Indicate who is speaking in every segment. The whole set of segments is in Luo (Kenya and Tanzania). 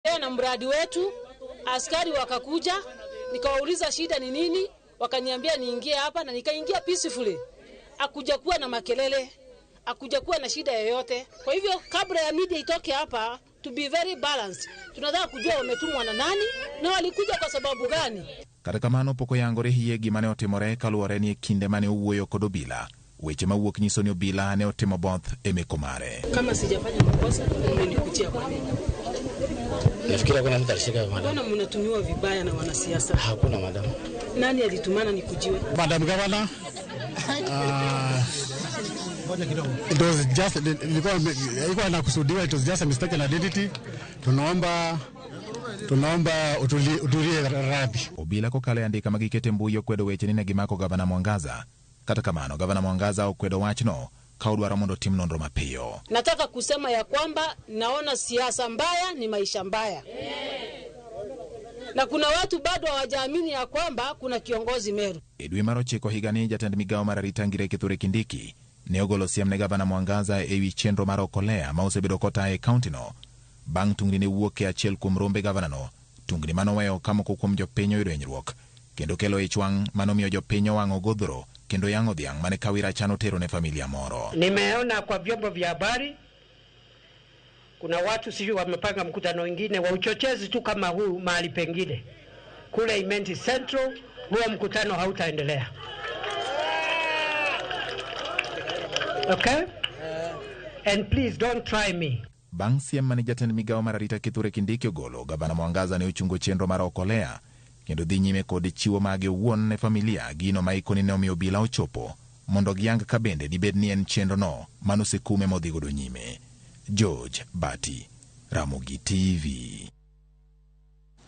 Speaker 1: Na mradi wetu, askari wakakuja, nikawauliza shida ni nini, wakaniambia niingie hapa na nikaingia peacefully. Hakuja kuwa na makelele, hakuja kuwa na shida yoyote. Kwa hivyo kabla ya media itoke hapa, to be very balanced, tunataka kujua wametumwa na nani na walikuja kwa sababu gani.
Speaker 2: Kata kamano pok oyangore hie gima ne otimore kaluwore ni e kinde mane owuoyo kod obila. Weche mawuok nyiso ni obila ne otimo both e meko mare.
Speaker 1: Kama sijafanya makosa, mmenikujia kwa nini?
Speaker 3: Nafikiri hakuna mtu alishika, madam.
Speaker 1: Mbona mnatumiwa vibaya na wanasiasa?
Speaker 3: Hakuna, madam.
Speaker 1: Nani alitumana nikujiwe?
Speaker 4: Madam Governor, it was just ilikuwa inakusudiwa, it was just a mistaken identity. Tunaomba utulie radhi.
Speaker 2: Obila kokalo e andika ma giketo e mbui okwedo weche ni ne gimako gavana Mwangaza. Kata kamano gavana Mwangaza okwedo wachno ka odwaro mondo otim nonro mapiyo.
Speaker 1: Nataka kusema ya kwamba naona siasa mbaya ni maisha mbaya, na kuna watu bado hawajaamini ya kwamba kuna kiongozi Meru.
Speaker 2: E dwe mar ochiko higani jatend migawo mar arita ngire Kithure Kindiki ne ogolo siem ne gavana Mwangaza ewi chenro mar Okolea ma osebedo kotaye e kauntino bang' tungni ne wuok e achiel kuom rombe gavanano, tungni manoweyo ka moko kuom jopiny oyudo hinyruok kendo kelo ich wang' manomiyo jopiny owang'o godhro kendo yang'o dhiang' mane Kawira Chan otero ne familia moro.
Speaker 5: Nimeona kwa vyombo vya habari kuna watu sijui wamepanga mkutano wengine wa uchochezi tu kama huu mahali pengine kule Imenti Central, huo mkutano hautaendelea. Okay? And please don't try me.
Speaker 2: Bang' siem mane jatend migawo mar arita Kithure Kindiki ogolo, gavana Mwangaza ne ochungo chenro mar Okolea kendo dhi nyime kod chiwo mage owuon ne familia, gino ma ikoni ne omiyo obila ochopo mondo giyang ka bende dibed ni en chenro no manosekume modhi godo nyime. George Bati, Ramogi TV.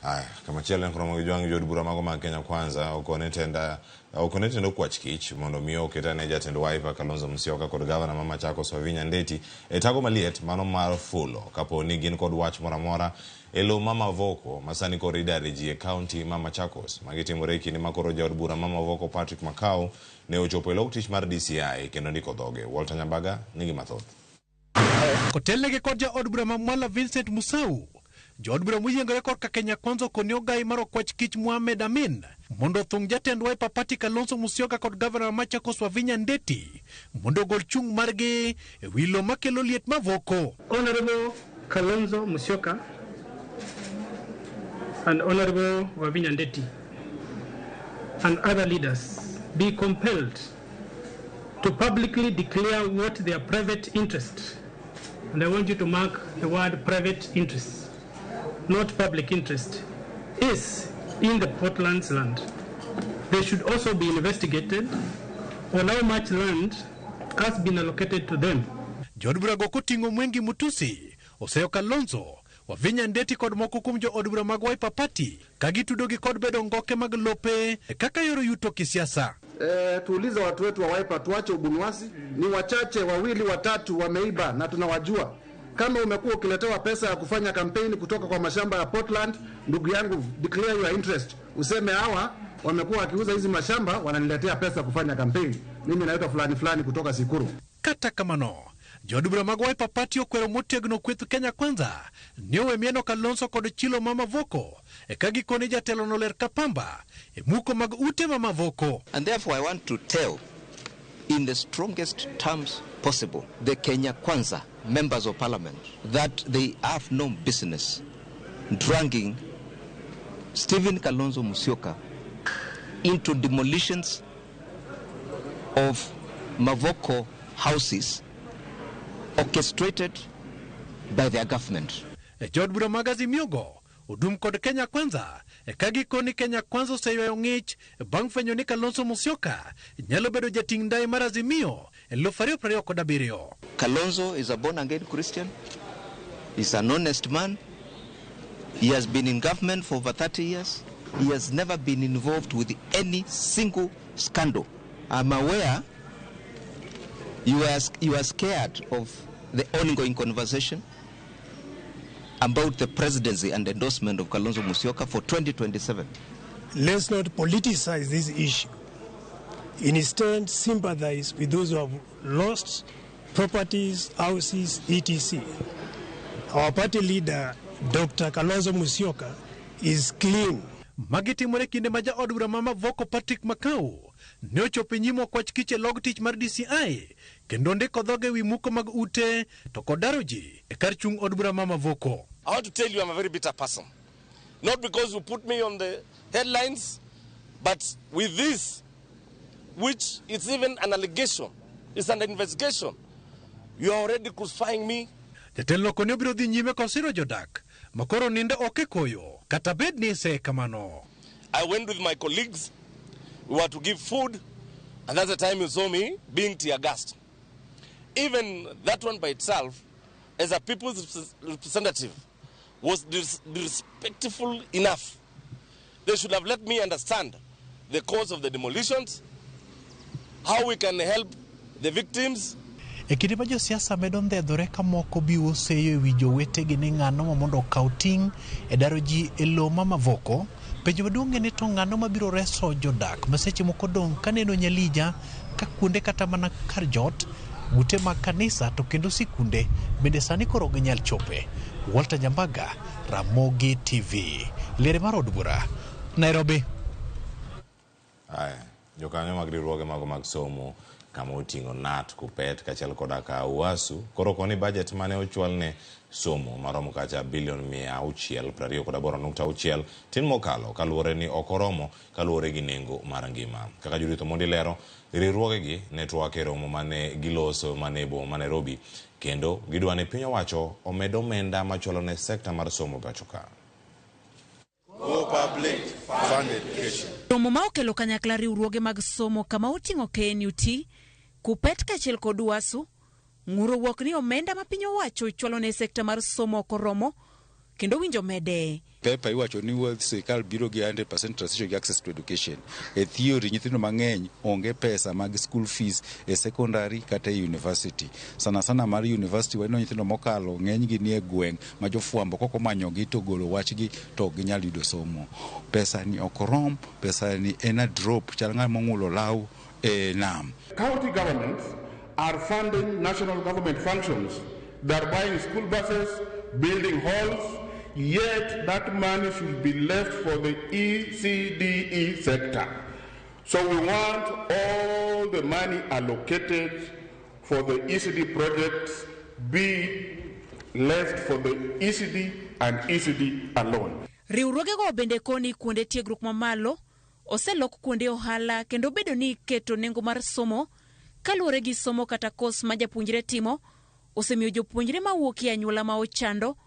Speaker 6: Haya, kamachielo en koromo gi jwang' jood bura mago mag Kenya Kwanza okone tenda okone tend okwach kich mondo mi oket ane jatend Wiper Kalonzo Musyoka kod gavana ma Machakos Wavinya Ndeti e tago maliet mano mar fulo kapo ni gin kod wach moro amora e lowo ma Mavoko ma sani koro idare ji e kaunti ma Machakos. Magi timore e kinde ma koro jaod bura ma Mavoko Patrick Makau ne ochopo e lok tich mar DCI kendo ndiko dhoge. Walter Nyambaga nigi mathoth.
Speaker 7: Kotelnegi kod jaod bura ma Mwala Vincent Musau, jood bura moyiengore korka Kenya Kwanza okone ogai mar okwach kich Mohamed Amin mondo othung jatend Wiper Party Kalonzo Musyoka kod gavana ma Machakos Wavinya Ndeti mondo ogol chung' margi e wi lowo makelo liet Mavoko.
Speaker 8: Honorable Kalonzo Musyoka and Honorable Wavinya Ndeti and other leaders be compelled to publicly declare what their private interest, and I want you to mark the word private interest, not public interest, is in the Portland's land. They should also be investigated on how much land has been allocated to them.
Speaker 7: Jood burago koting'o Mwengi Mutusi, Oseyo Kalonzo, Wavinya Ndeti kod moko kuom jood bura mag Wiper Party ka gitudogi kod bedo ngoke mag lope kaka yor yuto kisiasa.
Speaker 9: Tuulize watu wetu wa Wiper tuache ubunuasi. Ni wachache wawili watatu wameiba na tunawajua. Kama umekuwa ukiletewa pesa ya kufanya kampeni kutoka kwa mashamba ya Portland, ndugu yangu, declare your interest. Useme hawa wamekuwa wakiuza hizi mashamba wananiletea pesa kufanya kampeni. Mimi naitwa fulani fulani kutoka Sikuru.
Speaker 7: Kata kamano, jood bura mag Wiper Party okwero motegno kweth Kenya Kwanza ni owe mieno Kalonzo kod chilo ma Mavoko e ka gikone jatelo no ler kapamba e muko mag ute ma Mavoko.
Speaker 10: And therefore I want to tell in the strongest terms possible the Kenya Kwanza members of parliament that they have no business dragging Stephen Kalonzo Musyoka into demolitions of Mavoko houses orchestrated by their government.
Speaker 7: E jood bura mag Azimio odum kod Kenya Kwanza e ka gikoni Kenya Kwanza oseywayo ng'ich bang' fwenyo ni Kalonzo Musyoka nyalo bedo jating' ndai mar Azimio e 2027.
Speaker 10: Kalonzo is a born again Christian. He's an honest man. He has been in government for over 30 years. He has never been involved with any single scandal. I'm aware you are scared of the ongoing conversation about the presidency and endorsement of Kalonzo Musyoka for 2027.
Speaker 11: Let's not politicize this issue. Instead, sympathize with those who have lost properties, houses, etc. Our party leader Dr. Kalonzo Musyoka is clean.
Speaker 7: Magi timore kinde ma jaod bura ma Mavoko Patrick Makau ne ochopo e nyim okwach kich e log tich mar DCI kendo ndiko dhoge ewi muko mag ute to kod daro ji e kar chung' od bura ma Mavoko.
Speaker 12: I want to tell you I'm a very bitter person. Not because you put me on the headlines, but with this, which is even an allegation, it's an investigation. You are already crucifying me.
Speaker 7: Jatelo koni obiro dhi nyime kosiro jodak makoro nindo ok e koyo kata bed ni ise kamano.
Speaker 12: I went with my colleagues. We were to give food, and that's the time you saw me being tear gassed. Even that one by itself, as a people's representative, was disrespectful enough. They should have let me understand the cause of the demolitions, how we can help the victims.
Speaker 7: E kinde ma josiasa medo ndhedhore ka moko biwo seyo e wi jowetegi ni ng'ano ma mondo okaw ting' e daro ji e lowo ma Mavoko, penjo maduong' en ni to ng'ano mabiro reso jodak ma seche moko dong' kaneno nyalija ka kuonde kata mana kar jot, ute mag kanisa to kendo sikunde bende sani koro ok ginyal chope. Walter Nyambaga, Ramogi TV, liere mar od bura, Nairobi.
Speaker 6: Aya, jokanyo mag riwruoge mago mag somo kama oting'o KNUT, KUPPET kaachiel koda ka UASU koro koni budget mane ochwal ne somo maromo kacha bilion 628.6 tin mokalo kaluwore ni ok oromo kaluwore gi nengo mar ngima. Kaka Judith Omondi lero, riwruogegi ne twak e romo mane giloso mane e boma ma Nairobi kendo gidwa ni piny owacho omed omenda machwalo ne sekta mar somo pacho ka.
Speaker 13: Go public, fund education.
Speaker 14: Romo ma okelo kanyakla riwruoge mag somo kama oting'o KNUT, KUPPET kaachiel kod UASU, ng'uro wuok ni omenda ma piny owacho chwalo ne sekta mar somo ok oromo kendo winjo mede.
Speaker 13: Paper iwacho ni sirikal biro gi 100% transition gi access to education. E theory nyithindo mang'eny onge pesa mag school fees e secondary kata e university. Sana sana mar university waneno nyithindo mokalo ng'eny gi nie gweng' ma jofwambo kok omanyogi to golo wachgi to ok ginyal yudo somo. Pesa ni ok rom, pesa ni en a drop chal ng'ama ong'ulo law e nam.
Speaker 9: County governments are funding national government functions. They are buying school buses, building halls, yet that money should be left for the ECDE sector. So we want all the money allocated for the ECD projects be left for the ECD and ECD alone.
Speaker 14: Riwruogego bende koni kuonde tiegruok mamalo oselok kuonde ohala kendo bedo ni iketo nengo mar somo kaluwore gi somo kata kos ma japuonjre timo osemiyo jopuonjre mawuok e anyuola ma ochando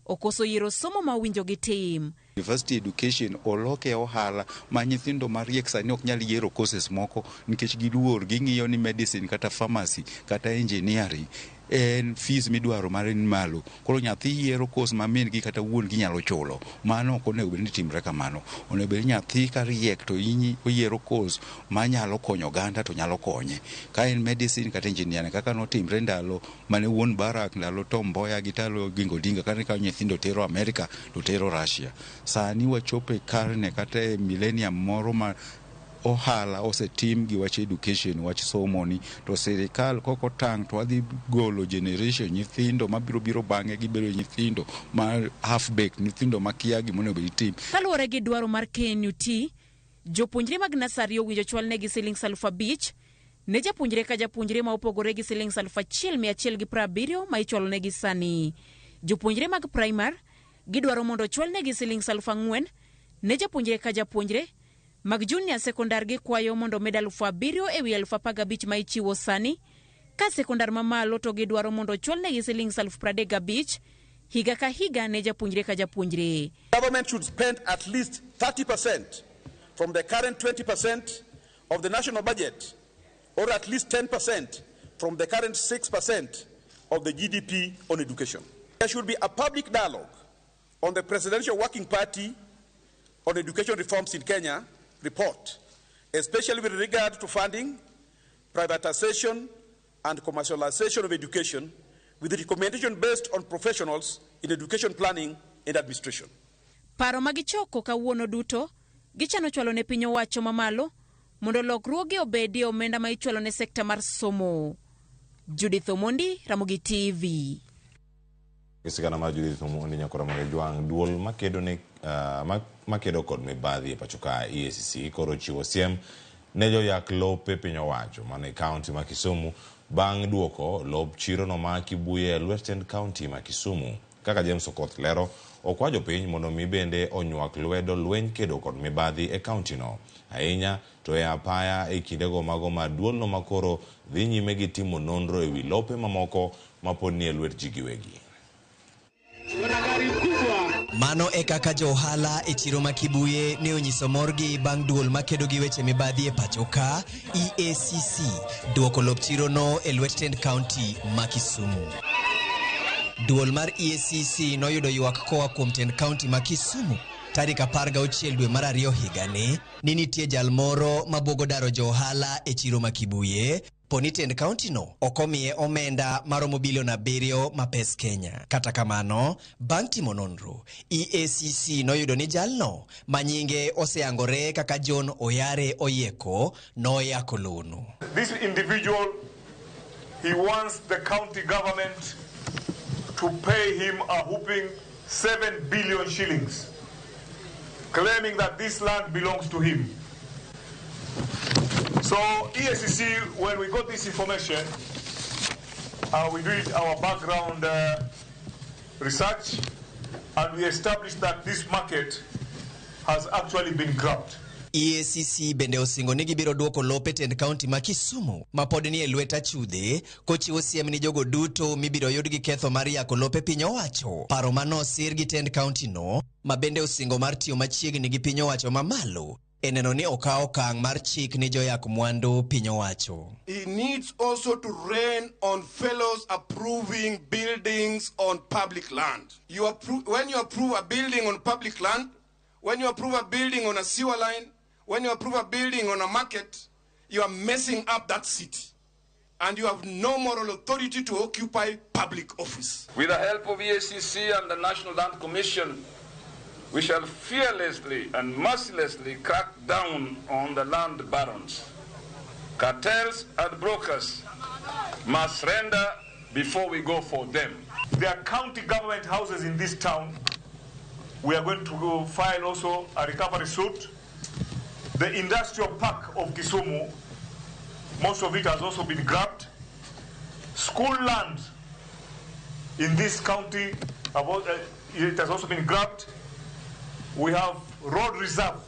Speaker 14: okoso yiero somo ma owinjo gitim.
Speaker 13: University education oloke ohala ma nyithindo mariek sani ok nyal yiero courses moko nikech giluor ging'iyo ni medicine kata pharmacy kata engineering en fees midwaro mare ni malo. Koro nyathi yiero course ma min gi kata wuon gi nyalo chulo. Mano ok onego bed ni timre kamano. Onego bed ni nyathi ka riek to oyiero course manyalo konyo oganda to nyalo konye. Ka en medicine kata engineering kaka notimre ndalo mane wuon Barak, ndalo Tom Mboya gi ndalo Oginga Odinga kane kawo nyithindo tero Amerika to tero Russia. Sani wachopo e karne kata e millennium moro ma ohala osetim gi wach education, wach somo ni to sirikal kok otang' to wadhi golo generation nyithindo mabiro biro bang'e gibedo nyithindo ma half baked, nyithindo makia gima onego bed tim.
Speaker 14: Kaluwore gi dwaro mar KNUT, jopuonjre mag nasari owinjo chwalnegi siling 5,000 ne japuonjre ka japuonjre ma opogore gi siling 1,170 ma ichwalonegi sani. Jopuonjre mag primar gidwaro mondo ochwalnegi siling 4,000 ne japuonjre ka japuonjre. Mag junior sekondar gikwayo mondo med 7,000 ewi 15,000 ma ichiwo sani. Ka sekondar mamalo to gidwaro mondo ochwalnegi siling 35,000 higa ka higa ne japuonjre ka japuonjre.
Speaker 15: Government should spend at least 30% from the current 20% of the national budget, or at least 10% from the current 6% of the GDP on education. There should be a public dialogue on the Presidential Working Party on Education Reforms in Kenya report, especially with regard to funding, privatization, and commercialization of education, with recommendation based on professionals in education planning and administration.
Speaker 14: Paro ma gichoko kawuono duto gichano chwalo ne piny owacho mamalo mondo lokruoge obedie omenda ma ichwalo ne sekta mar somo. Judith Omondi, Ramogi TV.
Speaker 6: Sigana mar Judith Omondi Nyakora Jwang' duol makedo ne makedo kod mibadhi e pacho ka EACC koro chiwo siem ne joyak lope piny owacho mano e kaunti ma Kisumu bang' duoko lop chirono ma Kibuye e lwet tend kaunti ma Kisumu. Kaka James Okoth lero, okwa jopiny mondo mi bende onywak lwedo lweny kedo kod mibadhi e kaunti no. Ahinya to e apaya e kindego mago ma duolno makoro dhi nyime gi timo nonro ewi lope mamoko mapod nie lwet ji giwegi.
Speaker 16: Mano e kaka jo ohala e chiro ma Kibuye ne onyiso morgi bang' duol makedo gi weche mibadhi e pacho ka EACC duoko lop chirono e lwet tend kaunti ma Kisumu. Duol mar EACC noyudo ywak koa kuom tend kaunti ma Kisumu tarik 16 dwe mar 2 higani ni nitie jal moro mabuogo daro jo ohala e chiro ma Kibuye poni tend kaunti no ok omiye omenda maromo bilion 7 ma pes Kenya. Kata kamano, bang' timo nonro, EACC noyudo ni jalno ma nyinge oseyangore kaka John Oyare Oyieko noyako lono.
Speaker 17: This individual, he wants the county government to pay him a whooping 7 billion shillings, claiming that this land belongs to him. So EACC, when we got this information, we did our background research, and we established that this market has actually been grabbed.
Speaker 16: EACC bende osingo ni gibiro duoko lope tend kaunti ma Kisumu ma pod ni e lwet achudhe kochiwo siem ni jogo duto mibiro yud gi ketho mar yako lope piny owacho. Paro manosir gi tend kaunti no ma bende osingo mar tiyo machiegni gi piny owacho mamalo e neno ni okaw okang' mar chik ni joyak mwandu piny owacho.
Speaker 18: He needs also to rein on fellows approving buildings on public land. When you approve a building on public land, when you approve a building on a sewer line, when you approve a building on a market, you are messing up that city. And you have no moral authority to occupy public office.
Speaker 19: With the help of EACC and the National Land Commission, we shall fearlessly and mercilessly crack down on the land barons. Cartels and brokers must surrender before we go for them.
Speaker 17: There are county government houses in this town. We are going to go file also a recovery suit. The industrial park of Kisumu, most of it has also been grabbed. School land in this county, it has also been grabbed. We have road reserve,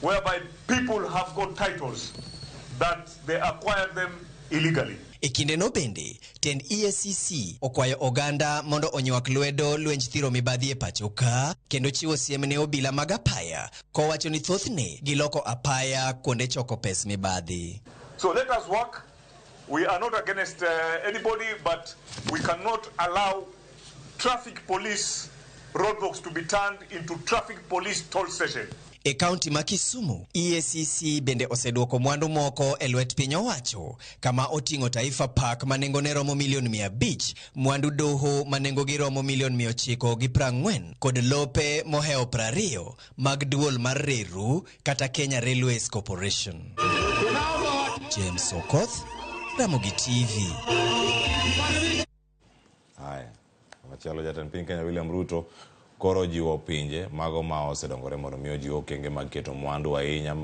Speaker 17: whereby people have got titles that they acquired them illegally.
Speaker 16: E kindeno bende, tend EACC okwayo oganda mondo onywak lwedo lwenj thiro mibadhi e pacho ka, kendo chiwo siem ne obila mag apaya, kowacho ni thothne giloko apaya kuonde choko pes mibadhi.
Speaker 17: So let us work. We are not against anybody, but we cannot allow traffic police roadblocks to be turned into traffic police toll station.
Speaker 16: E kaunti ma Kisumu, EACC bende oseduoko mwandu moko e lwet piny owacho kama oting'o Taifa Park ma nengone romo milion 500, mwandu doho ma nengogi romo milion 940 kod lope mohewo 20 mag duol mar reru kata Kenya Railways Corporation. James Okoth, Ramogi TV.
Speaker 6: Haya, machielo jatend piny Kenya William Ruto koro jiwo pinje mago ma osedongore mondo mi ojiw okenge mag keto mwandu ahinya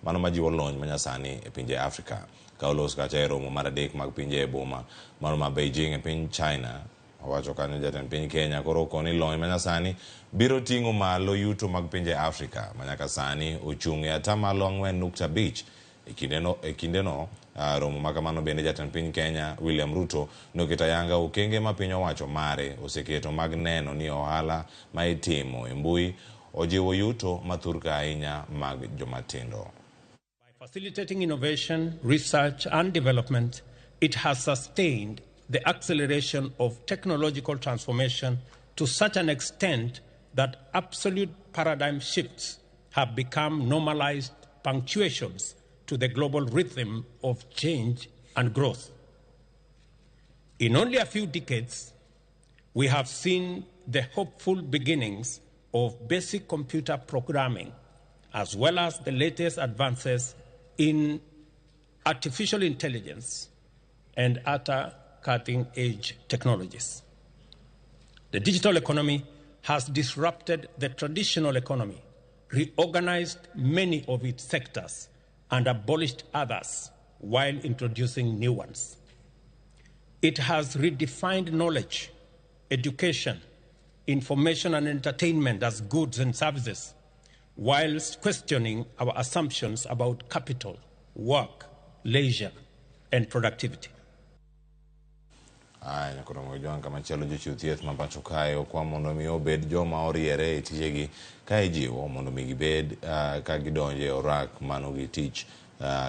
Speaker 6: mano majiwo lony manyasani e pinje Afrika. Ka olos kacha e romo mar 3 mag pinje e boma mano ma Beijing e piny China, owacho kanyo jatend piny Kenya koro okoni lony manyasani biro ting'o malo yuto mag pinje Afrika manyaka sani ochung' e 4.5%. E kindeno romo makamano bende jatend piny Kenya William Ruto noketo ayanga okenge ma piny owacho mare oseketo mag neno ni ohala ma itimo e mbui ojiwo yuto mathurka ahinya mag jomatindo.
Speaker 20: By facilitating innovation, research and development, it has sustained the acceleration of technological transformation to such an extent that absolute paradigm shifts have become normalized punctuations to the global rhythm of change and growth. In only a few decades, we have seen the hopeful beginnings of basic computer programming, as well as the latest advances in artificial intelligence and other cutting-edge technologies. The digital economy has disrupted the traditional economy, reorganized many of its sectors, and abolished others while introducing new ones. It has redefined knowledge, education, information, and entertainment as goods and services, whilst questioning our assumptions about capital, work, leisure, and productivity.
Speaker 6: Aya nyakoromo jwang' kamachielo jochiw thieth ma pacho kae okwa mondo mi obed joma oriere e tijegi ka ijiwo mondo mi gibed ka gidonjo e orak mano gi tich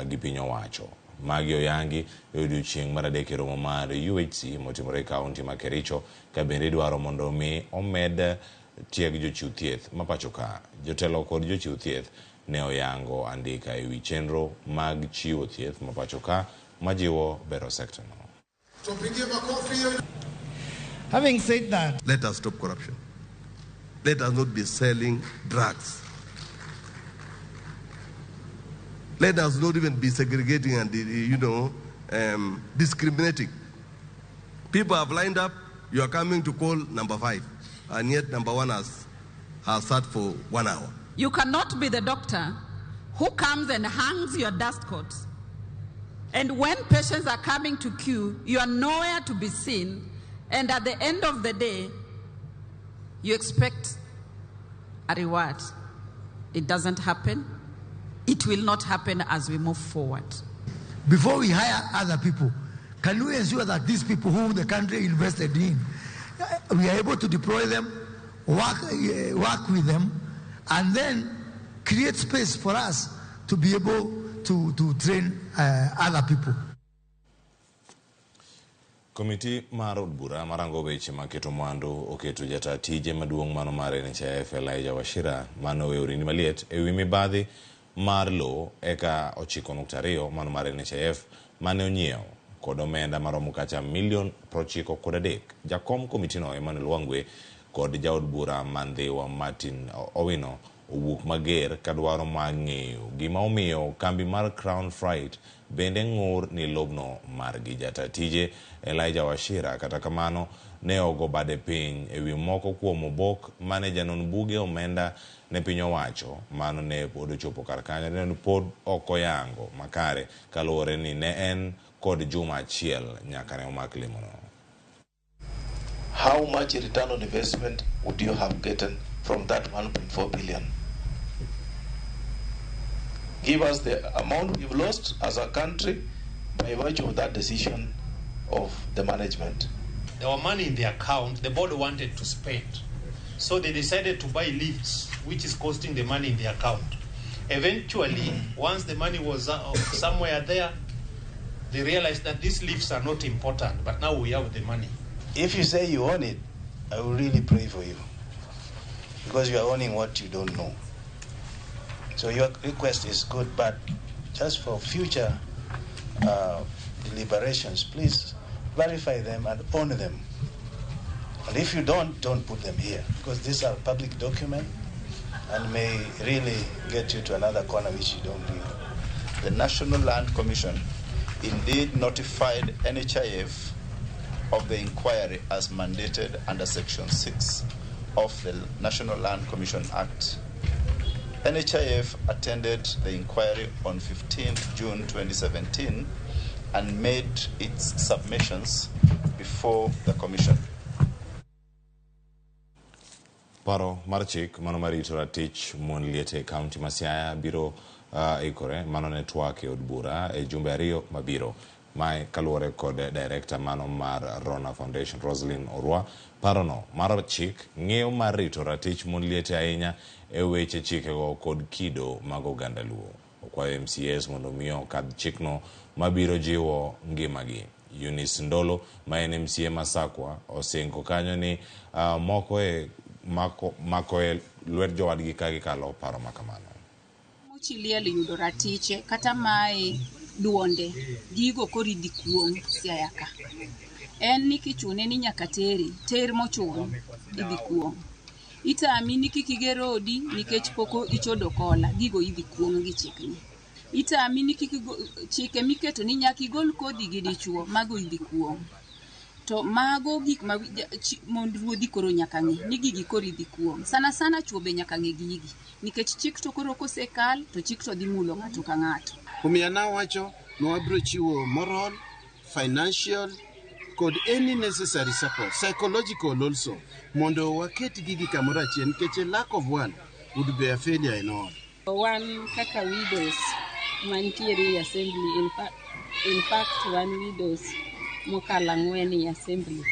Speaker 6: gi piny owacho. Magi oyangi e odiochieng' mar adek e romo mar UHC motimore e kaunti ma Kericho ka bende idwaro mondo mi omed tieg jochiw thieth ma pacho ka. Jotelo kod jochiw thieth ne oyango andika e wi chenro mag chiwo thieth ma pacho ka majiwo bero sekta no.
Speaker 21: Having said that,
Speaker 22: let us stop corruption. Let us not be selling drugs. Let us not even be segregating and, discriminating. People have lined up. You are coming to call number 5, and yet number 1 has sat for 1 hour.
Speaker 23: You cannot be the doctor who comes and hangs your dust coat. And when patients are coming to queue, you are nowhere to be seen. And at the end of the day, you expect a reward. It doesn't happen. It will not happen as we move forward.
Speaker 21: Before we hire other people, can we ensure that these people whom the country invested in, we are able to deploy them, work with them, and then create space for us to be able to train other people.
Speaker 6: Komiti mar od bura marango weche maketo mwandu oketo jata tije maduong' mano mar NHIF Elijah Wachira mano oweyo rini maliet ewi mibadhi mar lowo eka 9.2 mano mar NHIF mane onyiewo kod omenda maromo kacha milion 93. Jakom komitino Emmanuel Wangwe kod jaod bura Mandhiwa Martin Owino owuok mager kadwaro mar ng'eyo gima omiyo kambi mar Crown Freight bende ng'ur ni lobno margi. Jata tije Elijah Wachira kata kamano ne ogo bade piny ewi moko kuom obok mane janon buge omenda ne piny owacho mano ne pod ochopo kar kanyo ne pod ok oyango makare kaluwore ni ne en kod juma achiel nyaka ne omak lemono.
Speaker 24: How much return on investment would you have gotten from that 1.4 billion? Give us the amount we've lost as a country by virtue of that decision of the management.
Speaker 25: There were money in the account the board wanted to spend. So they decided to buy lifts, which is costing the money in the account. Eventually, once the money was somewhere there, they realized that these lifts are not important, but now we have the money.
Speaker 24: If you say you own it, I will really pray for you, because you are owning what you don't know. So your request is good, but just for future deliberations, please verify them and own them. And if you don't put them here, because these are public documents and may really get you to another corner which you don't need.
Speaker 26: The National Land Commission indeed notified NHIF of the inquiry as mandated under Section 6 of the National Land Commission Act. NHIF attended the inquiry on 15th June 2017 and made its submissions before the Commission.
Speaker 6: Paro mar chik mano mar rito ratich mon liete e kaunti ma Siaya biro ikore mano ne twak e od bura e jumbe 2 mabiro. Mae kaluwore kod director mano mar Rona Foundation Roslyn Orwa. Parono mar chik ng'eyo mar rito ratich mon liete ahinya e weche chikego kod kido mag oganda Luo. Okwayo MCAs mondo mi okadh chikno mabiro jiwo ngimagi. Eunice Ndolo ma en MCA Masakwa osingo kanyo ni mako e lwet jowadgi ka gikalo paro makamano.
Speaker 27: Mochi liel yudo ratiche kata mae duonde gigo koro idhi kuong' Siaya ka. En ni kichune ni nyaka teri, ter mochun idhi kuong'. Itami ni kik iger odi nikech pok ichodo kola, gigo idhi kuong' gi chikni. Itami ni kik chike miketo ni nyaka igol kodhi gi dichuo, mago idhi kuong'. To mago gik ma mond ruodhi koro nyaka ng'e ni gigi koro idhi kuong'. Sana sana chwo be nyaka ng'e gigi nikech chik to koro kosekal to chik to dhi mulo ng'ato ka ng'ato.
Speaker 1: Omiyo nawacho ni wabiro chiwo moral, financial kod any necessary support, psychological also, mondo waket gigi kamoro achiel nikech a lack of one would be a failure in all.
Speaker 2: Wan kaka widows mantiere e assembly, in fact wan widows mokalo 4 e assembly.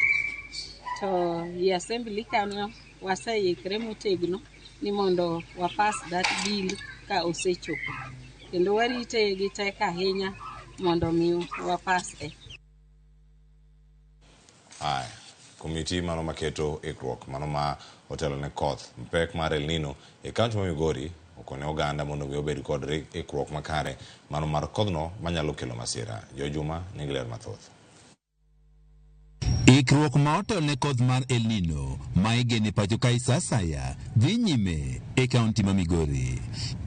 Speaker 2: To e assembly kanyo waseikre motegno ni mondo wapass that bill ka osechopo. Kendo warite gi tek ahinya mondo mi wapass e.
Speaker 6: Aya, komiti mano maketo ikruok mano ma otelo ne koth pek mar El Nino e kaunti ma Migori okone oganda mondo mi obed kod ikruok makare mano mar kodhno manyalo kelo masira. Jo Juma nigi ler mathoth.
Speaker 3: Ikruok ma otel ne koth mar El Nino ma igeno e pacho kae sa asaya dhi nyime e kaunti ma Migori.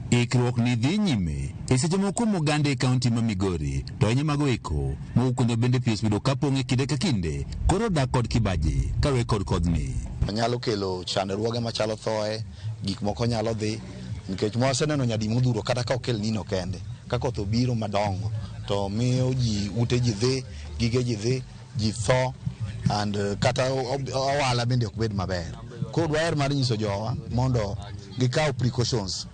Speaker 3: Ikruok ni dhi nyime e seche moko kuom oganda e kaunti ma Migori to ahinya mago eko mowuok kuonde bende pi osebedo kapong' e kinde ka kinde koro odak kod kibaji kaluwore kod kodhni.
Speaker 4: Nyalo kelo chandruoge machalo thoe, gik moko nyalo dhi nikech mwaseneno nyadi modhuro kata ka ok El Nino kende ka koth obiro madongo to miyo ji ute ji dhi, gige ji dhi, ji tho and kata ohala bende ok bed maber. Koro dwaher mar nyiso jowa mondo gikaw precautions.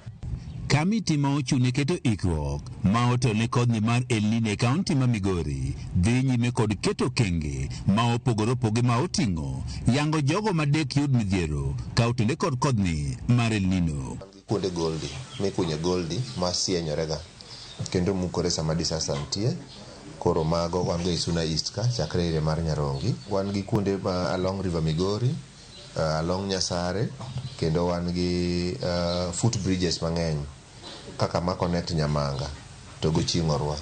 Speaker 3: Kamiti ma ochung' ne keto ikruok ma otel ne kodhni mar El Nino e kaunti ma Migori dhi nyime kod keto okenge ma opogore opogore ma oting'o yango jogo ma dek yud midhiero ka otende kod kodhni mar El Nino.
Speaker 5: Kuonde goldi mikunye goldi masienyore kendo mukore sama disaster nitie. Koro mago wan go e Suna East ka chakre area mar Nyarongi. Wan gi kuonde ma along River Migori, along Nyasare, kendo wan gi foot bridges mang'eny kaka ma connect Nyamanga to goching'orwa.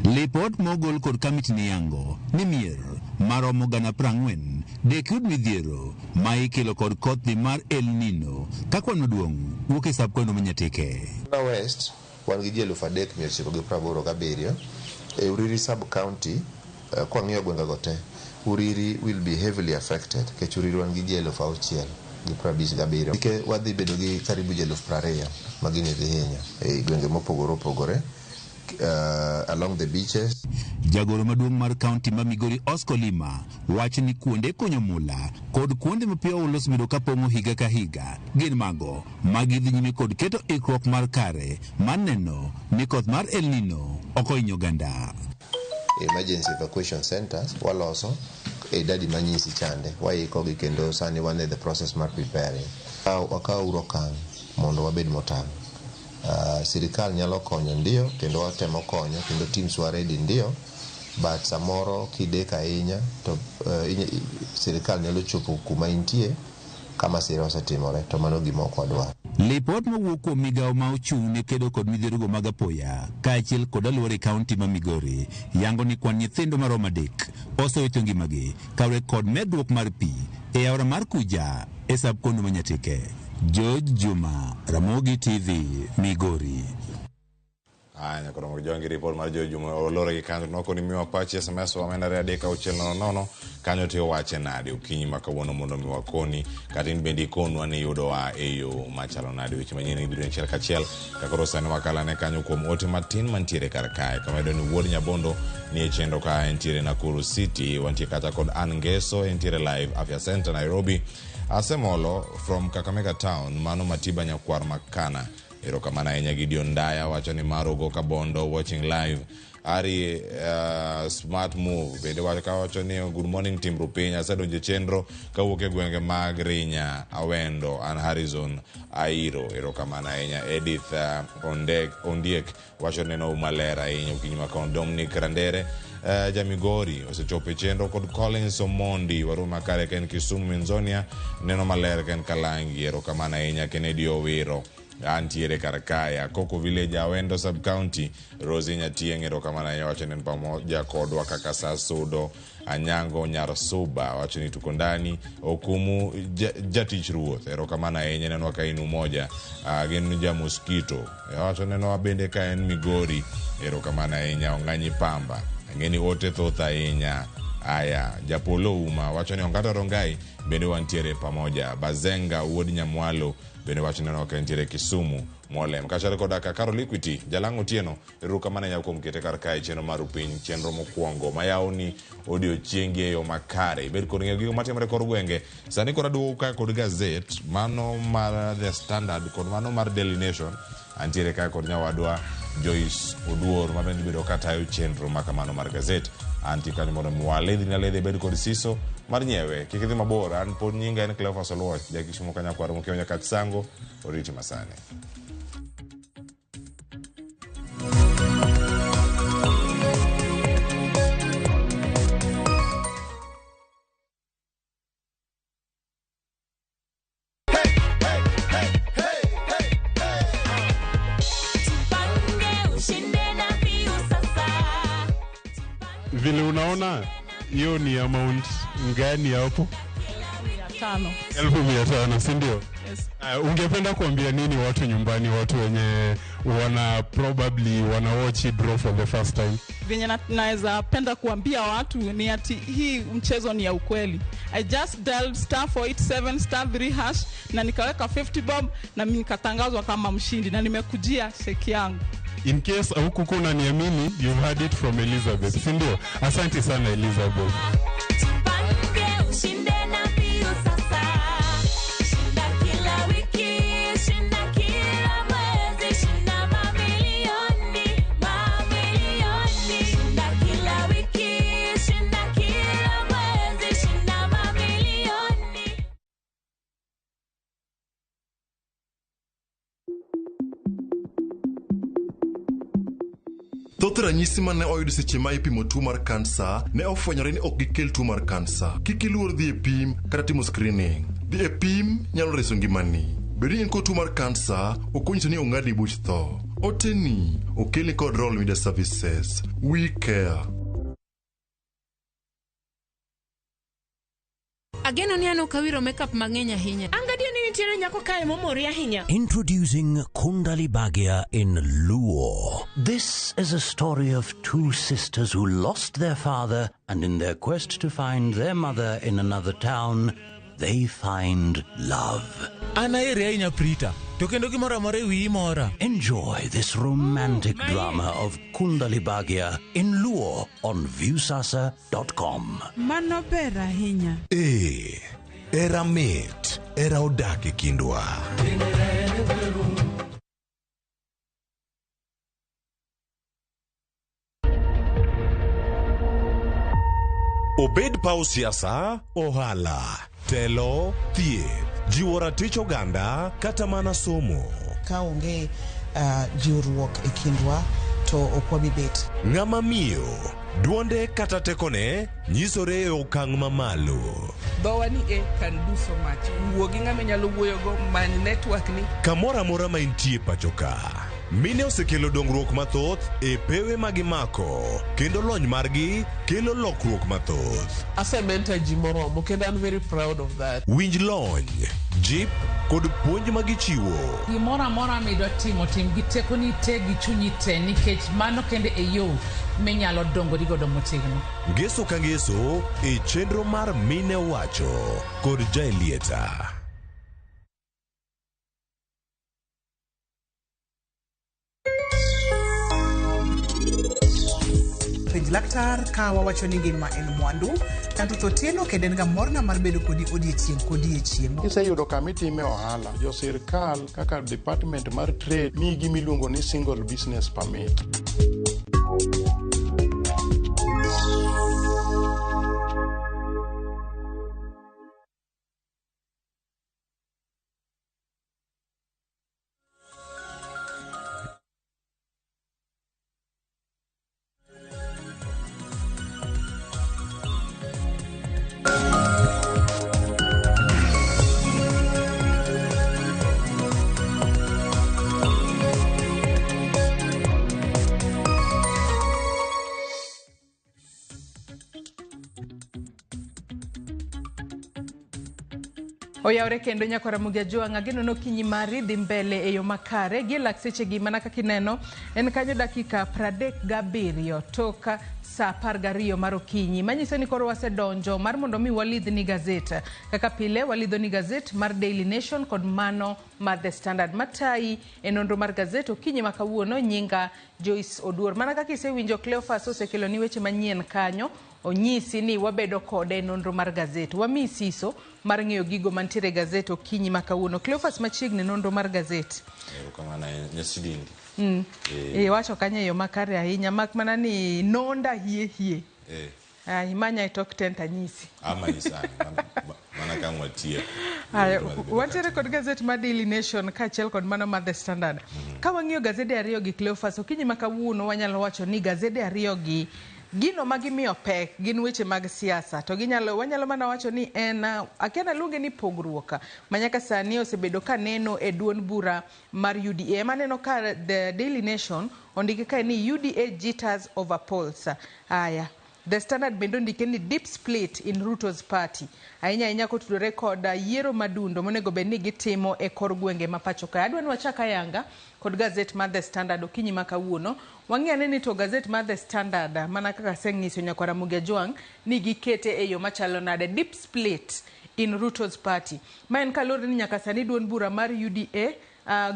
Speaker 3: Lipot mogol kod kamiti ni yango ni mier maromo 40,000 dek yud midhiero ma ikelo kod kodhi mar El Nino ka kwan maduong' wuok e sub county ma Nyatike.
Speaker 5: Suna West wan gi ji 3,987. E Uriri sub county, kwang'iyo gwengego te, Uriri will be heavily affected nikech Uriri wan gi ji 6,057. Ike wadhi bedo gi karibu ji 20,000 ma gini dhi hinyo e gwenge mopogore opogore along the beaches.
Speaker 3: Jagoro maduong' mar kaunti ma Migori Oscar Lima wacho ni kuonde kunyo mula kod kuonde ma pi oula osebedo kapong'o higa ka higa gin mago ma gidhi nyime kod keto ikruok mar kare mar neno ni koth mar El Nino ok ohinyo oganda.
Speaker 5: Emergency evacuation centers waloso e idadi manyisi chande waikogi kendo sani wan e the process mar preparing. Wakaw uru okang' mondo wabed motang'. Sirikal nyalo konyo ndio kendo watemo konyo kendo teams wa ready ndio, but samoro kidek ahinya to sirikal nyalo chopo kuma intie ka masira osetimore, to mano gima ok wadwar.
Speaker 3: Lipot mowuok kuom migawo ma ochung' ne kedo kod midhierogo mag apoya kaachiel kod alwora e kaunti ma Migori yango ni kwan nyithindo maromo 3 osewito ngimagi kaluwore kod medruok mar pi e aora mar Kuja e sub county ma Nyatike. George Juma, Ramogi TV, Migori.
Speaker 6: Aya, nyakoro jongi report mar George Juma olore gi kanyo noko ni miwa pachi SMS wamendare 3 6 0 0 kanyo to iwache nade okinyi ma kawuono mondo mi wakoni kata in bende ikonwa ni iyudowa e yo machalo nade. Weche manyien gibiro achiel kachiel ka koro sani wakalane kanyo kuom ote matin mantiere kar kae kama iyudo ni wuod Nyabondo ni e chenro ka entiere Nakuru City. Wantie kata kod Ann Ngeso entiere live Afya Center Nairobi. Asemolo from Kakamega Town, mano Matiba Nyakwar Makana, erokamano ahinya. Gideon Ndaya wacho ni Marogo Kabondo watching live. Ari Smart Move bende wacho kawacho ni good morning team Rupiny, asedonjo e chenro kawuok e gwenge mag Rinya Awendo, an Harrison Airo, erokamano ahinya. Edith Ondiek wacho neno maler ahinya okinyi ma kawuono. Dominic Randere Jamigori osechopo e chenro kod Collins Omondi Waruma kare ka en Kisumu Minzonia neno maler ka en Kalangi, erokamano ahinya. Kennedy Owiro antiere kar kae Akoko Village, Awendo sub county. Rosi Nyatieng, erokamano ahinya, wacho ni en pamoja kodwa kaka sa sudo. Anyango Nyar Suba wacho ni tuko ndani. Okumu jatich ruoth, erokamano ahinya, nenwa ka in umoja. Gin ja Mosquito wacho nenwa bende ka en Migori, erokamano ahinya. Ong'anyi Pamba ang'e ni ote thoth ahinya. Aya, Japolo Uma wacho ni Ongata Rongai bende wantiere pamoja. Bazenga wuod Nyamwalo bende wacho ni ok entiere Kisumu Molem. Kaachiel koda ka Carol Equity, Jalang' Otieno, erokamano ahinya kuom kete kar kae chenro mar piny, chenro mokwongo mayawoni odiochiengi e yo makare. Ibed kod ng'eyo gigo matimore kor gwenge. Sani koro aduogo ka kod gazet, mano mar The Standard kod mano mar Daily Nation. Antiere ka kod nyawadwa Joyce Oduor ma bende bedo ka tayo chenro ma kamano mar gazet. Antie kanyo mondo mi waledhni aledha ibed kod siso mar nyiewe. Kik idhi mabor, an pod nyinga en Cleophas Oluoch, jakisumo ka nyakwar Mokeo Nyakach Sango, oriti masani.
Speaker 7: Vile unaona hiyo ni amount ngani hapo?
Speaker 8: 500.
Speaker 7: 500,000, si ndio?
Speaker 8: Yes.
Speaker 7: Ungependa kuambia nini watu nyumbani, watu wenye wana probably wana watch draw for the first time?
Speaker 8: Venye naweza penda kuambia watu ni ati hii mchezo ni ya ukweli. I just dialed star 487 star 3 hash na nikaweka 50 bob na mimi nikatangazwa kama mshindi na nimekujia cheki yangu.
Speaker 7: In case hukukuwa unaniamini, you've heard it from Elizabeth, si ndio? Asante sana Elizabeth.
Speaker 9: Tupange ushinde na mbio sasa. Shinda kila wiki, shinda kila mwezi, shinda mamilioni, mamilioni. Shinda kila wiki, shinda kila mwezi, shinda mamilioni.
Speaker 10: Thoth ranyisi mane oyud seche ma ipimo tuo mar kansa ne ofwenyore ni ok gikel tuo mar kansa. Kik iluor dhi e pim kata timo screening. Dhi e pim nyalo reso ngimani. Bedo ni in kod tuo mar kansa ok onyiso ni ong'adni buch tho. Oteni okelni kod Royal Media Services. We care.
Speaker 14: Ageno ni an ok awiro makeup mang'eny ahinya.
Speaker 11: An gadier ni nitiere nyako kae momori ahinya.
Speaker 12: Introducing Kundali Bhagya in Luo. This is a story of two sisters who lost their father, and in their quest to find their mother in another town, they find love.
Speaker 13: An aheri ahinya Prita, to kendo gimoro amora e wiyi mora.
Speaker 12: Enjoy this romantic drama of Kundali Bhagya in Luo on Viusasa.com.
Speaker 28: Mano ber ahinya.
Speaker 29: Ee, era mit, era odak e kindwa. Obed paw siasa, ohala, telo, thieth, jiwo ratich oganda kata mana somo.
Speaker 30: Ka onge jiwruok e kindwa to ok wabi bet.
Speaker 29: Ng'ama miyo, duonde kata tekone nyisore e okang' mamalo.
Speaker 31: Dhowa ni e can do so much. Wuo gi ng'ama inyalo wuoyogo, many network ni.
Speaker 29: Kamoro amora ma intie pacho ka, mine osekelo dongruok mathoth e pewe ma gimako kendo lony margi kelo lokruok mathoth.
Speaker 31: Asementa ji moromo kendo an very proud of that.
Speaker 29: Winj lony, jip kod puonj ma gichiwo.
Speaker 32: Gimoro amora midwa timo, tim gi tekoni te gi chunyi te nikech mano kende e yo minyalo dongori godo motegno.
Speaker 29: Ngeso ka ngeso e chenro mar Mine Wacho kod Jaelieta.
Speaker 33: Penj laktar ka wawacho ni ngima en mwandu. Tanto Otieno kendo en ga morna mar bedo kodi odiechieng' kodiechieng'.
Speaker 34: Kiseyudo kama itime ohala, jo sirkal kaka department mar trade miyi gima iluongo ni single business permit.
Speaker 33: Oyawre kendo nyakwa Ramogi Ajwang', ageno ni okinyi mari dhi mbele e yo makare. Gie lak sechegi mana kaka ineno, en kanyo dakika 37 tok sa 12 mar okinyi. Manyiso ni koro wasedonjo mar mondo mi walidhni gazet. Kaka pile walidhoni gazet mar Daily Nation kod mano mar The Standard. Matayi e nonro mar gazet okinyi ma kawuono nyinga Joyce Oduor. Mana kaka isewinjo Cleophas osekeloni weche manyien kanyo, onyisi ni wabedo kode e nonro mar gazet. Wamiyi siso mar ng'eyo gigo mantiere e gazet okinyi ma kawuono. Cleophas machiegni nonro mar gazet.
Speaker 6: Erokamano ahinya Nyasidindi.
Speaker 33: Iwacho kanyo e yo makare ahinya mak mana ni nonda hie hie. Ah, imanya e tok tent anyisi.
Speaker 6: Amanyi sani mana ka ang' watieko.
Speaker 33: Haya, wantiere kod gazet mar Daily Nation kaachiel kod mano mar The Standard. Ka wang'iyo gazede ariyo gi Cleophas, okinyi ma kawuono wanyalo wacho ni gazede ariyo gi gino ma gimiyo pek gin weche mag siasa to ginyalo wanyalo mana wacho ni en akia naluonge ni pogruok ma nyaka sani osebedo ka neno e duond bura mar UDA. Ema aneno ka The Daily Nation ondike kae ni UDA jitters over polls. Aya, The Standard bende ondike ni deep split in Ruto's party. Ahinya ahinya kotudore kod yiero madundo monego bed ni gitimo e kor gwenge ma pacho kae. Adwa ni wachak ayanga kod gazet mar The Standard okinyi ma kawuono. Wang'i ane ni to gazet mar The Standard mana kaka aseng'iso nyakwar Ramogi Ajwang' ni gikete e yo machalo nade. Deep split in Ruto's party. Ma en kaluwore ni nyaka sani duond bura mar UDA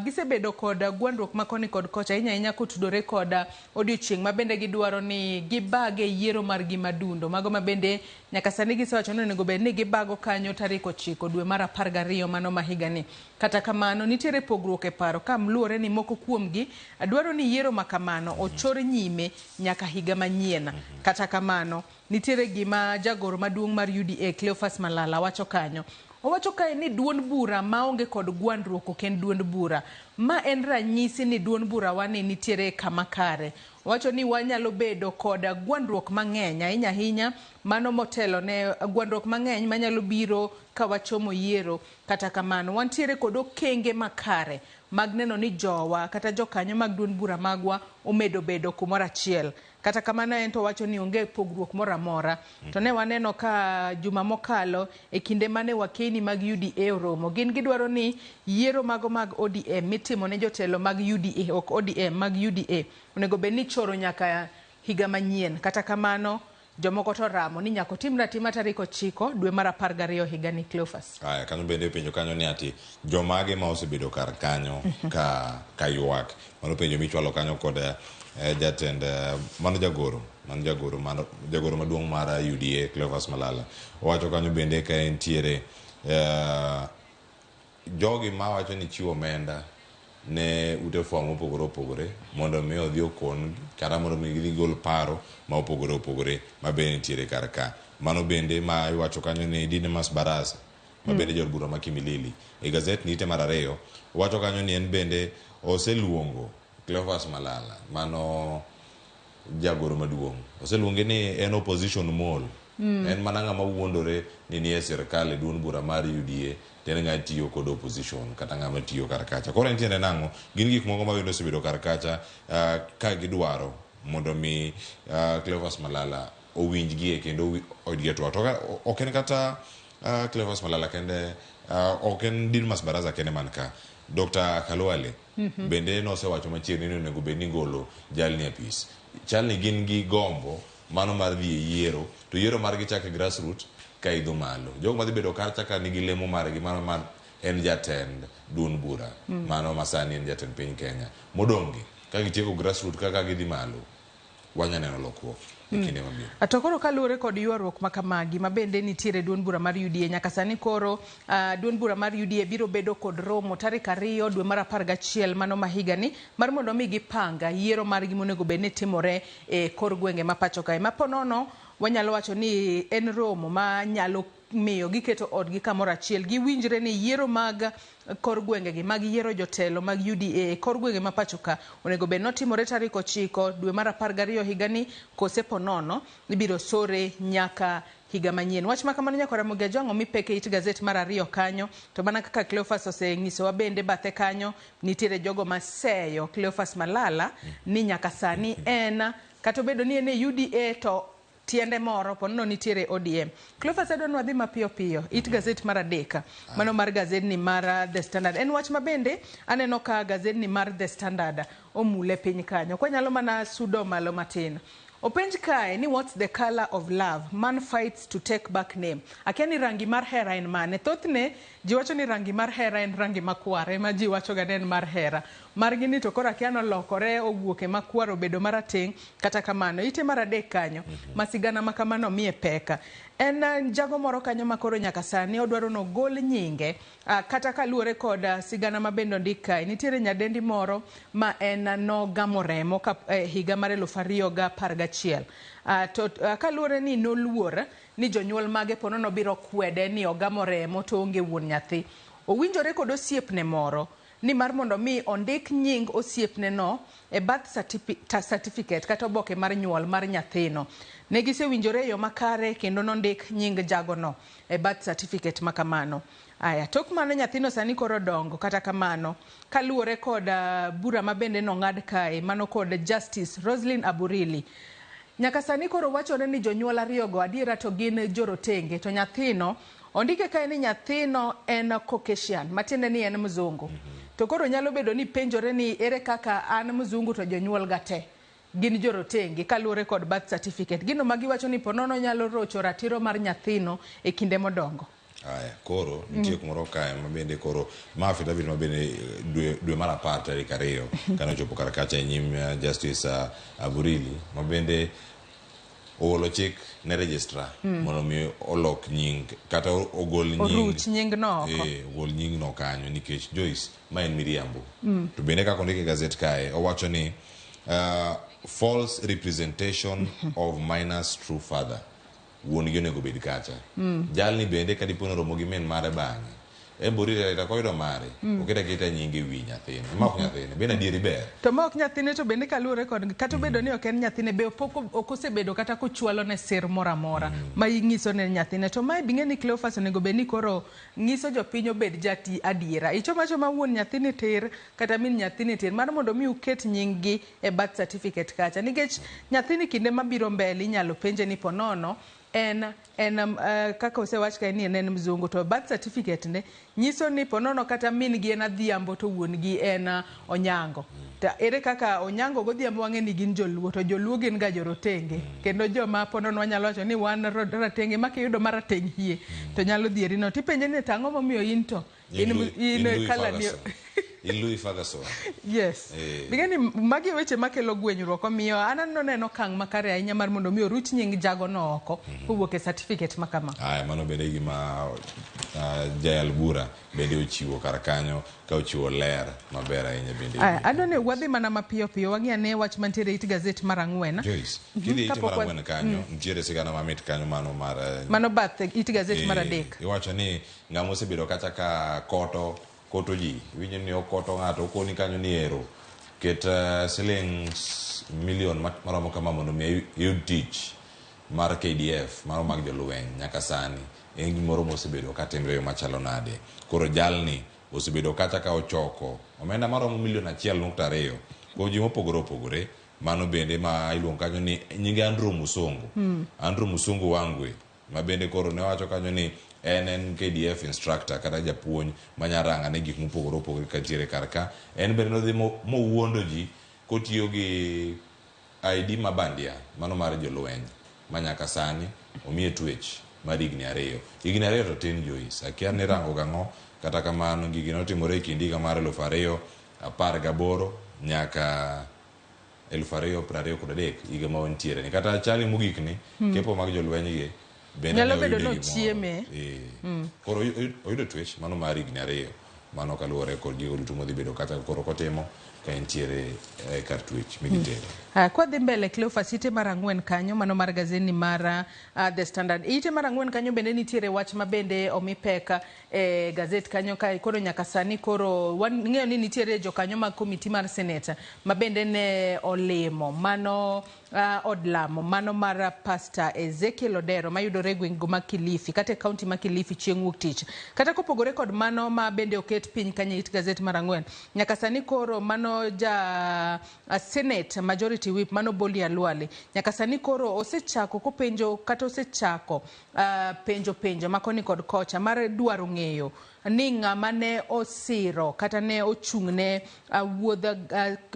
Speaker 33: gisebedo kod gwandruok ma koni kod kocha ahinya ahinya kotudore kod odiochieng' ma bende gidwaro ni gibage yiero margi madundo. Mago ma bende nyaka sani gisewacho ni onego bed ni gibago kanyo tarik 9 dwe mar 12 mano ma higani. Kata kamano nitiere pogruok e paro ka luwore ni moko kuomgi dwaro ni yiero ma kamano ochor nyime nyaka higa manyien. Kata kamano nitiere gima jagoro maduong' mar UDA Cleophas Malala wacho kanyo. Owacho kae ni duond bura maonge kod gwandruok ok en duond bura. Ma en ranyisi ni duond bura wani nitiere kama kare. Owacho ni wanyalo bedo kod gwandruok mang'eny ahinya ahinya mano motelo ne gwandruok mang'eny manyalo biro ka wachomo yiero. Kata kamano wantiere kod okenge makare mag neno ni jowa kata jokanyo mag duond bura magwa omedo bedo kumoro achiel. Kata kamano en to wacho ni onge pogruok moro amora. To ne waneno ka juma mokalo e kinde mane wakeni mag UDA oromo, gin gidwaro ni yiero mago mag ODM mitimo ne jotelo mag UDA, ok ODM, mag UDA, onego bed ni ichoro nyaka higa manyien. Kata kamano jomoko to ramo ni nyaka otimre atima tarik 9 dwe mar 12 higani. Cleophas.
Speaker 6: Aya, kanyo bende penjo kanyo ni ati jomage ma osebedo kar kanyo ka ywak. Mano penjo michwalo kanyo kod jatend mano jagoro, mano jagoro, mano jagoro maduong' mar UDA Cleophas Malala. Owacho kanyo bende ka entiere jogi mawacho ni chiwo omenda ne ute fwambo mopogore opogore mondo mi odhi okon kata mondo mi gidhi gol paro ma opogore opogore ma bende nitiere kar ka. Mano bende ma iwacho kanyo ni Didmus Barasa ma bende jaod bura ma Kimilili e gazet ni ite mar 2 owacho kanyo ni en bende oseluongo Cleophas Malala mano jagoro maduong', oseluonge ni en opposition mole. En mana ng'ama wuondore ni nie sirkal e duond bura mar UDA to en ng'ama tiyo kod opposition kata ng'ama tiyo kar kacha. Koro en tiende nang'o? Gin gik moko ma bende osebedo kar kacha ka gidwaro mondo mi Cleophas Malala owinjgie kendo oyudgie twak. To ok en kata Cleophas Malala kende, ok en Didmus Barasa kende man ka. Dr. Khalwale bende nosewacho machiegni ni onego bed ni golo jalni e apis. Chalni gin gi gombo mano mar dhi e yiero, to yiero margi chake grassroots ka idho malo. Jogo madhi bedo kacha ka nigi lemo margi mano mar en jatend duond bura, mano masani en jatend piny Kenya. Modong' gi ka gitieko grassroots kaka gidhi malo, wanya neno lokruok e kinde mabiro.
Speaker 33: To koro kaluwore kod ywaruok ma kamagi ma bende nitiere duond bura mar UDA nyaka sani koro duond bura mar UDA biro bedo kod romo tarik 2 dwe mar 11 mano ma higani mar mondo mi gipanga yiero margi monego bed ni timore e kor gwenge ma pacho kae. Ma po nono wanyalo wacho ni en romo ma nyalo miyo giketo odgi kamoro achiel, giwinjre ni yiero mag kor gwengegi mag yiero jotelo mag UDA e kor gwenge ma pacho ka onego bed notimore tarik 9 dwe mar 12 higani kose po nono ibiro sore nyaka higa manyien. Wach ma kamano nyaka Ramogi Ajwang' omi pek e it gazet mar 2 kanyo, to mana kaka Cleophas osenyisowa bende bathe kanyo nitiere jogo maseyo Cleophas Malala ni nyaka sani en kata obedo ni en e UDA to tiende moro ponono nitiere ODM. Cleophas adwa ni wadhi mapiyo piyo it gazet mar adek mano mar gazedni mar The Standard. En wach mabende aneno ka gazedni mar The Standard omule piny kanyo. Kwanyalo mana sudo malo matin. Openj kae ni what's the color of love? Man fights to take back name. Akia ni rangi mar hera en mane. Thothne ji wacho ni rangi mar hera en rangi makwar ema ji wacho ga ni en mar hera. Margi ni to koro akia nolokore owuok e makwar obedo marateng' kata kamano. Ite mar adek kanyo ma sigana ma kamano miye pek. En jago moro kanyo ma koro nyaka sani odwaro ni ogol nyinge kata kaluwore kod sigana ma bende ondik kae. Nitiere nyadendi moro ma en nogamo remo ka higa mar 2011. To kaluwore ni noluor ni jonyuol mage ponono biro kwede ni ogamo remo to onge wuon nyathi. Owinjore kod osiepne moro ni mar mondo mi ondik nying osiepne no e birth certificate kata oboke mar nyuol mar nyathino. Ne gisewinjore e yo makare kendo nondik nying jagono e birth certificate ma kamano. Aya, tok mano nyathino sani koro dongo kata kamano kaluwore kod bura ma bende nong'ad kae mano kod Justice Roslyn Aburili. Nyaka sani koro wachore ni jonyuol ariyogo adiera to gin jorotenge to nyathino ondike kae ni nyathino en Caucasian matiende ni en mzungu. To koro nyalo bedo ni penjore ni ere kaka an mzungu to jonyuol ga te gin jorotenge kaluwore kod birth certificate. Gino ma giwacho ni ponono nyalo rocho ratiro mar nyathino e kinde modongo.
Speaker 6: Aya, koro nitie kumoro kae ma bende koro ma affidavit ma bende dwe mar 10 tarik 2 kane ochopo kar kacha e nyim Justice Aburili ma bende oolo chik ne registrar mondo mi olok nying kata ogol nying
Speaker 33: Oruch nying no oko.
Speaker 6: Ogol nying no kanyo nikech Joyce ma en miriambo. To bende kaka ondike e gazet kae owacho ni false representation of minor's true father. Wuon gi onego bed kacha. Jalni bende kadipo ni oromo gi min mare bang'e. En bo rito arita koyudo mare, oket aketa nyinge e wi nyathine. Ma ok nyathine, bende adieri ber.
Speaker 33: To ma ok nyathine to bende kaluwore kod kata obedo ni ok en nyathine be pok ok osebedo kata kochwalo ne sir moro amora ma ing'iso ne nyathine. To mae bing'e ni Cleophas onego bed ni koro ng'iso jopiny obed jati adiera. Ichoma achoma wuon nyathini tir kata min nyathini tir mar mondo mi uket nying gi e birth certificate kacha. Nikech nyathini kinde mabiro mbele inyalo penje ni ponono en kaka osewach kae ni en mzungu to birth certificate ne nyiso ni ponono kata min gi en Adhiambo to wuon gi en Onyango. To ere kaka Onyango godhiambo wang'e ni gin joluo to joluo gin ga jorotenge kendo joma ponono wanyalo wacho ni wan ratenge ma kiyudo marateng' hie to nyalo dhieri no tipenje ni to ang'o momiyo in to in kala ni
Speaker 6: In Louis Ferguson.
Speaker 33: Yes. Bing'e ni magi weche makelo gwenyruok omiyo an aneno neno okang' makare ahinya mar mondo mi oruch nying jagono oko kowuok e certificate ma kama.
Speaker 6: Aya, mano bende gima jayal bura bende ochiwo kar kanyo ka ochiwo ler maber ahinya bende.
Speaker 33: Aya, adwa ni wadhi mana mapiyo piyo wang'i ane wach mantiere e it gazet mar 4.
Speaker 6: Joyce, kidhi e ite mar 4 kanyo, nitiere sigana mamit kanyo mano mar
Speaker 33: mano bath it gazet mar 3.
Speaker 6: Iwacho ni ng'ama osebedo kacha ka koto ji, iwinjo ni okoto ng'ato, okoni kanyo ni ero, ket siling milion maromo kama mondo mi iyud tich mar KDF, mano mag jolweny nyaka sani. En gimoro mosebedo katimre e yo machalo nade. Koro jalni osebedo kacha ka ochoko omenda maromo milion 1.2 kuom ji mopogore opogore. Mano bende ma iluongo kanyo ni nyinge Andrew Musungu. Andrew Musungu Wangwe ma bende koro ne wacho kanyo ni en KDF instructor kata japuonj manyaranga ne gik mopogore opogore kantiere kar ka. En bende nodhi mowuondo ji kotiyo gi ID ma bandia mano mar jolweny ma nyaka sani omiye twech mar higni 2. Higni 2 to tin Joyce, akia ni rango gang'o kata kamano gigi notimore e kind higa mar 2018 nyaka 2023 higa ma wantiere ni. Kata chali mogik ni kepo mag jolweny gi bende
Speaker 33: nyalo bedo ni ochieme.
Speaker 6: Koro oyudo twech mano mar higni 2 mano kaluwore kod gigo duto modhi bedo kata koro kotimo ka entiere kar twech midhi tere.
Speaker 33: Kwadhi mbele Cleophas, ite mar 4 kanyo mano mar gazeti mar The Standard. Ite mar 4 kanyo bende nitiere wach ma bende omi pek e gazet kanyo ka koro nyaka sani koro wang'eyo ni nitiere jokanyo mag komiti mar Senate ma bende ne olimo mano od lamo mano mar Pastor Ezekiel Odero mayudore e gweng' ma Kilifi kata e kaunti ma Kilifi chieng' wuok tich. Kata kopogore kod mano ma bende oket piny kanyo e it gazet mar ang'wen, nyaka sani koro mano ja Senate Majority Whip mano Boni Khalwale nyaka sani koro osechako kopenjo kata osechako penjo penjo ma koni kod kocha mar dwaro ng'eyo ni ng'ama ne osiro kata ne ochung'ne wuodh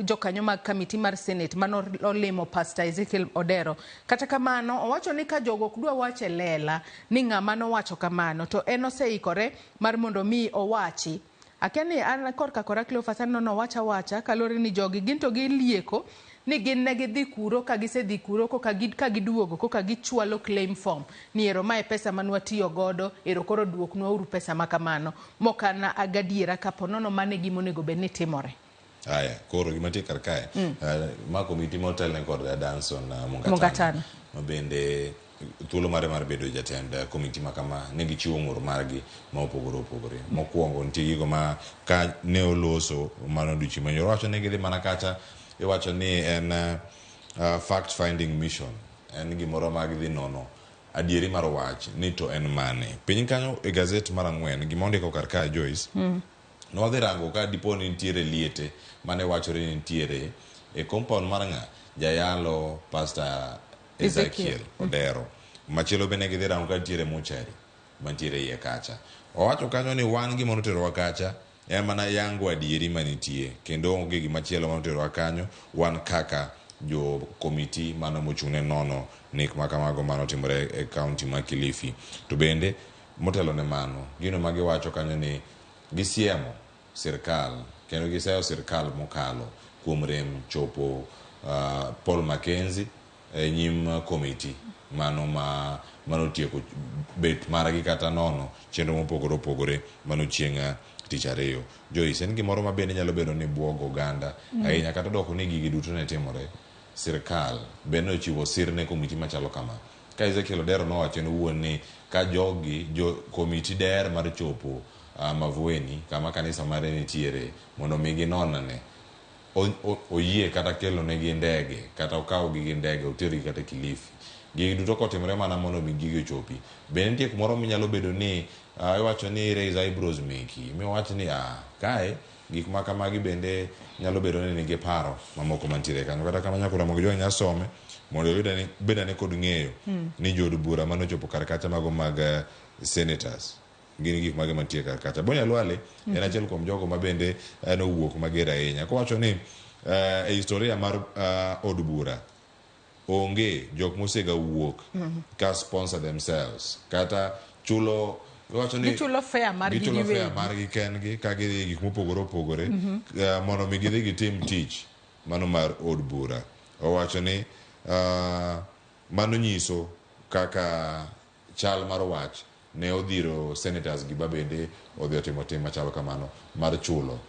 Speaker 33: jokanyo mag kamiti mar Senate mano olimo Pastor Ezekiel Odero. Kata kamano owacho ni ka jogo ok dwa wacho e lela ni ng'ama nowacho kamano to en oseikore mar mondo mi owachi. Akia ni an korka kora Cleophas aneno nowacho awacha kaluwore ni jogi gin to gilieko ni gin ne gidhi kuro ka gisedhi kuro koka ka giduogo koka gichwalo claim form ni ero mae pesa mane watiyo godo ero koro duoknwa uru pesa ma kamano mok an gadiera kapo nono mano e gima onego bed ni timore.
Speaker 6: Aya, koro gima nitie kar kae, ma komiti motelne kod Danson Mungatana,
Speaker 33: Mungatana.
Speaker 6: ma bende thuolo mare mar bedo jatend komiti ma kama ne gichiwo ng'ur margi ma opogore opogore. Mokwongo nitie gigo ma ka ne oloso mano odiochieng' manyoro wacho ni gidhi mana kacha iwacho ni en fact finding mission, en gimoro ma gidhi nono adieri mar wach ni to en mane. Piny kanyo e gazet mar ang'wen gima ondiko kar kae Joyce, nwadhi rango ka dipo ni nitiere liete mane wachore ni nitiere e compound mar ng'a jayalo Pastor Ezekiel Odero. Machielo bende gidhi rango ka nitiere mochari mantiere iye kacha. Owacho kanyo ni wan gima noterowa kacha en mana yango adieri manitie kendo onge gima chielo manoterowa kanyo wan kaka jo komiti mano mochung' ne nono nek ma kamago manotimore e kaunti ma Kilifi. To bende motelo ne mano gino ma giwacho kanyo ni gisiemo sirkal kendo giseyo sirkal mokalo kuom rem chopo Paul Mackenzie e nyim komiti mano ma manotieko bet margi kata nono chenro mopogore opogore mano chieng' tich ariyo. Joyce, en gimoro ma bende nyalo bedo ni buogo oganda ahinya kata doko ni gigi duto ne timore sirkal bende ochiwo sir ne komiti machalo kama. Ka Ezekiel Odero nowacho en owuon ni ka jogi jo komiti der mar chopo Mavueni kama kanisa mare nitiere mondo mi ginonne oyie kata kelo negi ndege kata okawgi gi ndege otergi kata Kilifi. Gigi duto kotimore mana mondo mi gigi ochopi. Bende nitie kumoro minyalo bedo ni iwacho ni raise eyebrows meki miwach ni kae gik ma kamagi bende nyalo bedo ni nigi paro mamoko mantiere kanyo. Kata kamano nyaka Ramogi Jwang' nyalo some mondo oyud ane bed ane kod ng'eyo ni jood bura manochopo kar kacha mago mag senators gin gik mage mantie kar kacha. Boni Khalwale en achiel kuom jogo ma bende nowuok mager ahinya kowacho ni e historia mar od bura onge jok mosega wuok ka sponsor themselves kata chulo iwacho ni
Speaker 33: Gichulo fare margi
Speaker 6: gichulo fare
Speaker 33: giwegi.
Speaker 6: margi kendgi ka gidhi gik mopogore opogore mondo mi gidhi gitim tich mano mar od bura. Owacho ni mano nyiso kaka chal mar wach ne odhiro senators gi ba bende odhi otimo tim machalo kamano mar chulo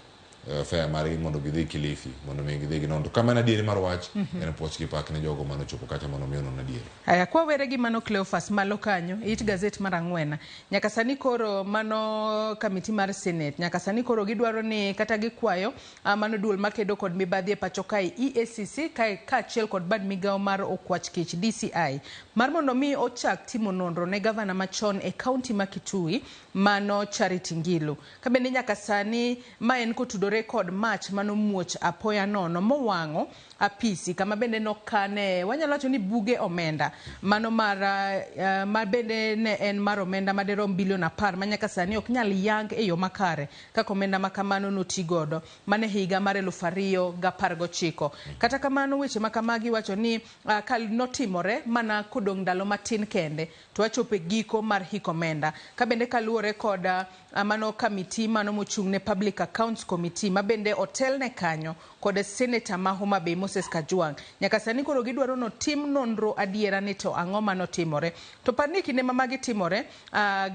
Speaker 6: fare margi mondo gidhi Kilifi mondo mi gidhi ginon. To kamano adieri mar wach en puoch gi pak ne jogo manochopo kacha mondo mi onon adieri.
Speaker 33: Aya, kwawere gi mano Cleophas malo kanyo, it gazet mar ang'wen. Nyaka sani koro mano kamiti mar Senate, nyaka sani koro gidwaro ni kata gikwayo mano duol makedo kod mibadhi e pacho kae EACC kaachiel kod bad migawo mar okwach kich DCI mar mondo mi ochak timo nonro ne gavana machon e kaunti ma Kitui mano Charity Ngilu. Ka bende nyaka sani ma en kotudore kod mach manomuoch apoya nono mowang'o apisi kama bende nokane wanyalo wacho ni buge omenda mano mar ma bende ne en mar omenda madirom bilion 10 ma nyaka sani ok nyal yang e yo makare kaka omenda ma kamano noti godo mane higa mar 2019. Kata kamano weche ma kamagi wacho ni ka notimore mana kodong' ndalo matin kende to wachopo e giko mar hik omenda. Ka bende kaluwore kod mano kamiti mano mochung' ne Public Accounts Committee ma bende otelne kanyo kod Senator ma Homa Bay Moses Kajwang'. Nyaka sani koro gidwaro notim nonro adiera ni to ang'o manotimore. To par ni kinde ma magi timore,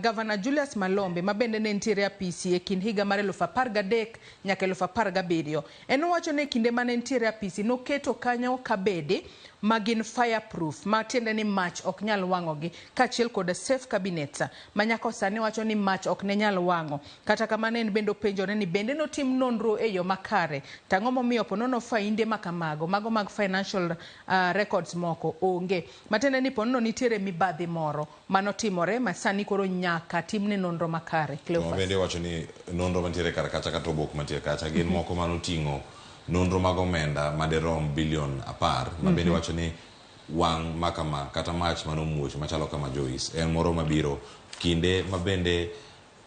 Speaker 33: Governor Julius Malombe ma bende ne nitiere apisi e kind higa mar 2013 nyaka 2017. En owacho ni kinde mane nitiere apisi noketo kanyo kabede ma gin fireproof, ma tiende ni mach ok nyal wang'ogi, kaachiel kod safe cabinets ma nyaka sani wacho ni mach ok ne nyal wang'o. Kata kamano en bende openjore ni bende notim nonro nonro e yo makare to ang'o momiyo ponono fainde ma kamago mago mag financial records moko onge matiende ni ponono nitiere mibadhi moro manotimore ma sani koro nyaka timne nonro makare.
Speaker 6: To
Speaker 33: Cleophas.
Speaker 6: bende wacho ni nonro mantiere kar kacha kata obok mantiere kacha gin moko manoting'o nonro mag omenda maderom bilion 10 ma bende wacho ni wang' makama kata mach manomuoch machalo kama Joyce en moro mabiro kinde ma bende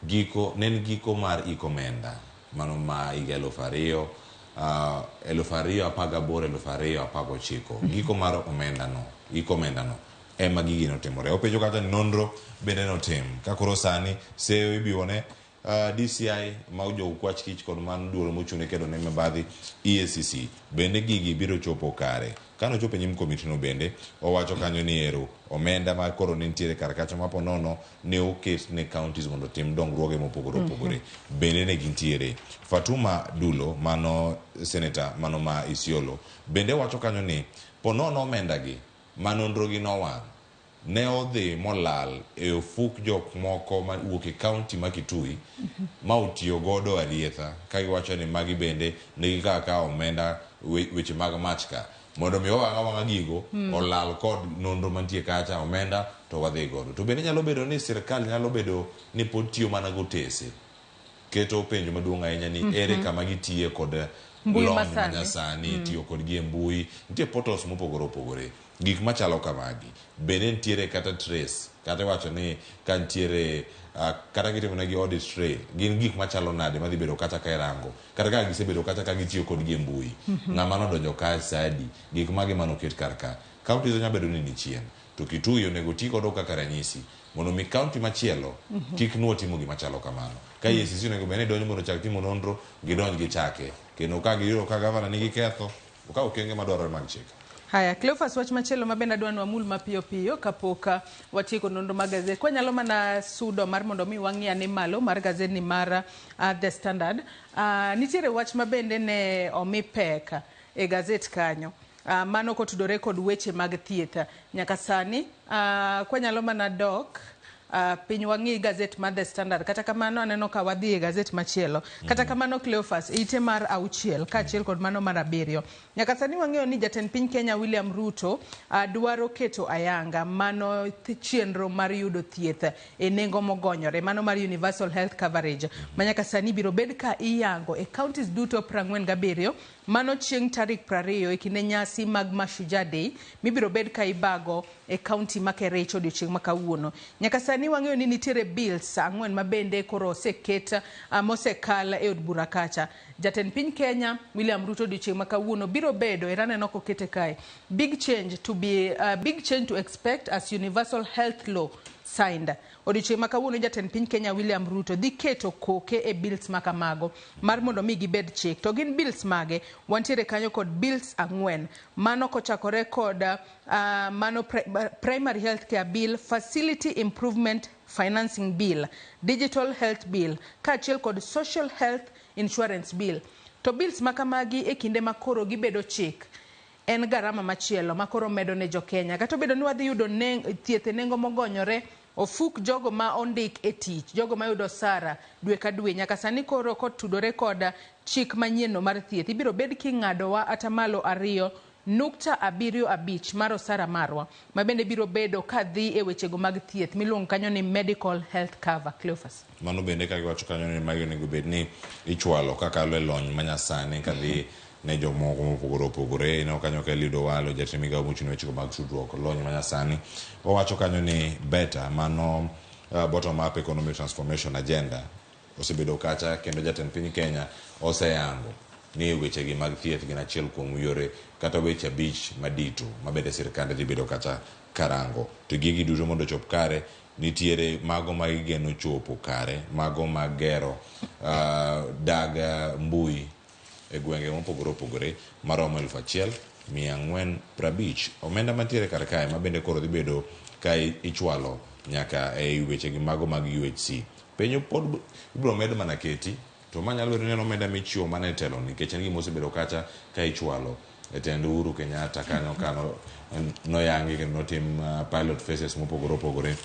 Speaker 6: giko ne en giko mar ik omenda mano ma higa 2018 2019 giko mar omenda no ik omenda no ema gigi notimore. Openjo kata ni nonro bende notim ka koro sani seyo ibiwone DCI ma jokwach kich kod man duol mochung' ne kedo ne mibadhi EACC bende gigi biro chopo kare. Kane ochopo e nyim komiti no bende owacho kanyo ni ero omenda ma koro ne nitiere kar kacha ma ponono ne oket ne counties mondo otim dongruoge mopogore opogore bende ne gintiere. Fatuma Dulo mano senator mano ma Isiolo bende wacho kanyo ni ponono omenda gi ma nonro gi nowang' ne odhi molal e ofuk jok moko ma wuok e county ma Kitui ma otiyo godo arietha ka giwacho ni magi bende ne gikawo akawa omenda weche mag mach ka mondo mi owang' awang'a gigo olal kod nonro mantie kacha omenda to wadhi godo. To bende nyalo bedo ni sirkal nyalo bedo ni pod tiyo mana gotese keto penjo maduong' ahinya ni ere kama gitiye kod
Speaker 33: Mbui
Speaker 6: lony
Speaker 33: masani.
Speaker 6: manyasani tiyo kodgi e mbui nitie portals mopogore opogore gik machalo kamagi bende nitiere kata trace kata iwacho ni ka nitiere kata gitimonegi audit trail gin gik machalo nade madhi bedo kata ka irango kata kaka gisebedo kata ka gitiyo kodgi e mbui ng'ama nodonjo ka sa adi gik mage manoket kar ka counties nyalo bedo ni ni chien to Kitui onego ti godo kaka ranyisi mondo mi county machielo kik nuo timo gima chalo kamano ka EACC onego bed ni donjo mondo ochak timo nonro gidonj gichake kendo ka giyudo ka gavana nigi ketho okaw okenge madwarore mag chik.
Speaker 33: Haya, Cleophas, wach machielo ma bende adwa ni wamul mapiyo piyo kapok watieko nonro mag gazet. Kwanyalo mana sudo mar mondo mi wang'i ane malo mar gazet ni mar The Standard. Nitiere wach ma bende ne omi pek e gazet kanyo. Mano kotudore kod weche mag thieth. Nyaka sani, kwanyalo mana dok piny wang'i gazet mar The Standard. Kata kamano aneno ka wadhi e gazet machielo. Kata kamano Cleophas, ite mar 6 kaachiel kod mano mar 7. Nyaka sani wang'eyo ni jatend piny Kenya William Ruto dwaro keto ayanga mano chenro mar yudo thieth e nengo mogonyore, mano mar Universal Health Coverage ma nyaka sani biro bed ka iyango e counties duto 47 mano chieng' tarik 20 e kinde nyasi mag Mashujaa Day mibiro bed ka ibago e county ma Kericho odiochieng' ma kawuono. Nyaka sani wang'eyo ni nitiere bills 4 ma bende koro oseket mosekal e od bura kacha. Jatend piny Kenya William Ruto odiochieng' ma kawuono biro bedo era aneno kokete kae big change to be big change to expect as universal health law signed. Odiochieng' ma kawuono jatend piny Kenya William Ruto dhi keto koke e bills ma kamago mar mondo mi gibed chik. To gin bills mage? Wantiere kanyo kod bills 4 mano kochakore kod mano primary health care bill, facility improvement financing bill, digital health bill kaachiel kod social health insurance bill. To bills ma kamagi e kinde ma koro gibedo chik en garama machielo ma koro medo ne jo-Kenya. Kata obedo ni wadhi yudo thieth e nengo mogonyore, ofuk jogo ma ondik e tich, jogo mayudo osara dwe ka dwe, nyaka sani koro kotudore kod chik manyien no mar thieth, ibiro bed king'adowa atamalo 2.75 mar osara marwa, ma bende biro bedo kadhi e wechego mag thieth miluongo kanyo ni medical health cover. Cleophas.
Speaker 6: Mano bende ka giwacho kanyo ni magi onego bed ni ichwalo kakalo e lony manyasani kadhi ne jomoko mopogore opogore. Ineno kanyo ka Eliud Owalo, jatend migao mochung' ne wechego mag tudruok lony manyasani, owacho kanyo ni beta mano bottom up economic transformation agenda osebedo kacha kendo jatend piny Kenya oseyango ni wechegi mag thieth gin achiel kuom yore kata weche 5 madito mabende sirkande dhi bedo kacha karango. To gigi duto mondo ochop kare, nitiere mago ma gigeno chopo kare, mago mag gero dag mbui e gwenge mopogore opogore maromo 1450. Omenda mantiere kar kae ma bende koro dhi bedo ka ichwalo nyaka e wechegi mago mag UHC. Penjo pod ibiro med mana keti to ma nyalo bedo ni en omenda michiwo mana e telo nikech en gima osebedo kacha ka ichwalo e tend Uhuru Kenyatta kanyo kano noyangi kendo notim pilot phases mopogore opogore.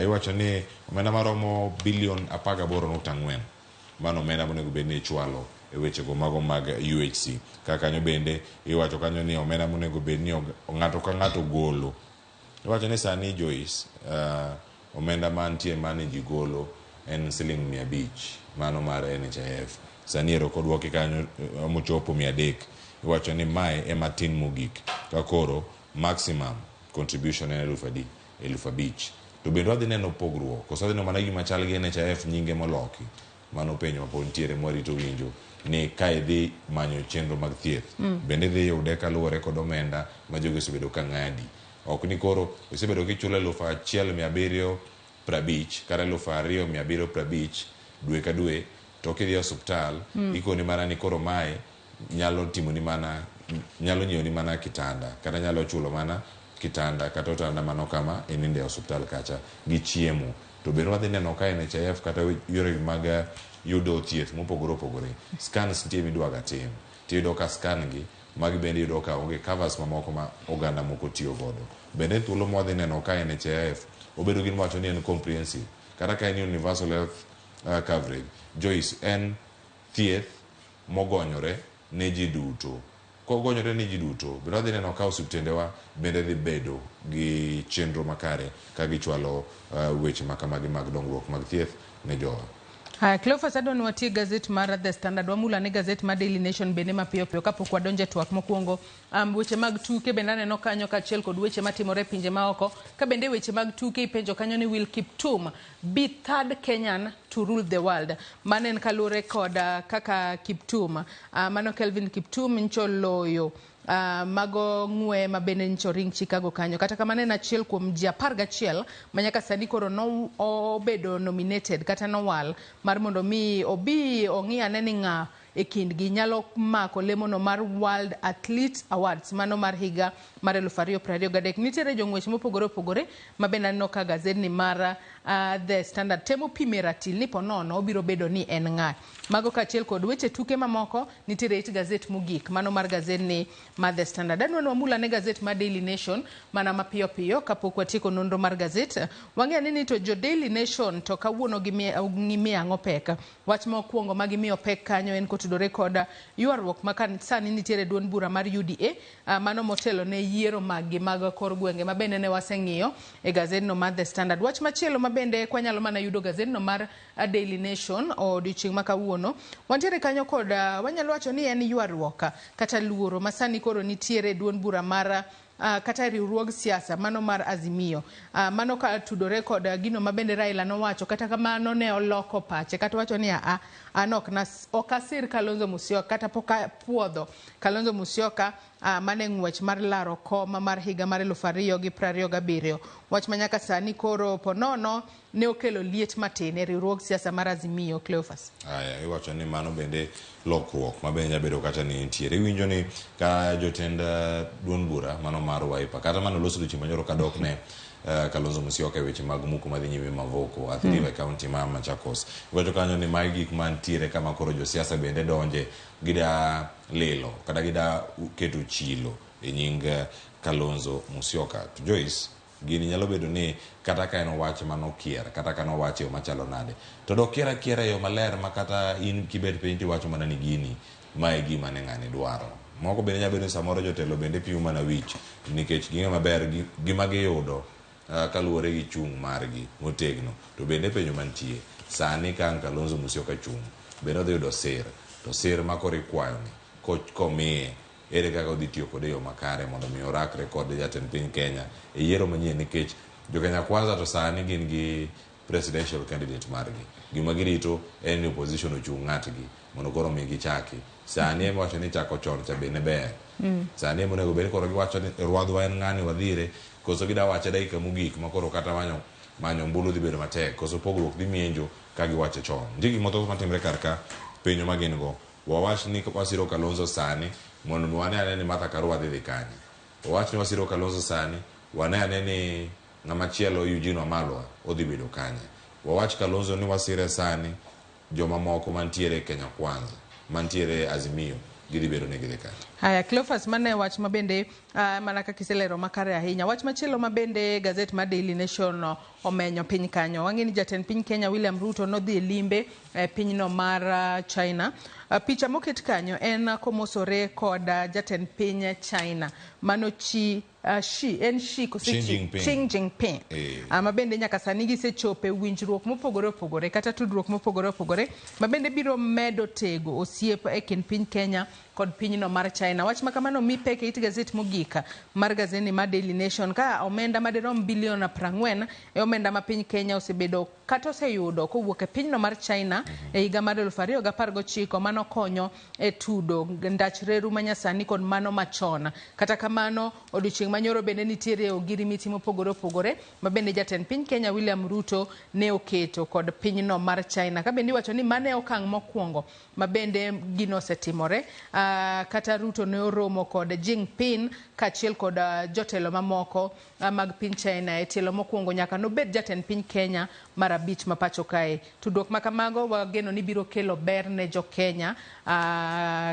Speaker 6: Iwacho ni omenda maromo bilion 18.4 mano omenda monego bed ni ichwalo e wechego mago mag UHC. Ka kanyo bende iwacho kanyo ni omenda monego bed ni ng'ato ka ng'ato golo. Iwacho ni sani Joyce, omenda mantie mane ji golo en siling 500 mano mar NHIF. Sani ero kodwoki kanyo mochopo 300. Iwacho ni mae ema tin mogik. Ka koro maximum contribution en eluf adi? 5,000. To bende wadhi neno pogruok koso wadhi neno mana gima chal gi NHIF nyinge moloki? Mano penjo mapod nitiere mwarito winjo ni ka idhi manyo chenro mag thieth bende idhi yude kaluwore kod omenda ma jogi osebedo ka ng'adi. Ok ni koro isebedo kichulo 1,750 kata 2,750 dwe ka dwe to kidhi e osuptal ikoni mana ni koro mae nyalo timoni mana nyalo nyiewoni mana kitanda kata nyalo chulo mana kitanda kata otanda mano kama ininde e osuptal kacha gi chiemo. To bende wadhi neno ka NHIF kata yore mag yudo thieth mopogore opogore scans nitie midwaga tim tiyudo ka scan gi magi bende iyudo ka onge covers mamoko ma oganda moko tiyo godo. Bende thuolo ma wadhi neno ka NHIF obedo gi wacho ni en comprehensive kata ka en universal health coverage Joyce en thieth mogonyore ne ji duto. Kogonyore ne ji duto bende wadhi neno ka osiptendewa bende dhi bedo gi chenro makare ka gichwalo weche makamagi mag dongruok mag thieth ne jowa.
Speaker 33: Haya, Cleophas, adwa ni watie gazet mar The Standard, wamula ne gazet mar Daily Nation bende mapiyo piyo kapok wadonjo e twak mokwongo. Weche mag tuke bende aneno kanyo kaachiel kod weche matimore e pinje maoko. Ka bende weche mag tuke ipenjo kanyo ni will Kiptum be third Kenyan to rule the world? Mano en kaluwore kod kaka Kiptum, mano Kelvin Kiptum ncho loyo mago ng'we ma bende ncho ring Chicago kanyo. Kata kamano en achiel kuom ji 11 ma nyaka sani koro no obedo nominated kata nowal mar mondo mi obi ong'i ane ni ng'a e kindgi nyalo mako lemono mar World Athlete Awards mano mar higa mar 2023. Nitiere jong'wech mopogore opogore ma bende aneno ka gazedni mar The Standard temo pime ratil ni ponono obiro bedo ni en ng'a. Mago kaachiel kod weche tuke mamoko nitiere it gazet mogik mano mar gazedni mar The Standard. Adwa ni wamul ane gazet mar Daily Nation mana mapiyo piyo kapok watieko nonro mar gazet. Wang'e ane ni to jo Daily Nation to kawuono gimiyo ang'o pek. Wach mokwongo ma gimiyo pek kanyo en kotudore kod ywaruok ma sani nitiere duond bura mar UDA mano motelo ne yiero maggi mag kor gwenge ma bende ne waseng'iyo e gazedno mar The Standard. Wach machielo ma bende kwanyalo mana yudo gazedno mar Daily Nation odiochieng' ma kawuono, wantiere kanyo kod wanyalo wacho ni en ywaruok kata luoro ma sani koro nitiere duond bura mar kata riwruog siasa mano mar Azimio. Mano ka tudore kod gino ma bende Raila nowacho, kata kamano ne oloko pache kata wacho ni an ok asir Kalonzo Musyoka kata pok apuodho Kalonzo Musyoka mane ng'wech mar laro kom mar higa mar 2027. Wach ma nyaka sani koro ponono ne okelo liet matin e riwruog siasa mar Azimio. Cleophas.
Speaker 6: Aya, iwacho ni mano bende lokruok ma bende nyalo bedo kata ni nitiere. Iwinjo ni ka jotend duond bura mano mar Wiper kata mano loso odiochieng' manyoro kadok ne Kalonzo Musyoka e weche mag muko madhi nyime Mavoko, Athi River County ma Machakos. Iwacho kanyo ni magi gik mantiere kama koro josiasa bende donje gida lilo kata gida keto chilo e nying Kalonzo Musyoka. To Joyce, gini nyalo bedo ni kata ka en wach manokier kata ka nowache e yo machalo nade to dokier akiera e yo maler ma kata in kibet piny tiwacho mana ni gini mae e gima ne ng'ani dwaro. Moko bende nyalo bedo ni samoro jotelo bende pimo mana wich nikech ging'eyo maber gima giyudo kaluwore gi chung' margi motegno. To bende penjo mantie sani ka ang' Kalonzo Musyoka chung' bende odhi yudo sir, to sir ma koro ikwayo ni komiye ere kaka odhi tiyo kode e yo makare mondo mi orakre kod jatend piny Kenya e yiero manyien nikech jo Kenya Kwanza to sani gin gi presidential candidate margi. Gima girito en ni opposition ochung' ng'atgi mondo koro mi gichaki. Sani ema wacho ni chako chon cha be ne ber. Sani ema onego bed ni koro giwacho ni rwadhwa en ng'ani wadhire, koso gida wache dakika mogik ma koro kata manyo ombulu dhi bedo matek, koso pogruok dhi mienjo ka giwache chon. Nitie gik mathoth matimre kar ka, penjo ma gin go. Wawach ni wasiro Kalonzo sani mondo mi wane ane ni Martha Karua dhi dhi kanye. Wawach ni wasiro Kalonzo sani, wane ane ni ng'ama chielo Eugene Wamalwa odhi bedo kanye. Wawach Kalonzo ni wasire sani, joma moko mantiere Kenya Kwanza, mantiere Azimio, gidhi bedo ni gidhi kanye.
Speaker 33: Haya, Cleophas, mano e wach ma bende mana kaka iselero makare ahinya. Wach machielo ma bende gazet mar Daily Nation omenyo piny kanyo. Wang'e ni jatend piny Kenya William Ruto nodhi e limbe e pinyno mar China. Picha moket kanyo en komosore kod jatend piny China mano Xi Xi en Xi kose
Speaker 6: Xi Jinping.
Speaker 33: Xi Jinping. Ma bende nyaka sani gisechopo e winjruok mopogore opogore kata tudruok mopogore opogore ma bende biro medo tego osiep e kind piny Kenya kod pinyno mar China. Wach ma kamano mi pek e it gazet mogik mar gazeni mar Daily Nation ka omenda madirom bilion 40 e omenda ma piny Kenya osebedo kata oseyudo kowuok e pinyno mar China e higa mar 2019 mano konyo e tudo ndach reru manyasani kod mano machon. Kata kamano odiochieng' manyoro bende nitiere ogirimiti mopogore opogore ma bende jatend piny Kenya William Ruto ne oketo kod pinyno mar China. Ka bende iwacho ni mano e okang' mokwongo ma bende gino osetimore. Kata Ruto ne oromo kod Jinping kaachiel kod jotelo mamoko mag piny China e tielo mokwongo nyaka nobed jatend piny Kenya mar abich ma pacho kae. Tudruok ma kamago wageno ni biro kelo ber ne jo Kenya.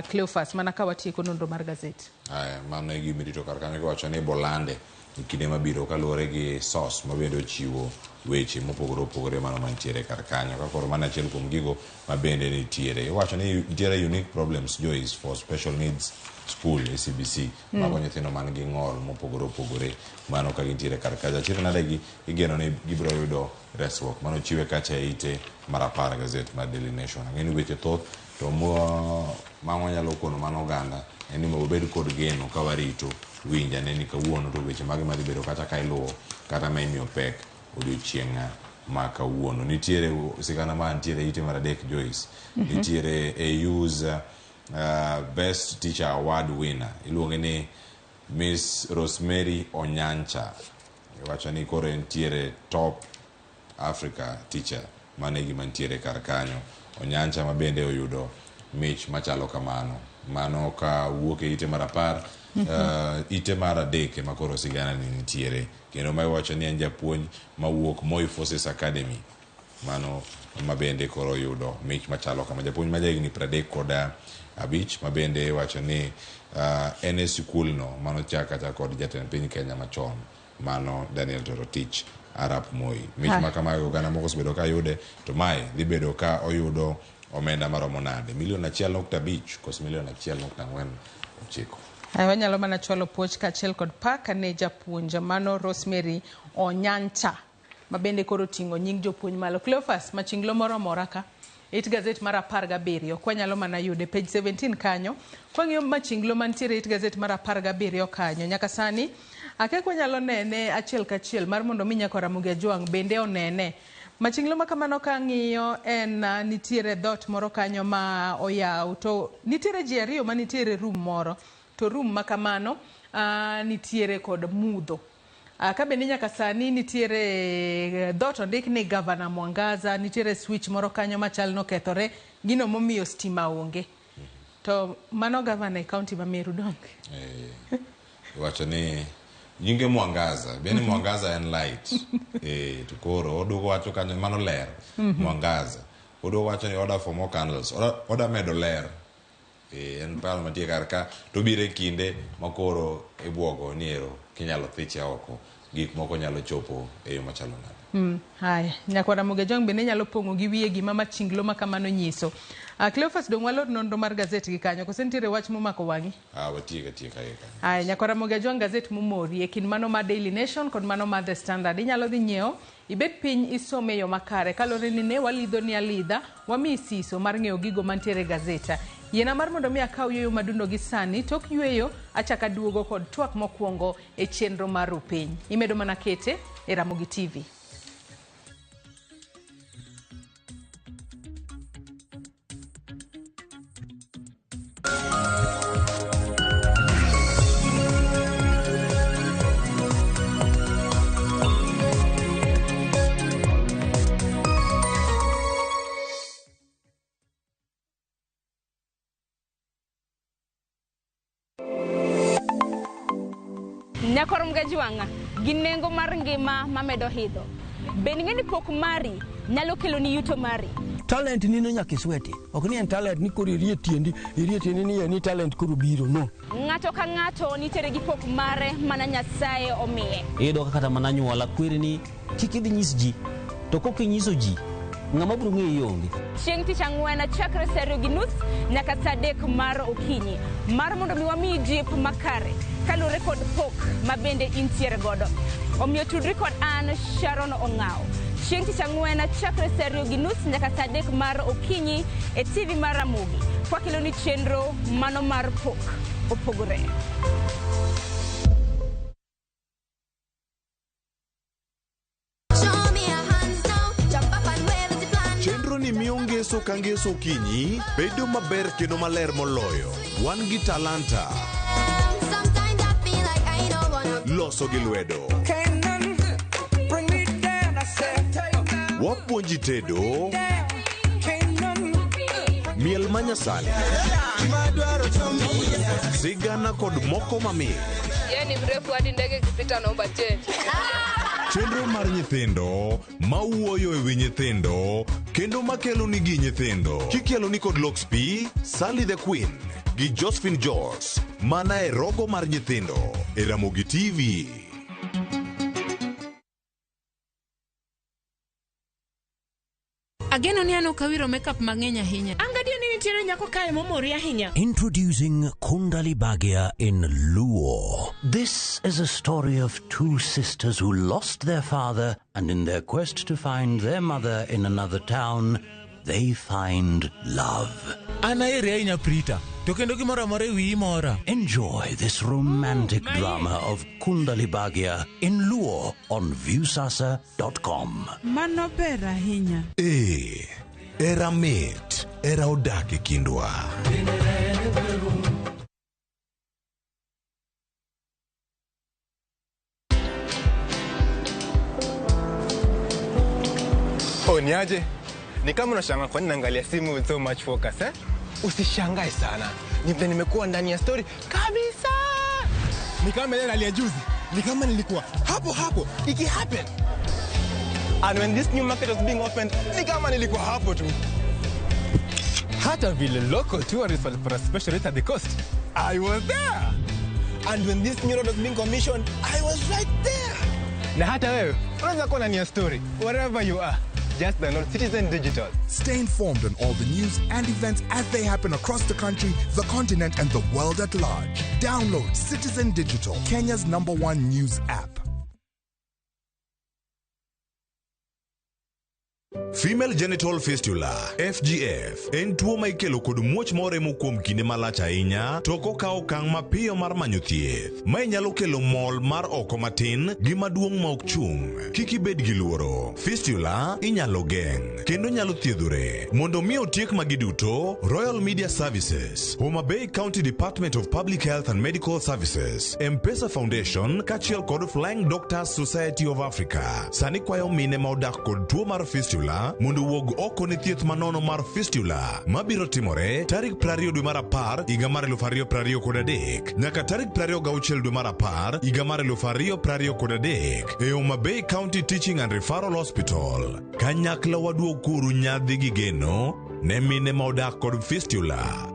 Speaker 33: Cleophas, mana ka watieko nonro mar gazet.
Speaker 6: Aya, mano e gima irito kar kanyo kiwacho ni bolande e kinde mabiro kaluwore gi source ma bende ochiwo weche mopogore opogore mano mantiere kar kanyo. Ka koro mano achiel kuom gigo ma bende nitiere. Iwacho ni nitiere unique problems Joyce for special needs school e CBC. Mago nyithindo man gi ng'ol mopogore opogore mano ka gintiere kar kacha. Achiel nade gi igeno ni gibiro yudo resruok. Mano chiwe kacha e ite mar 10 gazet mar Daily Nation. Ang'e ni weche thoth to ma wanyalo kono mano oganda en ni wabed kod geno ka warito winj ane ni kawuono to weche mage madhi bedo kata ka iluwo kata ma imiyo pek odiochieng' ma kawuono. Nitiere sigana ma nitiere ite mar 3 Joyce. Nitiere AU's Best Teacher Award winner. Iluonge ni Miss Rosemary Onyancha. Iwacho ni koro entiere top Africa teacher mano e gima nitiere kar kanyo. Onyancha ma bende oyudo mich machalo kamano. Mano ka wuok e ite mar 10, ite mar 3 ema koro sigana ni nitiere. Kendo ma iwacho ni en japuonj mawuok Moi Forces Academy. Mano ma bende koro oyudo mich machalo kama. Japuonj ma jahigni 35 ma bende iwacho ni en e sikulno mano chak kata kod jatend piny Kenya machon mano Daniel Toroitich Arap Moi. Mich ma kamago oganda moko osebedo ka yude to mae dhi bedo ka oyudo omenda maromo nade? Milion 1.5 koso milion 1.49.
Speaker 33: Wanyalo mana chwalo puoch kaachiel kod pak ne japuonj mano Rosemary Onyancha ma bende koro ting'o nying jopuonj malo. Cleophas, machinglo moro mora ka it gazet mar 17 kwanyalo mana yude page 17 kanyo. Kwang'iyo machinglo mantiere it gazet mar 17 kanyo nyaka sani akia kwanyalo nene achiel kachiel mar mondo mi nyaka Ramogi Ajwang' bende onene. Machinglo ma kamano kang'iyo en nitiere dhoot moro kanyo ma oyaw to nitiere ji ariyo ma nitiere room moro to room ma kamano nitiere kod mudho. Ka bende nyaka sani nitiere dhoot ondik ni Governor Mwangaza, nitiere switch moro kanyo machal nokethore, gino momiyo stima onge. To mano governor e county ma Meru donge?
Speaker 6: Iwacho ni nyinge Mwangaza, bende Mwangaza en light. To koro oduogo wacho kanyo mano ler. Mwangaza. Oduogo wacho ni order for more candles. Order medo ler. En paro mantie kar ka to biro e kinde ma koro ibuogo ni ero kinyalo thiche oko gik moko nyalo chopo e yo machalo nade.
Speaker 33: Haya, nyakwa Ramogi Ajwang' bende nyalo pong'o gi wiye gima machinglo ma kamano nyiso. Cleophas, dong' walor nonro mar gazet gi kanyo kose nitiere wach momako wang'i?
Speaker 6: Watiek atieka gi kanyo.
Speaker 33: Haya, nyakwa Ramogi Ajwang' gazet momori e kind mano mar Daily Nation kod mano mar The Standard. Inyalo dhi nyiewo, ibed piny isome e yo makare kaluwore ni ne walidho ni alidha, wamiyi siso mar ng'eyo gigo mantiere e gazeta. Yiena mar mondo mi akaw yueyo madundo gi sani, tok yueyo achako aduogo kod twak mokwongo e chenro mar Rupiny. Imedo mana kete e Ramogi TV.
Speaker 1: Nyakor Mgajwang'a gi nengo mar ngima mamedo hidho. Bende ing'e ni pok mari nyalo keloni yuto mari?
Speaker 15: Talent nino nyaka isweti. Ok ni en talent ni koro irie tiendi, irie tiendi ni en talent koro biro, no.
Speaker 1: Ng'ato ka ng'ato nitiere gi pok mare mana Nyasaye omiye.
Speaker 16: Iyudo ka kata mana anyuola kweri ni kik idhi nyis ji. To kok inyiso ji,
Speaker 15: Ng'ama biro ng'eyi onge.
Speaker 1: Chieng' tich ang'wen chakre sa 2:30 nyaka sa 3 mar okinyi mar mondo mi wamiyi jip makare kaluwore kod pok ma bende intiere godo. Omiyo tudri kod an Sharon Ong'aw chieng' tich ang'wen chakre sa 2:30 nyaka sa 3 mar okinyi e TV mar Ramogi kwakeloni chenro mano mar pok opogore.
Speaker 29: Chenro ni miyo ngeso ka ngeso okinyi bedo maber kendo maler moloyo. Wan gi talanta. Loso gi lwedo. Wapuonji tedo. Miel manyasani. Sigana kod moko mamit.
Speaker 2: Yeye ni mrefu hadi ndege ikipita naomba change.
Speaker 29: Chenro mar nyithindo mawuoyo e wi nyithindo kendo makelo nigi nyithindo kikelo ni kod Lox P, Sally the Queen gi Josephine Jos mana e rogo mar nyithindo e Ramogi TV.
Speaker 14: Ageno ni an ok awiro makeup mang'eny ahinya.
Speaker 11: An gadier ni nitiere nyako kae momori ahinya.
Speaker 12: Introducing Kundali Bhagya in Luo. This is a story of two sisters who lost their father and in their quest to find their mother in another town, they find love.
Speaker 13: An aheri ahinya Prita, to kendo gimoro amora e wiyi mora.
Speaker 12: Enjoy this romantic drama of Kundali Bhagya in Luo on Viusasa.com.
Speaker 28: Mano ber ahinya.
Speaker 29: Ee, era mit, era odak e kindwa.
Speaker 4: Oh, niaje? Ni kama unashangaa kwa nini naangalia simu with so much focus, eh? Usishangae sana. Ni vile nimekuwa ndani ya story kabisa. Ni kama ile nalia juzi. Ni kama nilikuwa hapo hapo iki happen. And when this new market was being opened, ni kama nilikuwa hapo tu. Hata vile local tourists walipata special rate at the coast, I was there. And when this new road was being commissioned, I was right there. Na hata wewe unaweza kuwa ndani ya story wherever you are. Just download Citizen Digital.
Speaker 16: Stay informed on all the news and events as they happen across the country, the continent, and the world at large. Download Citizen Digital, Kenya's #1 news app.
Speaker 29: Female genital fistula FGF en tuo ma ikelo kod muoch moremo kuom kinde malach ahinya to ok okaw okang' mapiyo mar manyo thieth. Mae nyalo kelo mol mar oko matin gi maduong' ma ok chung'. Kik ibed gi luoro. Fistula inyalo geng' kendo nyalo thiedhore. Mondo mi otiek magi duto, Royal Media Services, Homa Bay County Department of Public Health and Medical Services, M-Pesa Foundation kaachiel kod Flying Doctors Society of Africa sani kwayo mine ma odak kod tuo mar fistula mondo owuog oko ne thieth manono mar fistula mabiro timore tarik 20 dwe mar 10 higa mar 2023 nyaka tarik 26 dwe mar 10 higa mar 2023 e Homa Bay County Teaching and Referral Hospital. Kanyakla waduog kuru nyadhi gi geno ne mine ma odak kod fistula.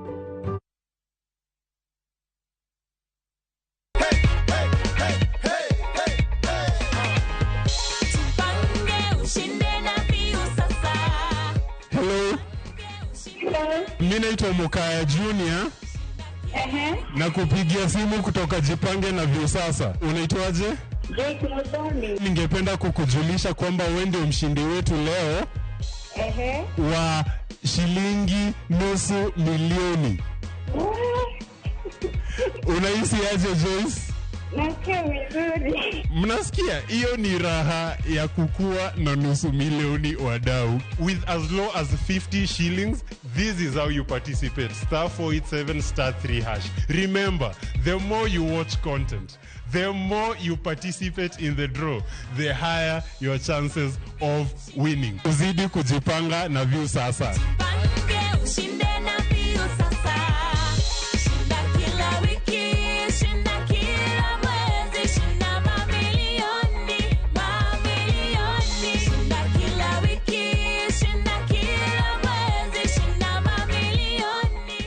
Speaker 7: Hello. Mi naitwa Mukaya Junior. Na kupigia simu kutoka Jipange na Viusasa. Unaitwaje? Ningependa kukujulisha kwamba wewe ndio mshindi wetu leo wa shilingi 500,000. Unahisi aje, Joyce?
Speaker 17: Nasikia vizuri.
Speaker 7: Mnasikia? Hiyo ni raha ya kukua na 500,000 wadau. With as low as 50 shillings, this is how you participate. *487*3#. Remember, the more you watch content, the more you participate in the draw, the higher your chances of winning. Uzidi kujipanga na Viusasa.
Speaker 9: Ushinde na Viusasa. Shinda kila wiki, shinda kila mwezi, shinda mamilioni, mamilioni. Shinda kila wiki, shinda kila mwezi, shinda mamilioni.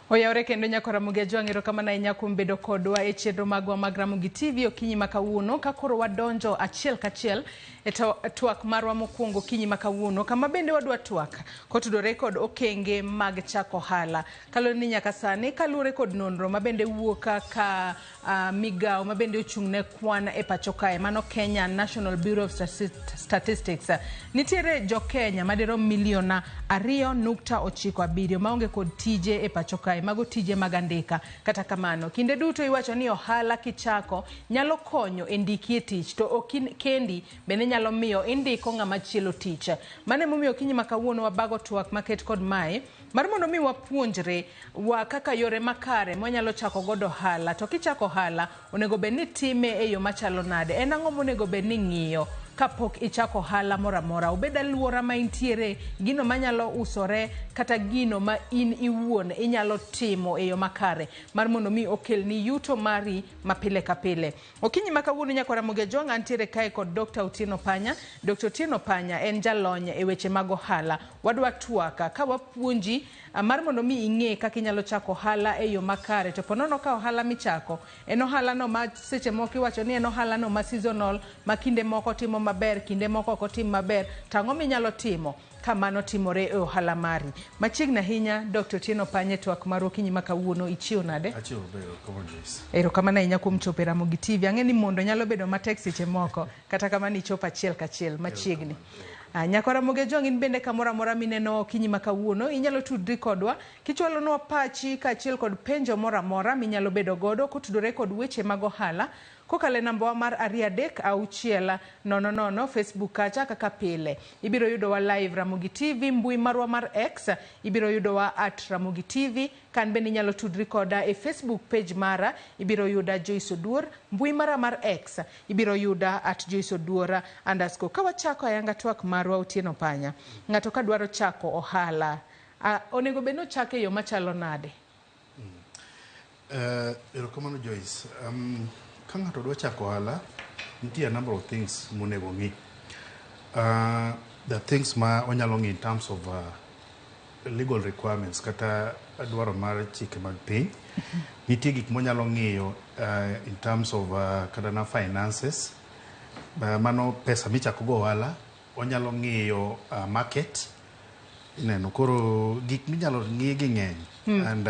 Speaker 33: Oyawre kendo nyako Ramogi Ajwang', erokamano ahinya kuom bedo kodwa e chenro magwa mag Ramogi TV okinyi ma kawuono ka koro wadonjo achiel kachiel e twak marwa mokwongo okinyi ma kawuono kama bende wadwa twak kotudore kod okenge mag chako ohala. Kaluwore ni nyaka sani kaluwore kod nonro ma bende wuok ka migawo ma bende ochung' ne kwan e pacho kae mano Kenya National Bureau of Statistics nitiere jo Kenya madirom milion 2.97 maonge kod tije e pacho kae, mago tije mag andika. Kata kamano kinde duto iwacho ni ohala kichako nyalo konyo e ndiki e tich to ok kendi bende nyalo miyo indiko ng'ama chielo tich. Mano emomiyo okinyi ma kawuono wabago twak maket kod mae mar mondo mi wapuonjre wa kaka yore makare mwanyalo chako godo ohala, to kichako ohala onego bed ni time e yo machalo nade, en ang'o monego bed ni ing'iyo kapok ichako ohala moro amora, obed aluora ma intiere, gino manyalo usore kata gino ma in iwuon inyalo timo e yo makare mar mondo mi okelni yuto mari ma pile ka pile. Okinyi ma kawuono nyako Ramogi Ajwang' antiere kae kod Dr. Otieno Panya. Dr. Otieno Panya en jalony e weche mag ohala. Wadwa twak ka wapuonji mar mondo mi ing'e kaka inyalo chako ohala e yo makare, to ponono ka ohala michako en ohala no ma seche moko iwacho ni en ohala no ma seasonal, ma kinde moko timo maber, kinde moko ok otim maber, to ang'o minyalo timo ka mano timore e ohala mari? Machiegni ahinya Dr. Otieno Panya e twak marwa okinyi ma kawuono, ichiew nade?
Speaker 3: Achiew maber, erokamano Joyce.
Speaker 33: Erokamano ahinya kuom chopo e Ramogi TV. Ang'e ni mondo nyalo bedo matek seche moko, kata kamano ichopo achiel kachiel machiegni. Nyako Ramogi Ajwang' in bende kamoro amora mineno okinyi ma kawuono inyalo tudri kodwa kichwalonwa pachi kaachiel kod penjo moro amora minyalo bedo godo kotudore kod weche mag ohala kokalo e nambawa mar 2 3 6 0 0 Facebook kacha kaka pile. Ibiro yudowa live Ramogi TV, mbui marwa mar X ibiro yudowa @Ramogi TV. Kan bende inyalo tudri koda e Facebook page mara, ibiro yuda Joyce Oduor, mbui mara mar X ibiro yuda @JoyceOduor_. Ka wachako ayanga twak marwa Otieno Panya, ng'ato ka dwaro chako ohala onego bed ni ochake e yo machalo nade?
Speaker 3: Erokamano Joyce. Ka ng'ato dwa chako ohala, nitie a number of things monego ng'i. The things ma onyalo ng'i in terms of legal requirements kata dwaro mar chike mag piny. Nitie gik monyalo ng'iyo in terms of kata na finances. Mano pesa michako go ohala, onyalo ng'iyo market. Ineno koro gik minyalo ng'i gi ng'eny. And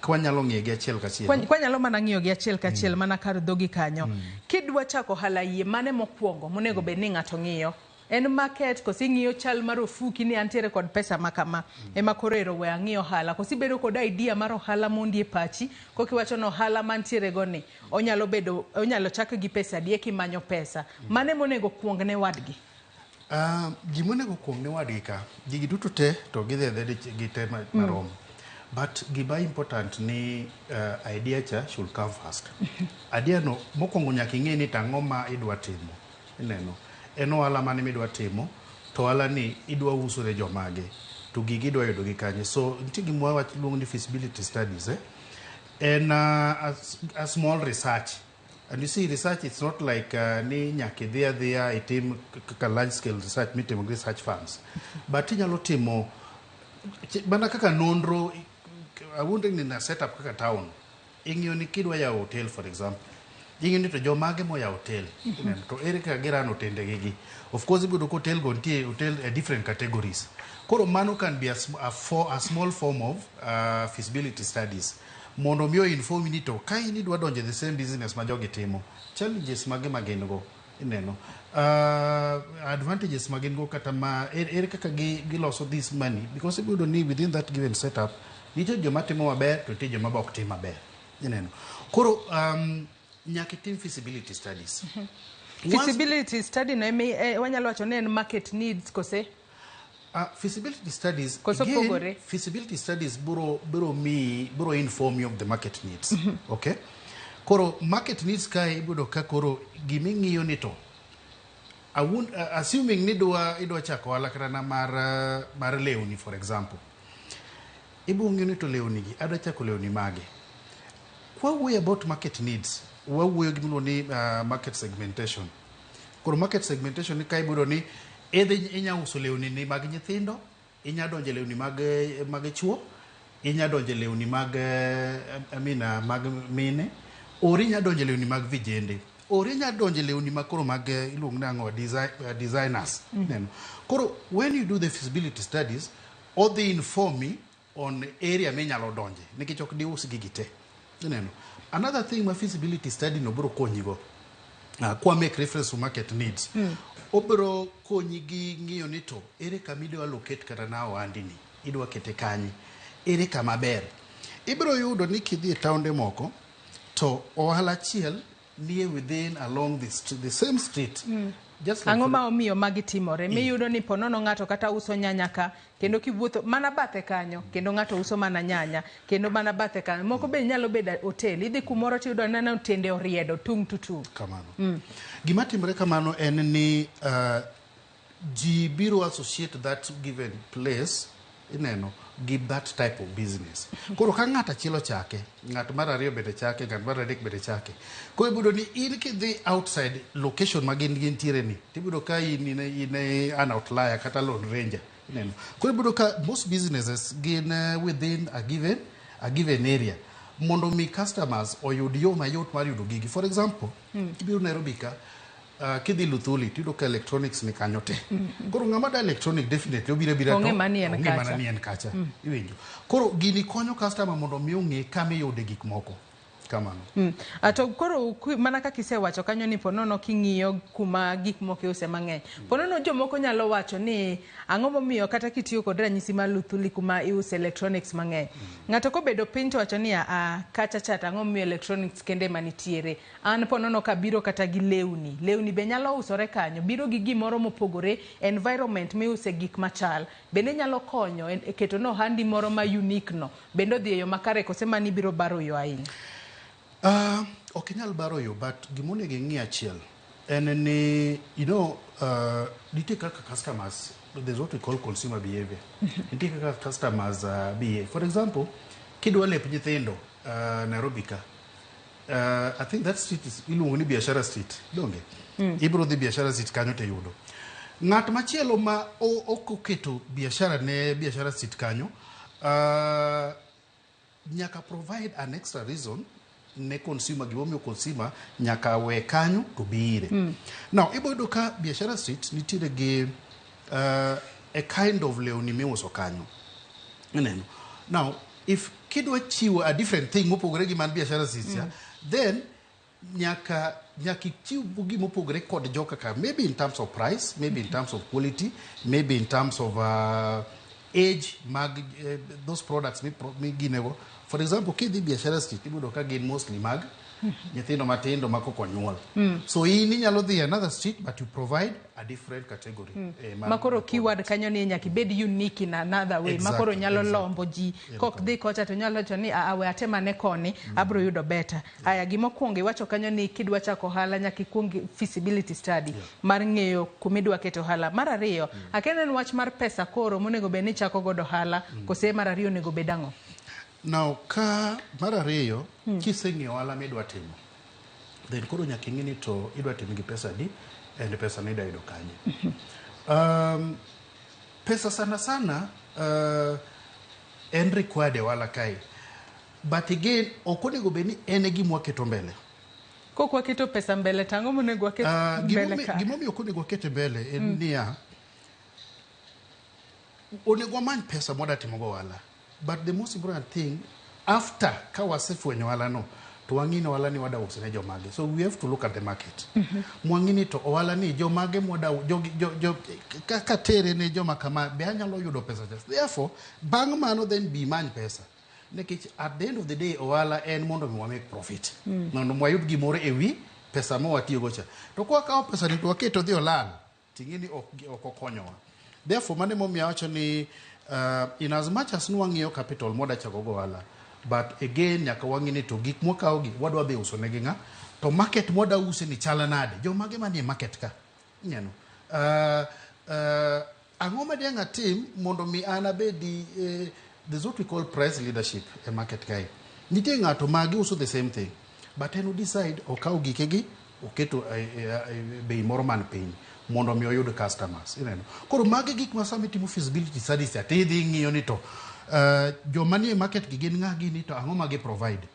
Speaker 3: ka wanyalo ng'iyo gi achiel kachiel.
Speaker 33: Kwanyalo mana ng'iyo gi achiel kachiel mana kar dhogi kanyo. Kidwa chako ohala, yie mane mokwongo monego bed ni ng'ato ng'iyo? En market koso ing'iyo chal mar ofuki ni antiere kod pesa ma kama ema koro ero we ang'i ohala, koso ibedo kod idea mar ohala mondi e pachi kokiwacho ni ohala mantiere go ni onyalo bedo onyalo chak gi pesa adi kimanyo pesa mane monego kuong ne wadgi?
Speaker 3: Gimonego kuong ne wadgi ka, gigi duto te to gidhi adhiya gi te marom. But gima important ni idea cha should come first. Idea no mokwongo nyaka ing'e ni tang'o ma idwa timo. Ineno. En ohala mane midwa timo, to ohala ni idwa uso ne jomage, to gigi idwa yudo gi kanye. So nitie gima waluongo ni feasibility studies. En a small research. And you see, research, it's not like ni nyaka idhi adhiya itim kaka large scale research mitimo gi research firms. But inyalo timo mana kaka nonro, awuondo ni na setup kaka town. Ing'iyo ni kidwa yawo hotel, for example. Ing'iyo ni to jomage moyawo hotel. Ineno, to ere kaka girano otende gi. Of course ibiro yudo ka hotel go nitie hotel e different categories. Koro mano can be a small form of feasibility studies. Mondo mi inform ni to ka in idwa donjo e the same business ma jogi timo, challenges mage ma gin go, ineno. Advantages ma gin go kata ma ere kaka giloso this money, because ibiro yudo ni within that given setup nitie joma timo maber to nitie joma be ok tim maber, ineno. Koro nyaka itim feasibility studies.
Speaker 33: Feasibility study no emi wanyalo wacho ni en market needs kose?
Speaker 3: Feasibility studies
Speaker 33: Koso
Speaker 3: again,
Speaker 33: pogore?
Speaker 3: Feasibility studies biro miyi, biro inform you of the market needs. Okay? Koro market needs kae ibiro ka koro giming'iyo ni to assuming ni idwa chako ohala kata na mar lewni, for example. Ibiro ng'iyo ni to lewni gi adwa chako lewni mage. Kwawuoyo about market needs, wawuoyo gimiluongo ni market segmentation. Koro market segmentation ni ka ibiro ni either inya uso lewni ni mag nyithindo, inya donjo e lewni mag chuo, Inya donje lewni mag I mean, mag mine, or inya donje lewni mag vijende, or inya donje lewni mag koro mag iluongo ni ang'o, designers. Neno. Koro when you do the feasibility studies, odhi informi on area minyalo donje nikech ok dius gigi te. Ineno. Another thing ma feasibility study no biro konyigo, kwa make reference to market needs, obiro konyi gi ng'iyo ni to ere kama idwa locate kata na ohandi ni, idwa kete kanye, ere kama ber. Ibiro yudo ni kidhi e taonde moko to ohala achiel nie within along the same street. Just like
Speaker 33: Ang'o ma omiyo magi timore? Miyudo ni ponono ng'ato kata uso nyanya ka, kendo kiwuotho mana bathe kanyo, kendo ng'ato uso mana nyanya, kendo mana bathe kanyo. Moko be nyalo bedo hotel. Idhi kumoro tiyudo nana otende oriedo tung' to tung'.
Speaker 3: Kamano. Gima timore kamano en ni ji biro associate that given place, ineno, gi that type of business. Koro ka ng'at achiel ochake, ng'at mar ariyo bende chake, ng'at mar adek bende chake. Koro ibiro ni in kidhi outside location ma gin gintiere ni, tibiro ka in an outlier kata lone ranger. Ineno. Koro ibiro ka most businesses gin within a given area mondo mi customers oyud yo mayot mar yudo gigi. For example, ibiro Nairobi ka, kidhi Luthuli tiyudo ka electronics ni kanyo te. Koro ng'ama da electronic definitely obiro abira
Speaker 33: Ong'e
Speaker 3: to
Speaker 33: mani en
Speaker 3: ong'e
Speaker 33: kacha.
Speaker 3: mana ni en kacha. Iwinjo. Koro gini konyo customer mondo mi ong'e kama iyude gik moko. Kamano.
Speaker 33: To koro mana kaka isewacho kanyo ni ponono king'iyo kuma gik moko iuse mang'eny. Ponono jomoko nyalo wacho ni ang'o momiyo kata kitiyo kod ranyisi mar Luthuli kuma iuse electronics mang'eny. Ng'ato kobedo piny to wacho ni a kacha cha to ang'o momiyo electronics kende ema nitiere. An ponono kabiro kata gi lewni. Lewni be nyalo usore kanyo. Biro gi gimoro mopogore, environment miuse gik machal. Bende nyalo konyo e keto no ohandi moro ma unique no. Bende odhi e yo makare kose mani biro baro yo ahinya.
Speaker 3: Ok inyal baro yo, but gimonego ing'i achiel en ni nitie kaka customers, there's what we call consumer behavior. Nitie kaka customers behave. For example, kidwa lep nyithindo Nairobi ka, I think that street is iluongo ni Biashara Street, donge? Ibiro dhi Biashara Street kanyo tiyudo. Ng'at machielo ma ok oketo biashara ne Biashara Street kanyo, nyaka provide an extra reason ne consumer, gimomiyo consumer nyaka we kanyo to bi ire. Now, ibo yudo ka Biashara Street nitiere gi a kind of lewni miuso kanyo. Ineno. Now, if kidwa chiwo a different thing mopogore gi man Biashara Street cha, then nyaka ichiw gimopogore kod joka ka, maybe in terms of price, maybe in terms of quality, maybe in terms of age mag those products miginego. For example, kidhi Biashara Street ibiro ka gin mostly mag nyithindo matindo ma kok onyuol. So in inyalo dhi another street but you provide a different category.
Speaker 33: Makoro keyword kanyo ni nyaka ibed unique in another way. Makoro nyalo lombo ji. Kok dhi kocha to nyalo wacho ni a we atemane koni, abro yudo better. Aya, gimokwongo iwacho kanyo ni kidwa chako ohala nyaka ikuong feasibility study mar ng'eyo kumidwa keto ohala. Mar ariyo, akia en wach mar pesa koro monego bed ni ichako godo ohala, kose mar ariyo onego bed ang'o?
Speaker 3: Now, ka mar ariyo, kiseng'eyo ohala midwa timo, then koro nyaka ing'e ni to idwa timo gi pesa adi, and pesa no idwa yudo kanye. Pesa sana sana en required e ohala kae. But again, ok onego bed ni en e gima waketo mbele.
Speaker 33: Kok waketo pesa mbele to ang'o monego waket mbele ka?
Speaker 3: Gimomiyo ok onego wakete mbele en niya, onego wamany pesa mwadwa timogo ohala. But the most important thing, after ka wasefwenyo ohala no, to wang'i ni ohala ni wadwa uso ne jomage. So we have to look at the market. Mwang'i ni to ohala ni jomage mwada jo, ka tere ne joma kama be anyalo yudo pesa cha. Therefore, bang' mano then bi many pesa. Nikech at the end of the day ohala en mondo mi wa make profit. Mondo wayud gimoro e wi pesa ma watiyogo cha. To kwa kawo pesa ni to waketo dhi olal, ting'e ni ok okonyowa. Therefore, mano emomiyo awacho ni in as much as nwang'iyo capital mwadwa chako go ohala, but again nyaka wang'i ni to gik mwakawo gi wadwa dhi uso negi ng'a, to market mwadwa use ni chal nade, jomage manie market ka. Ineno. Ang'o ma diang' atim mondo mi an abedi there's what we call price leadership e market kae. Nitie ng'ato ma giuso the same thing, but en decide okaw gikegi oketo bei moro man piny mondo mi oyud customers. Ineno. Koro magi gik ma sama itimo feasibility studies cha tidhi ing'iyo ni to Joma nie market gi gin ng'a gini to ang'o ma gi provide?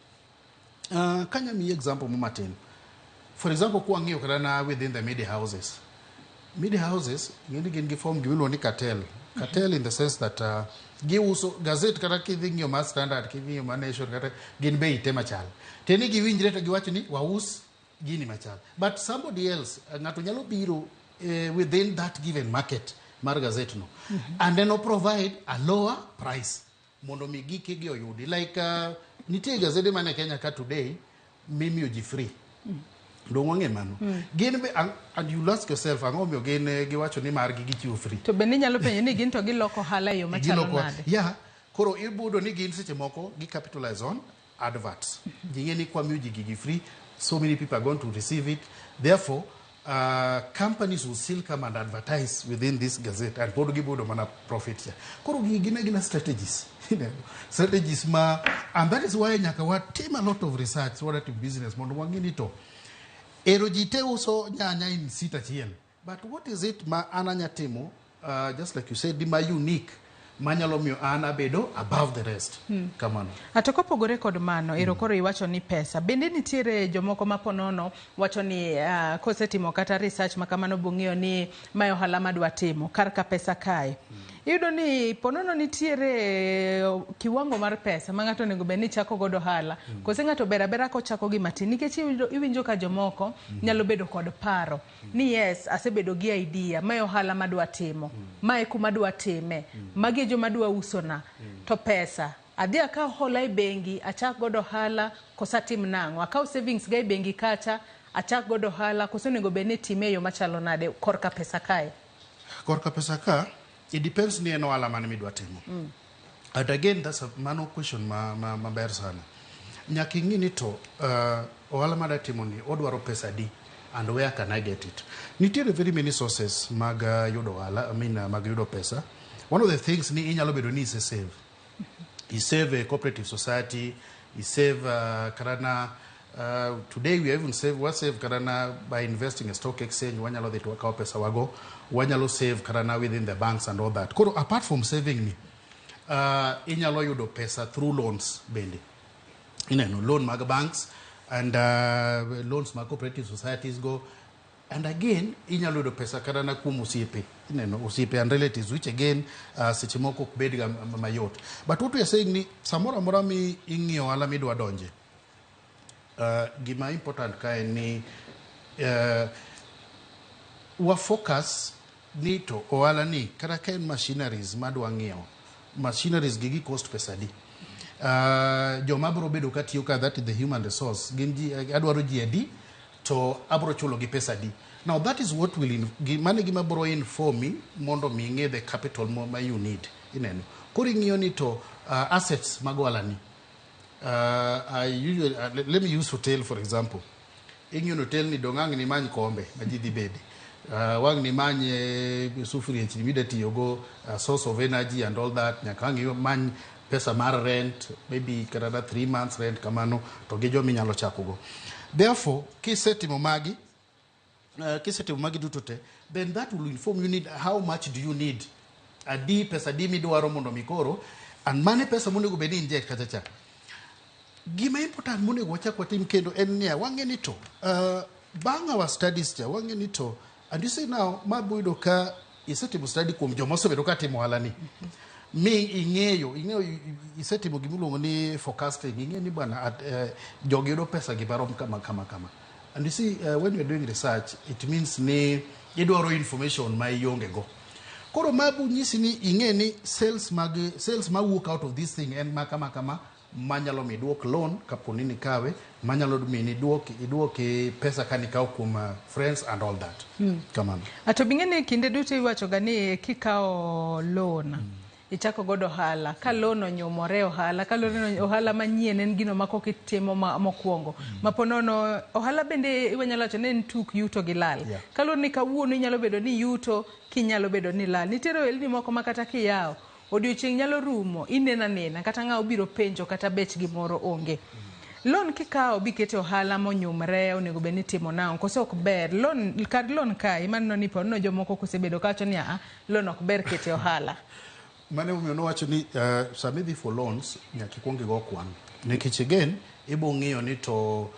Speaker 3: Kanya miyi example mo matin. For example, kwang'iyo kata na within the media houses. Media houses ng'eni gin gi form gimiluongo ni cartel. Cartel in the sense that giuso gazette kata kidhi ng'iyo mar Standard, kidhi ng'iyo mar Nation kata gin bei te machal. Tiende ni giwinjre to giwacho ni waus gini machal. But somebody else, ng'ato nyalo biro within that given market mar gazette no and then provide a lower price mondo mi gike gi oyudi. Like nitie gazede mane Kenya ka today mimiyo ji free. Dong wang'e mano. Gin be, and you ask yourself, ang'o omiyo gin giwacho ni margi gichiwo free?
Speaker 33: To bende inyalo penjo ni gin to giloko ohala e yo machalo nade?
Speaker 3: Yeah, koro ibudo ni gin seche moko gi capitalize on adverts. Ging'e ni kwa miyo ji gigi free, so many people are going to receive it. Therefore, companies will still come and advertise within this gazette and pod gibudo mana profit cha. Koro gigi gin agina strategies. Strategies ma, and that is why nyaka watim a lot of research wadwa business mondo wang'e ni to ero ji te uso nyanya in seat achiel. But what is it ma an anya timo, just like you said, ma unique, manyalo miyo an abedo above the rest. Kamano.
Speaker 33: Ato kopogore kod mano, ero koro iwacho ni pesa. Bende nitiere jomoko ma ponono wacho ni kosetimo kata research ma kamano bong'eyo ni mae ohala madwa timo, kar ka pesa kae. Iyudo ni ponono nitiere kiwango mar pesa ma ng'ato onego bed ni chako godo ohala. Kose ng'ato ber abera kochako gi matin nikech iwinjo ka jomoko nyalo bedo kod paro ni yes, asebedo gi idea, mae ohala madwa timo, mae kuma adwa time, magi e joma adwa usona, to pesa adhi akaw hola e bengi achak godo ohala koso atim nang'o, akaw savings ga e bengi kacha achak godo ohala koso onego bed ni itime e yo machalo nade korka pesa kae?
Speaker 3: Korka pesa ka, it depends ni en ohala mane midwa timo. And again, that's a mano question ma maber sana. Nyaka ing'i ni to ohala madwa timo ni odwaro pesa adi and where can I get it? Nitiere very many sources mag yudo ohala, I mean, mag yudo pesa. One of the things ni inyalo bedo ni ise save. I save a cooperative society, I save karana. Today we even save, we save karana by investing in stock exchange, wanyalo dhi to wakawo pesa wago, wanyalo save karana within the banks and all that. Koro apart from saving ni, inyalo yudo pesa through loans bende. Ineno, loan mag banks and loans mag cooperative societies go. And again, inyalo yudo pesa kata na kuom osiepe. Ineno, osiepe and relatives, which again, seche moko ok bed ga mayot. But what we are saying ni, samoro amora mi ing'iyo ohala midwa donje, gima important ka en ni wa focus ni to ohala ni kata ka en machineries madwa ng'iewo, machineries gi gi cost pesa adi. Joma biro bedo ka tiyo ka, that is the human resource, gin ji adwaro ji adi to abro chulo gi pesa adi. Now that is what will mano e gima biro inform mi mondo mi ing'e the capital ma you need. Ineno, koro ing'iyo ni to assets mag ohala ni, I usually, let me use hotel for example. Ing'iyo ni hotel ni dong' ang' nimany kombe ma ji dhi bede, wang' nimany sufuriechni midwa tiyogo, source of energy and all that, nyaka ang' imany pesa mar rent, maybe kata na 3 months rent kamano, to gi joma inyalo chakogo. Therefore, kisetimo magi duto te, then that will inform you need how much do you need, adi pesa adi midwaro mondo mi koro and mane pesa monego bed ni inject kacha cha. Gima important monego wachak watim kendo en niya, wang'e ni to bang' our studies cha, wang'e ni to, and you see now, ma boyudo ka isetimo study kuom joma osebedo ka timo ohala ni, mi ing'eyo isetimo gimiluongo ni forecasting, ing'eyo ni bwana jogi yudo pesa gi marom kama kama kama. And you see, when you're doing research, it means ni idwaro information ma ionge go. Koro ma bu nyisi ni ing'e ni sales mawuok out of this thing en ma kama kama, manyalo mi duok loan kapo ni nikawe, manyalo mi ni iduok pesa ka nikawo kuom friends and all that. Kamano.
Speaker 33: Ato bing'e ni kinde duto iwacho ga ni kikawo loan ichako godo ohala, ka loan onyumore ohala, ka loan ohala manyien en gino ma koka itimo mokwongo ma ponono ohala bende wanyalo wacho ni en tuk yuto gi lal. Kaluwore ni kawuono inyalo bedo ni yuto, kinyalo bedo ni lal. Nitiere ohelni moko ma kata kiyawo odiochieng' nyalo rumo ineno anena kata ng'a obiro penjo kata bech gimoro onge. Loan kikawo bikete ohala monyumre, onego bed ni itimo nang'o? Koso ok ber loan? Kar loan kae imaneno ni ponono jomoko kosebedo kawacho ni aa, loan ok ber kete ohala.
Speaker 3: Mane omiyo nowacho ni sama idhi for loans nyaka ikwong igo kwan. Nikech again ibo ng'iyo ni to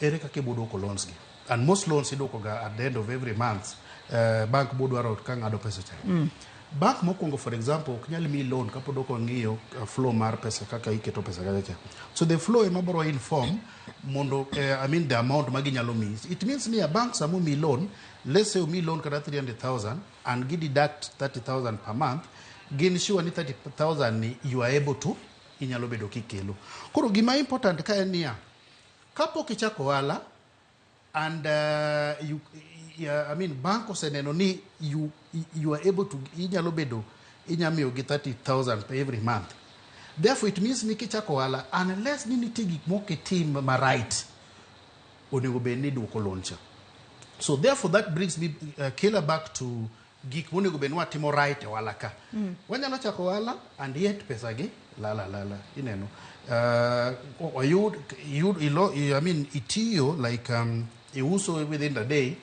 Speaker 3: ere kaka ibo duoko loans gi. And most loans iduoko ga at the end of every month. Bank bo dwaro ka ng'ado pesa cha. Bank mokwongo, for example, ok nyal miyi loan kapod ok ong'iyo flow mar pesa kaka iketo pesa kacha cha. So the flow ema biro inform mondo I mean the amount ma ginyalo miyi. It means ni a bank sama omiyi loan, let's say omiyi loan kata 300,000 and gi deduct 30,000 per month, gin sure ni 30,000 ni you are able to inyalo bedo kikelo. Koro gima important ka en niya, kapok ichako ohala and you, yeah, I mean bank oseneno ni you are able to inyalo bedo inyalo miyo gi 30,000 per every month. Therefore it means ni kichako ohala, unless ni nitie gik mok itim ma right, onego bed ni iduoko loan cha. So therefore that brings me killer back to gik monego bed ni watimo right e ohala ka. Wanyalo chako ohala and yet pesa gi lala lala ineno. Oyud yud ilo, I mean itiyo like iuso within the day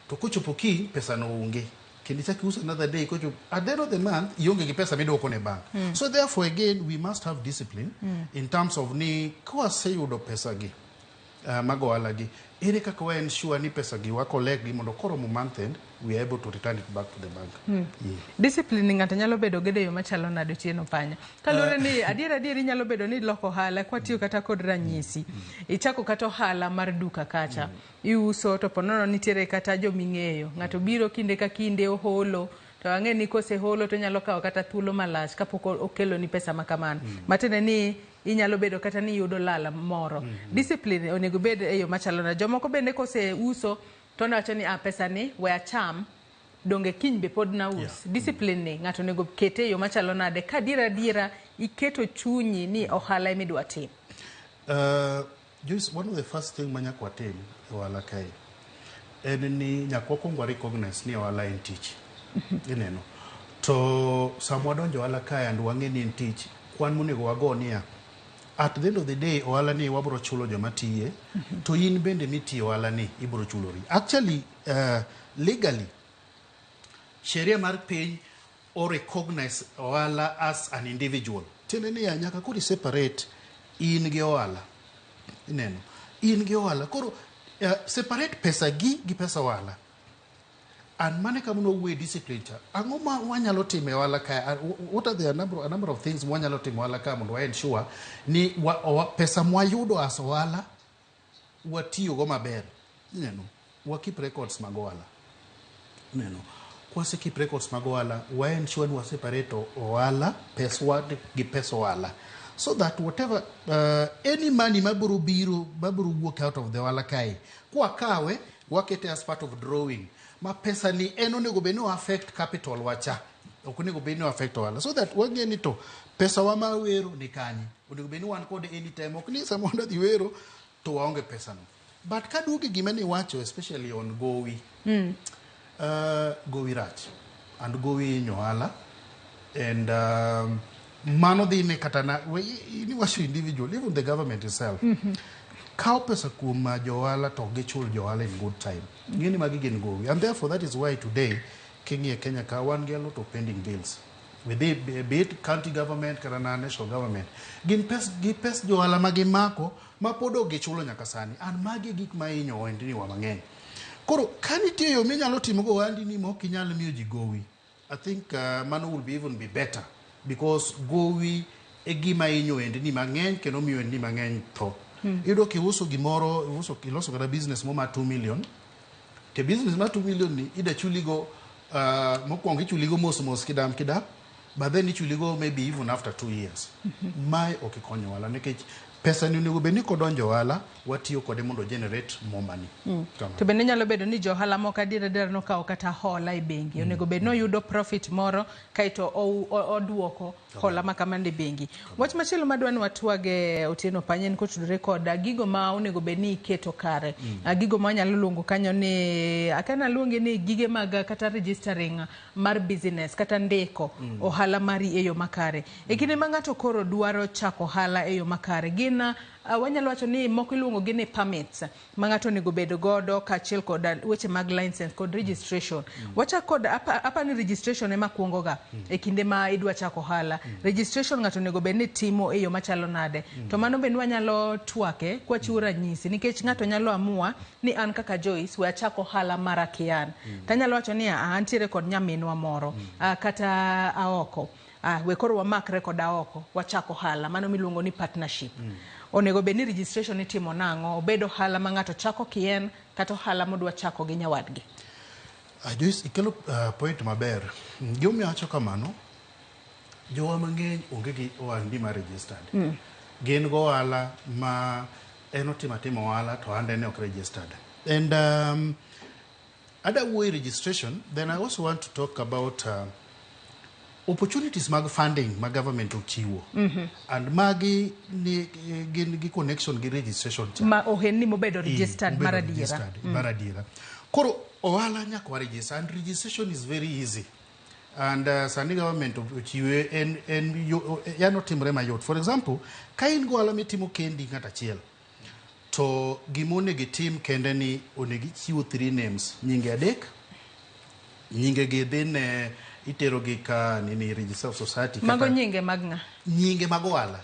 Speaker 3: to kochopo kiny pesa no onge. Kendo ichak iuso another day, kochopo at the end of the month ionge gi pesa miduoko ne bank. So therefore again we must have discipline in terms of ni kwaseyudo pesa gi mag ohala gi, ere kaka wa ensure ni pesa gi wa collect gi mondo koromo month end we are able to return it back to the bank. Yeah.
Speaker 33: Discipline ng'ato nyalo bedo godo e yo machalo nade, Otieno Panya? Kaluwore ni adier adier inyalo bedo ni iloko ohala kwatiyo kata kod ranyisi. Ichako kata ohala mar duka kacha. Iuso to ponono nitiere kata joming'eyo. Ng'ato biro kinde ka kinde oholo to ang'e ni koseholo to onyalo kawo kata thuolo malach kapok okeloni pesa ma kamano. Matiende ni inyalo bedo kata ni iyudo lal moro. Discipline onego bed e yo machalo nade? Jomoko bende koseuso to owacho ni, ah, pesa ni we acham, donge kiny be pod naus. Discipline ni ng'ato onego kete e yo machalo nade ka adiera adiera iketo chunyi ni ohala ema idwa timo?
Speaker 3: Joyce, one of the first thing ma nyaka watim e ohala kae en ni nyaka wakwong wa recognize ni ohala en tich. Ineno. To sama wadonjo ohala kae and wang'e ni en tich, kwan monego wago niya, at the end of the day ohala ni wabro chulo joma tiye, to in bende mitiyo ohala ni ibro chulori. Actually, legally, sheria mar piny o recognize ohala as an individual. Tiende niya, nyaka koro i separate in gi ohala. Ineno. In gi ohala. Koro separate pesa gi gi pesa ohala. And mane kama nwawuoye discipline cha. Ang'o ma wanyalo timo e ohala ka? What are the a number of things mwanyalo timo e ohala ka mondo wa ensure ni pesa mwayudo as ohala watiyogo maber. Ineno. Wa keep records mag ohala. Ineno. Kwase keep records mag ohala, wa ensure ni wa separate ohala, peswa gi pesa ohala. So that whatever, any money mabiro biro, mabiro wuok out of the ohala kae, kwakawe, wakete as part of drawing. Ma pesa ni en onego bed ni o affect capital wacha. Ok onego bed ni o affect ohala. So that wang'e ni to pesa wa mar wero ni kanye. Onego bed ni wan kode anytime. Ok ni sama wadhi wero to waonge pesa no. But kaduogo e gima niwacho, especially on gowi, gowi rach and gowi hinyo ohala and mano dhi ne kata na niwacho individual, even the government itself kawo pesa kuom jo ohala to ok gichul jo ohala in good time. Ng'e ni magi gin gowi, and therefore that is why today king'iyo Kenya ka wan gi a lot of pending bills with be it county government kata na national government, gin pes gi pes jo ohala ma gimako ma pod ok gichulo nyaka sani, and magi e gik ma hinyo ohendni wa mang'eny. Koro ka nitie yo minyalo timogo ohandi ni ma ok inyal miyo ji gowi, I think mano will be even be better, because gowi e gima hinyo ohendni mang'eny kendo miyo ohendni mang'eny tho. Iyudo kiuso gimoro, iuso, iloso kata business mo mar 2 million, to business mar 2 million ni ida chuligo mokwongo ichuligo mos mos kidam kidam, but then ichuligo maybe even after 2 years. Mae ok ikonyo ohala nikech pesa ni onego bed ni kodonjo ohala watiyo kode mondo generate more money. Kamano.
Speaker 33: To bende nyalo bedo ni jo ohala moko adier adier nokawo kata hola e bengi. Onego bed ni oyudo profit moro kaeto oduoko hola ma kamano e bengi. Wach machielo madwa ni watwage, Otieno Pany, en kotudore kod gigo ma onego bed ni iketo kare. Gigo ma wanyalo luongo kanyo ni akana luonge ni gige mag kata registering mar business kata ndiko ohala mari e yo makare. E kinde ma ng'ato koro dwaro chako ohala e yo makare, gin Wanyalo wacho ni moko iluongo gi ni permits ma ng'ato onego bed godo kaachiel kod weche mag license kod registration. Wachak kod apa ni registration ema kuongo ga e kinde ma idwa chako ohala. Registration ng'ato onego bed ni timo e yo machalo nade? To mano bende wanyalo twake kwachiwo ranyisi nikech ng'ato nyalo amua ni an kaka Joyce we achak ohala mara kian. Tanyalo wacho ni antiere kod nyaminwa moro kata aoko. We koro wamakre kod aoko wachak ohala mano miluongo ni partnership. Onego bed ni registration itimo nang'o? Obed ohala ma ng'ato chako kien kata ohala modwa chako gi nyawadgi.
Speaker 3: Joyce, ikelo point maber. Gimomiyo awacho kamano, jowa mang'eny onge gi ohandni ma registered. Gin go ohala ma en otimo atima ohala to ohande ne ok registered. And ada wuoyo e registration, then I also want to talk about opportunities mag funding ma government ochiwo. And magi ni gin gi connection gi registration cha.
Speaker 33: Ma ohelni mobedo registered
Speaker 3: mobedo
Speaker 33: mar adiera.
Speaker 3: Registered, mar adiera. Koro ohala nyaka wa register and registration is very easy. And sani government ochiwe en yani otimre mayot. For example, ka in go ohala mitimo kendi ng'at achiel, to gima onego itim kende ni onego ichiwo three names, nyinge adek, nyinge gi dhi ne itero gi ka nini Registrar of Society
Speaker 33: Mago nyinge mag ng'a?
Speaker 3: Nyinge mag ohala.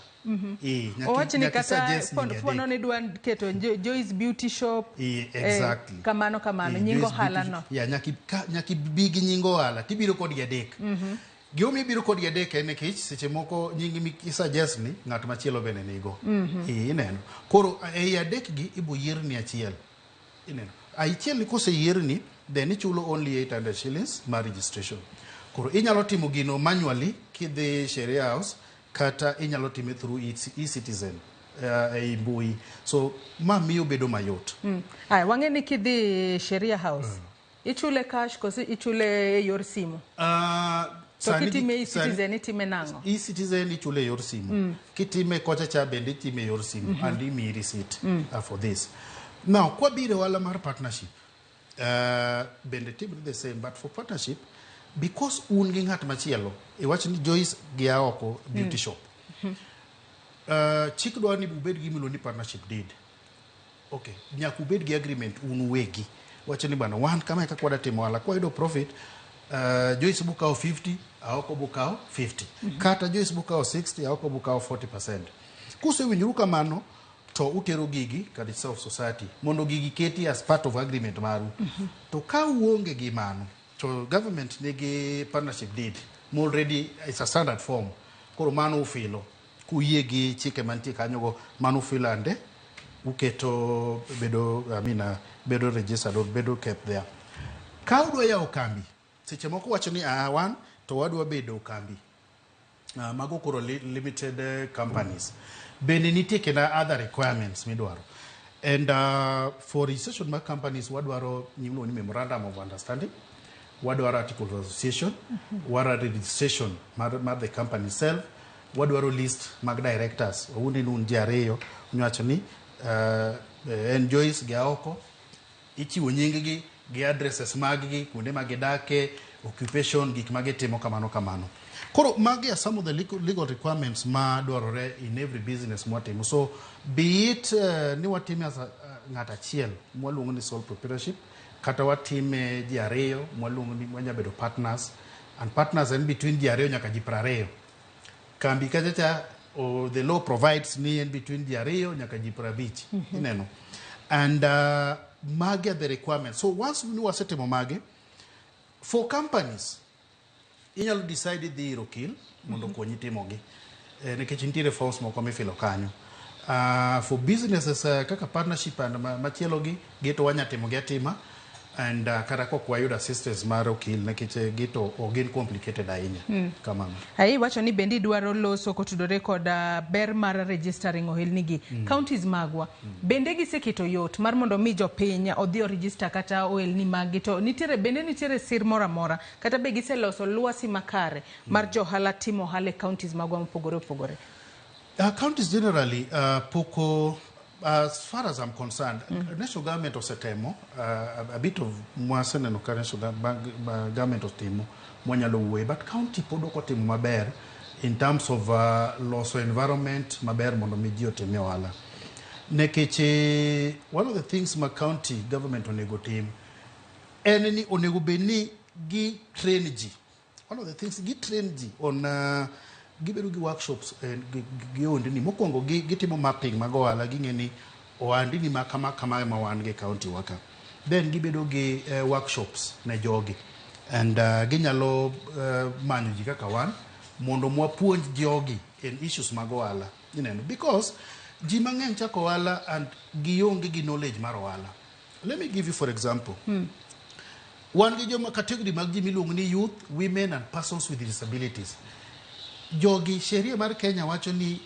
Speaker 33: Owach ni
Speaker 3: Nyaka
Speaker 33: kata
Speaker 3: suggest nyinge
Speaker 33: fuono
Speaker 3: adek.
Speaker 33: ni dwa keto Joyce Beauty Shop.
Speaker 3: Exactly.
Speaker 33: Kamano kamano, nying
Speaker 3: Joyce
Speaker 33: ohala
Speaker 3: Beauty
Speaker 33: no.
Speaker 3: Shop. Yeah, nyaka ibi gi nying ohala tibiro kodgi adek. Gimomiyo ibiro kodgi adek en nikech seche moko nying mi suggest ni ng'at machielo bende nigo. Ineno. Koro ei adek gi ibo yierni achiel. Ineno. Achiel ni koseyierni then ichulo only 800 shillings mar registration. Koro inyalo timo gino manually kidhi Sheria House kata inyalo time through e-citizen ei mbui. So ma miyo bedo mayot.
Speaker 33: Aya, wang'e ni kidhi Sheria House, ichule cash koso ichule e yor simu? To kitime e-citizen itime nang'o?
Speaker 3: E-citizen ichule e yor simu. Kitime kocha cha bende itime e yor simu and imiyi receipt for this. Now, kwabiro e ohala mar partnership, bende timre the same, but for partnership, because un gi ng'at machielo, iwach ni Joyce gi Aoko Beauty Shop. Chik dwaro ni ubed gi gimiluongo ni partnership deed. Okay, nyaka ubed gi agreement un uwegi. Wacho ni bana wan kama e kaka wadwa timo ohala, kwayudo profit, Joyce bukawo 50, Aoko bukawo 50. Kata Joyce bukawo 60, Aoko bukawo 40%. Kusewinjoru kamano, to utero gigi ka Registrar of Society mondo gigi keti as part of agreement maru. To ka uonge gi mano, to government nigi partnership deed ma already it's a standard form. Koro mano ufilo. Kuyie gi chike mantie kanyogo, mano ufilo ande uketo bedo, I mean, bedo registered or bedo kept there. Ka udwa yawo kambi, seche moko wacho ni wan to wadwa bedo kambi. Mago koro limited companies. Bende nitie kenda other requirements midwaro. And for registration mag companies wadwaro gimiluongo ni memorandum of understanding, wadwaro articles of association, wadwaro registration mar the company itself, wadwaro list mag directors. Wawuondi ni un ji ariyo, unyawacho ni en Joyce gi Aoko, ichiwo nying gi gi addresses mag gi, kuonde ma gidake, occupation, gik ma gitimo kamano kamano. Koro magi are some of the legal requirements ma dwarore in every business mwatimo. So be it ni watime as ng'at achiel mwaluongo ni sole proprietorship, kata watime ji ariyo mwaluongo ni wanya bedo partners, and partners en between ji ariyo nyaka ji 20. Kambi kacha cha the law provides ni en between ji ariyo nyaka ji 50. Ineno. And magi are the requirements. So once ni wasetimo magi, for companies, inyalo decide idhi ir okil mondo okonyi timogi. Nikech nitiere forms moko mifilo kanyo. For businesses kaka partnership and machielo gi, gito wanya timo gi atima and kata kok wayudo assistance mar okil nikech gito ok gin complicated ahinya. Kamano.
Speaker 33: Ai wacho ni bende idwaro loso kotudore kod ber mar registering ohelni gi. Counties magwa bende giseketo yot mar mondo mi jopiny odhi oregister kata ohelni maggi, to nitiere bende nitiere sir moro amora kata be giseloso lwasi makare mar johala timo ohala e counties magwa mopogore opogore?
Speaker 3: Counties generally, poko, as far as I'm concerned, national government osetemo, a bit of mwaseneno ka national government otimo, mwanyalo wuoye, but county pod ok otimo maber in terms of loso environment maber mondo mi ji otimie ohala. Nikech one of the things ma county government onego tim en ni onego bed ni gi train ji. One of the things gi train ji on gibedo gi workshops gi ohandni. Mokwongo gitimo mapping mag ohala, ging'e ni ohandni ma kama kama ema wan gi e county wa ka. Then gibedo gi workshops ne jogi and ginyalo manyo ji kaka wan mondo mwapuonj jogi in issues mag ohala. Ineno, because ji mang'eny chako ohala and gionge gi knowledge mar ohala. Let me give you for example. Wan gi joma category mag ji miluongo ni youth, women and persons with disabilities. Jogi, sheria mar Kenya wacho ni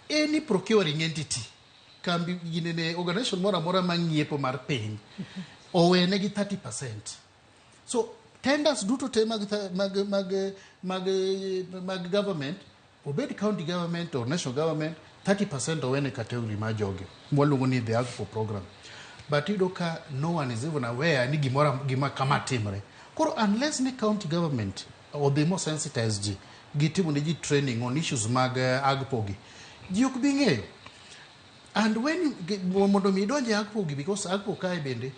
Speaker 3: any procuring entity, kambi ginene, organization moro amora mang'iepo mar piny, owene gi 30%. So tenders duto te mag government, obed county government or national government, 30% owene category mar jogi mwaluongo ni the AGPO program. But iyudo ka no one is even aware ni gimoro gima kama timre. Koro unless ni county government odhi mo sensitize ji, gitimo ne ji training on issues mag AGPO gi, ji ok bi ng'eyo. And when you, mondo mi idonj e AGPO gi, because AGPO kae bende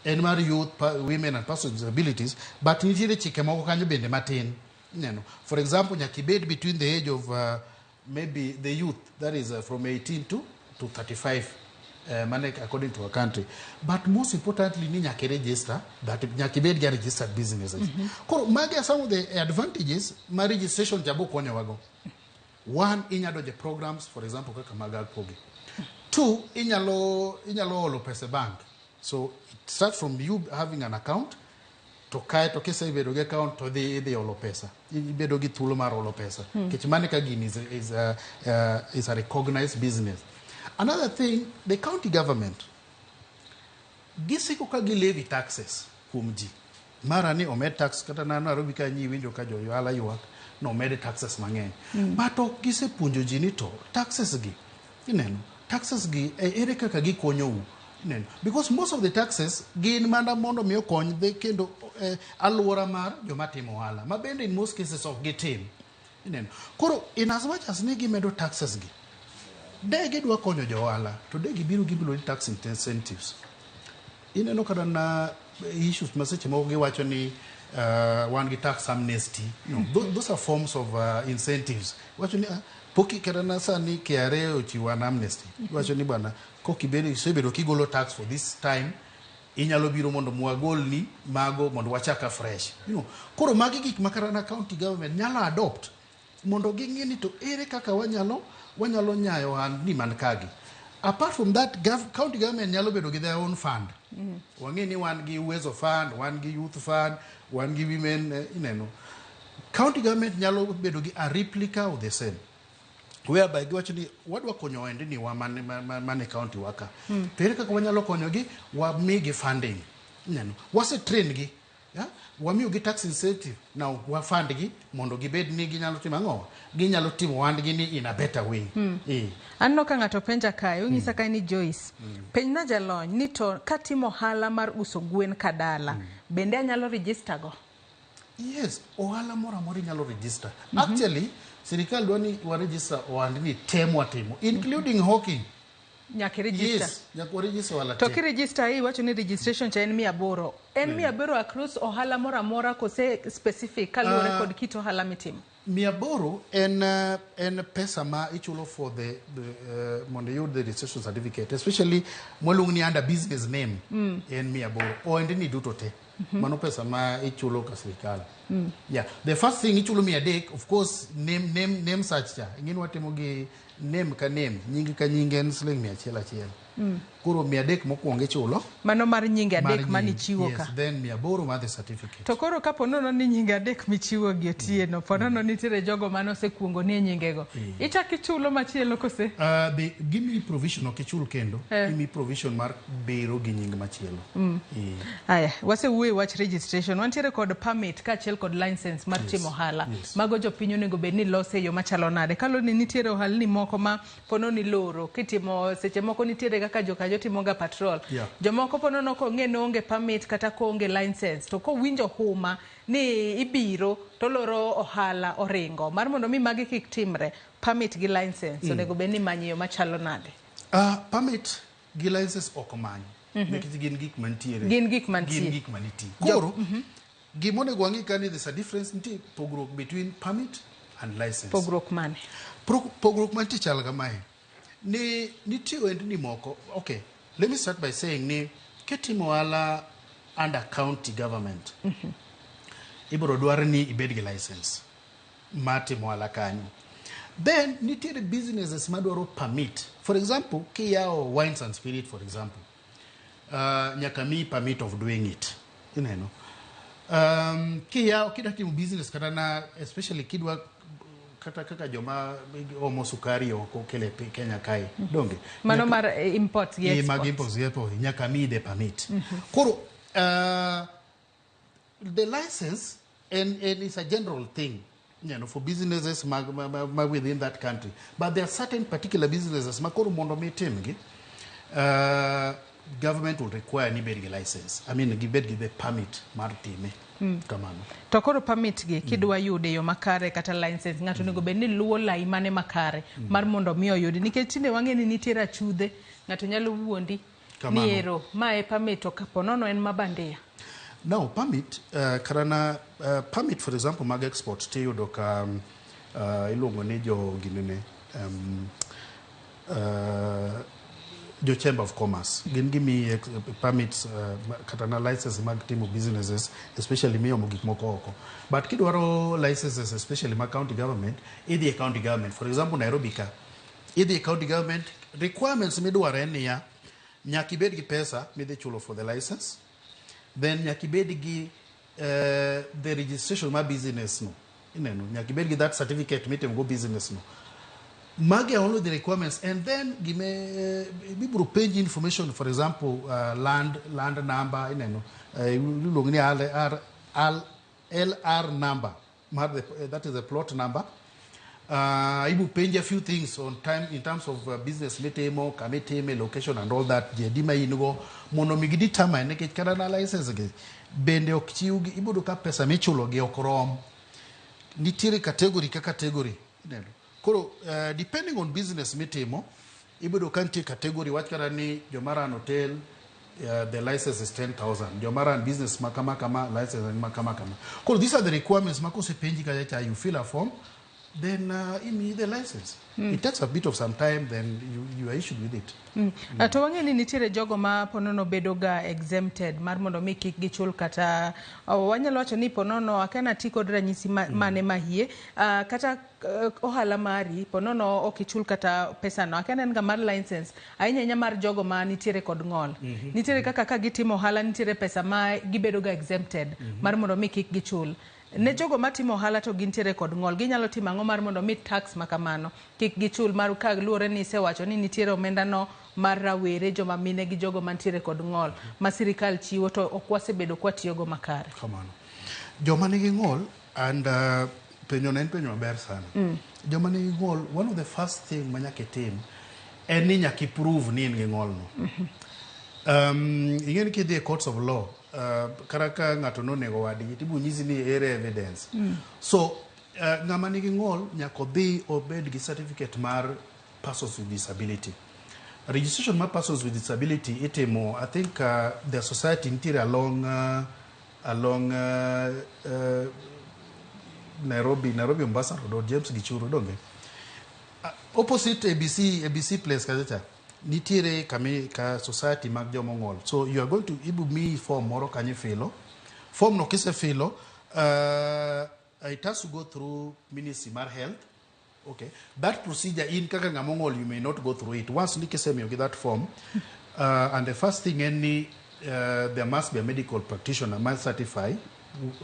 Speaker 3: en mar youth, women and persons with disabilities, but nitiere chike moko kanyo bende matin. Ineno, for example, nyaka ibed between the age of maybe the youth, that is from 18 to 35, mane according to our country. But most importantly ni nyaka register, that nyaka ibed ga registered businesses. Koro magi are some of the advantages ma registration jabo konyowago. One, inyalo donjo e programs, for example kaka mag AGPO gi. Two, inyalo holo pesa e bank. So it starts from you having an account, to kae to kisebedo gi account to idhi holo pesa, ibedo gi thuolo mar holo pesa. Nikech mano ka gini is a recognized business. Another thing, the county government gisiko ka gi levy taxes kuom ji. Mara ni omed tax kata na Nairobi ka nyi winjo ka jo ohala ywak no omed taxes mang'eny. But ok gisepuonjo ji ni to taxes gi, ineno, taxes gi ere kaka gikonyou. Ineno, because most of the taxes gin mana mondo mi okony the kendo alwora mar joma timo ohala, ma bende in most cases ok gitim. Ineno, koro in as much as ni gimedo taxes gi, de gidwa konyo jo ohala, to de gibiro gibiro ni tax incentives. Ineno kata na issues ma seche moko giwacho ni wan gi tax amnesty. No, those are forms of incentives. Wacho ni poki kata na sani KRA ochiwo an amnesty. Wacho ni bwana, kokibedo isebedo kigolo tax for this time, inyalo biro mondo mwagolni mago mondo wachak afresh. Koro magi gik ma kata na county government nyalo adopt mondo ging'e ni to ere kaka wanyalo nyayo ohandni man kagi. Apart from that, county government nyalo bedo gi their own fund. Wang'e ni wan gi Uwezo Fund, wan gi Youth Fund, wan gi Women, ineno. County government nyalo bedo gi a replica of the same, whereby giwacho ni wadwa konyo ohendni wa man e county wa ka. To ere kaka wanyalo konyogi? Wamigi funding. Ineno, wase train gi. Yeah? Wamiyo gi tax incentive. Now wa fund gi mondo gibed ni ginyalo timo ang'o? Ginyalo timo ohandgi ni in a better way.
Speaker 33: Aneno ka ng'ato penja kae, onyisa kae ni Joyce, penjna jalony ni to katimo ohala mar uso gwen kadala, bende anyalo register go?
Speaker 3: Yes, ohala moro amora inyalo register. Actually, sirikal dwa ni wa register ohandni te mwatimo, including hawking.
Speaker 33: Nyaka i-register.
Speaker 3: Yes, nyaka wa register ohala
Speaker 33: To
Speaker 3: te.
Speaker 33: kiregister iwacho ni registration cha en 800. En 800 across ohala moro amora kose specific kaluwore kod kit ohala mitimo?
Speaker 3: 800 en pesa ma ichulo for the mondo iyud the registration certificate, especially mwaluongo ni under business name. En 800 ohendni duto te. Mano pesa ma ichulo ka sirikal. Yeah, the first thing ichulo 300, of course, name search cha. Ing'eni watimo gi name ka name, nying ka nying en siling 100 achiel. Koro 300 mokwongo ichulo.
Speaker 33: Mano mar nyinge
Speaker 3: Mar
Speaker 33: adek
Speaker 3: nying.
Speaker 33: manichiwo
Speaker 3: Yes,
Speaker 33: ka.
Speaker 3: then 800 mar the certificate.
Speaker 33: To koro kapo nono ni nyinge adek michiwo gi Otieno, po nono nitiere jogo mane osekuongo ni e nyingego. Ichak ichulo machielo kose?
Speaker 3: Be, gimiyi provision, ok ichul kendo. Gimiyi provision mar biro gi nying machielo.
Speaker 33: Aya, wasewuoyo e wach registration. Wantiere kod permit kaachiel kod kod license mar timo ohala. Mago jopiny onego bed ni lose e yo machalo nade? Kaluwore ni nitiere ohalni moko ma pono ni loro kitimo seche moko nitiere kaka jokanyo timoga patrol. Jomoko ponono kong'e ni oonge permit kata koonge license to kowinjo huma ni ibiro to loro ohala oringo. Mar mondo mi magi kik timre, permit gi license onego bed ni imanyo e yo machalo nade?
Speaker 3: Permit gi license ok many nikech gin gik mantiere.
Speaker 33: Gin gik mantie.
Speaker 3: Gin gik manitie. Koro gima onego wang'i ka ni there's a difference, nitie pogruok between permit and license.
Speaker 33: Pogruok mane?
Speaker 3: Pogruok mantie chal kamae. Ni nitie ohendni moko. Okay, let me start by saying ni kitimo ohala under county government, ibiro dwar ni ibed gi license mar timo ohala kanyo. Then nitiere businesses madwaro permit. For example, kiyawo wines and spirit, for example, nyaka miyi permit of doing it. Ineno. Kiyawo kidwa timo business kata na especially kidwa kata kaka joma omo sukari oko kele Kenya kae. Donge?
Speaker 33: Mano mar import gi
Speaker 3: export. Mag
Speaker 33: export.
Speaker 3: imports gi export nyaka miyi the permit. Koro the license and it's a general thing for businesses mag within that country. But there are certain particular businesses ma koro mondo mi timgi, government will require ni bed gi license. I mean, gibed gi the permit mar time. Kamano.
Speaker 33: To koro permit gi kidwa yude e yo makare kata license ng'ato onego bed ni luwo lai mane makare mar mondo mi oyudi nikech tinde wang'e ni nitiere achudhe ng'ato nyalo wuondi
Speaker 3: Kamano.
Speaker 33: ni ero ma e permit to kapo nono en ma bandia.
Speaker 3: Now, permit, karana, permit for example mag export tiyudo ka iluongo ni jo ginene jo Chamber of Commerce gin gimiyi permits kata na license mag timo businesses, especially miomo gik moko oko. But kidwaro licenses, especially mag county government, idhi e county government. For example, Nairobi ka idhi e county government, requirements midwaro en niya, nyaka ibed gi pesa midhi chulo for the license, then nyaka ibed gi the registration mar business no, ineno, nyaka ibed gi that certificate mitimo go business no. Magi are only the requirements. And then gime ibiro penji information, for example, land number, ineno, iluongo ni LR number mar the, that is the plot number. Ibu penji a few things on time in terms of business mitimo, kamitime, location and all that, ji adi ma in go mondo mi gidetermine, nikech kata na license gi bende ok chiw gi, iboyudo ka pesa michulo gi ok rom. Nitiere category ka category, ineno. Koro depending on business mitimo, iboyudo ka nitie category, wach kata ni joma run hotel, the license is 10,000, joma run business ma kama kama, license en ma kama kama. Koro these are the requirements ma kosepenji kacha cha, you fill a form, then imiyi the license. It takes a bit of some time, then you are issued with it.
Speaker 33: To wang'e ni nitiere jogo ma ponono bedo ga exempted mar mondo mi kik gichul kata wanyalo wacho ni ponono akia ti kod ranyisi mane mahie kata ohala mari ponono ok ichul kata pesano akia en ga mar license ahinya ahinya mar jogo ma nitiere kod ng'ol. Nitiere kaka ka gitimo ohala nitiere pesa ma gibedo ga exempted mar mondo mi kik gichul. Ne jogo matimo ohala to gintiere kod ng'ol, ginyalo timo ang'o mar mondo mi tax ma kamano kik gichul mar ka luwore ni isewacho ni nitiere omenda no mar rawere, joma mine gi jogo mantiere kod ng'ol ma sirikal chiwo to ok wasebedo kwatiyogo makare?
Speaker 3: Kamano. Joma nigi ng'ol and penjo no en penjo maber sana. Joma nigi ng'ol, one of the first thing ma nyaka itim en ni nyaka iprove ni in gi ng'ol no. Ing'e ni kidhi e courts of law, kata ka ng'ato nonego wadgi, tibo nyisi ni ere evidence. So ng'ama nigi ng'ol nyaka odhi obed gi certificate mar persons with disability. Registration mar persons with disability itimo, I think the society nitiere along Nairobi Mombasa Road or James Gichuru, donge? Opposite ABC Place kacha cha nitiere kami ka society mag joma ong'ol. So you are going to ibu miyi form moro kanyo ifilo. Form no kisefilo, it has to go through Ministry mar Health. Okay. That procedure in kaka ng'ama ong'ol, you may not go through it. Once ni kisemiyogi that form, and the first thing en ni there must be a medical practitioner ma certify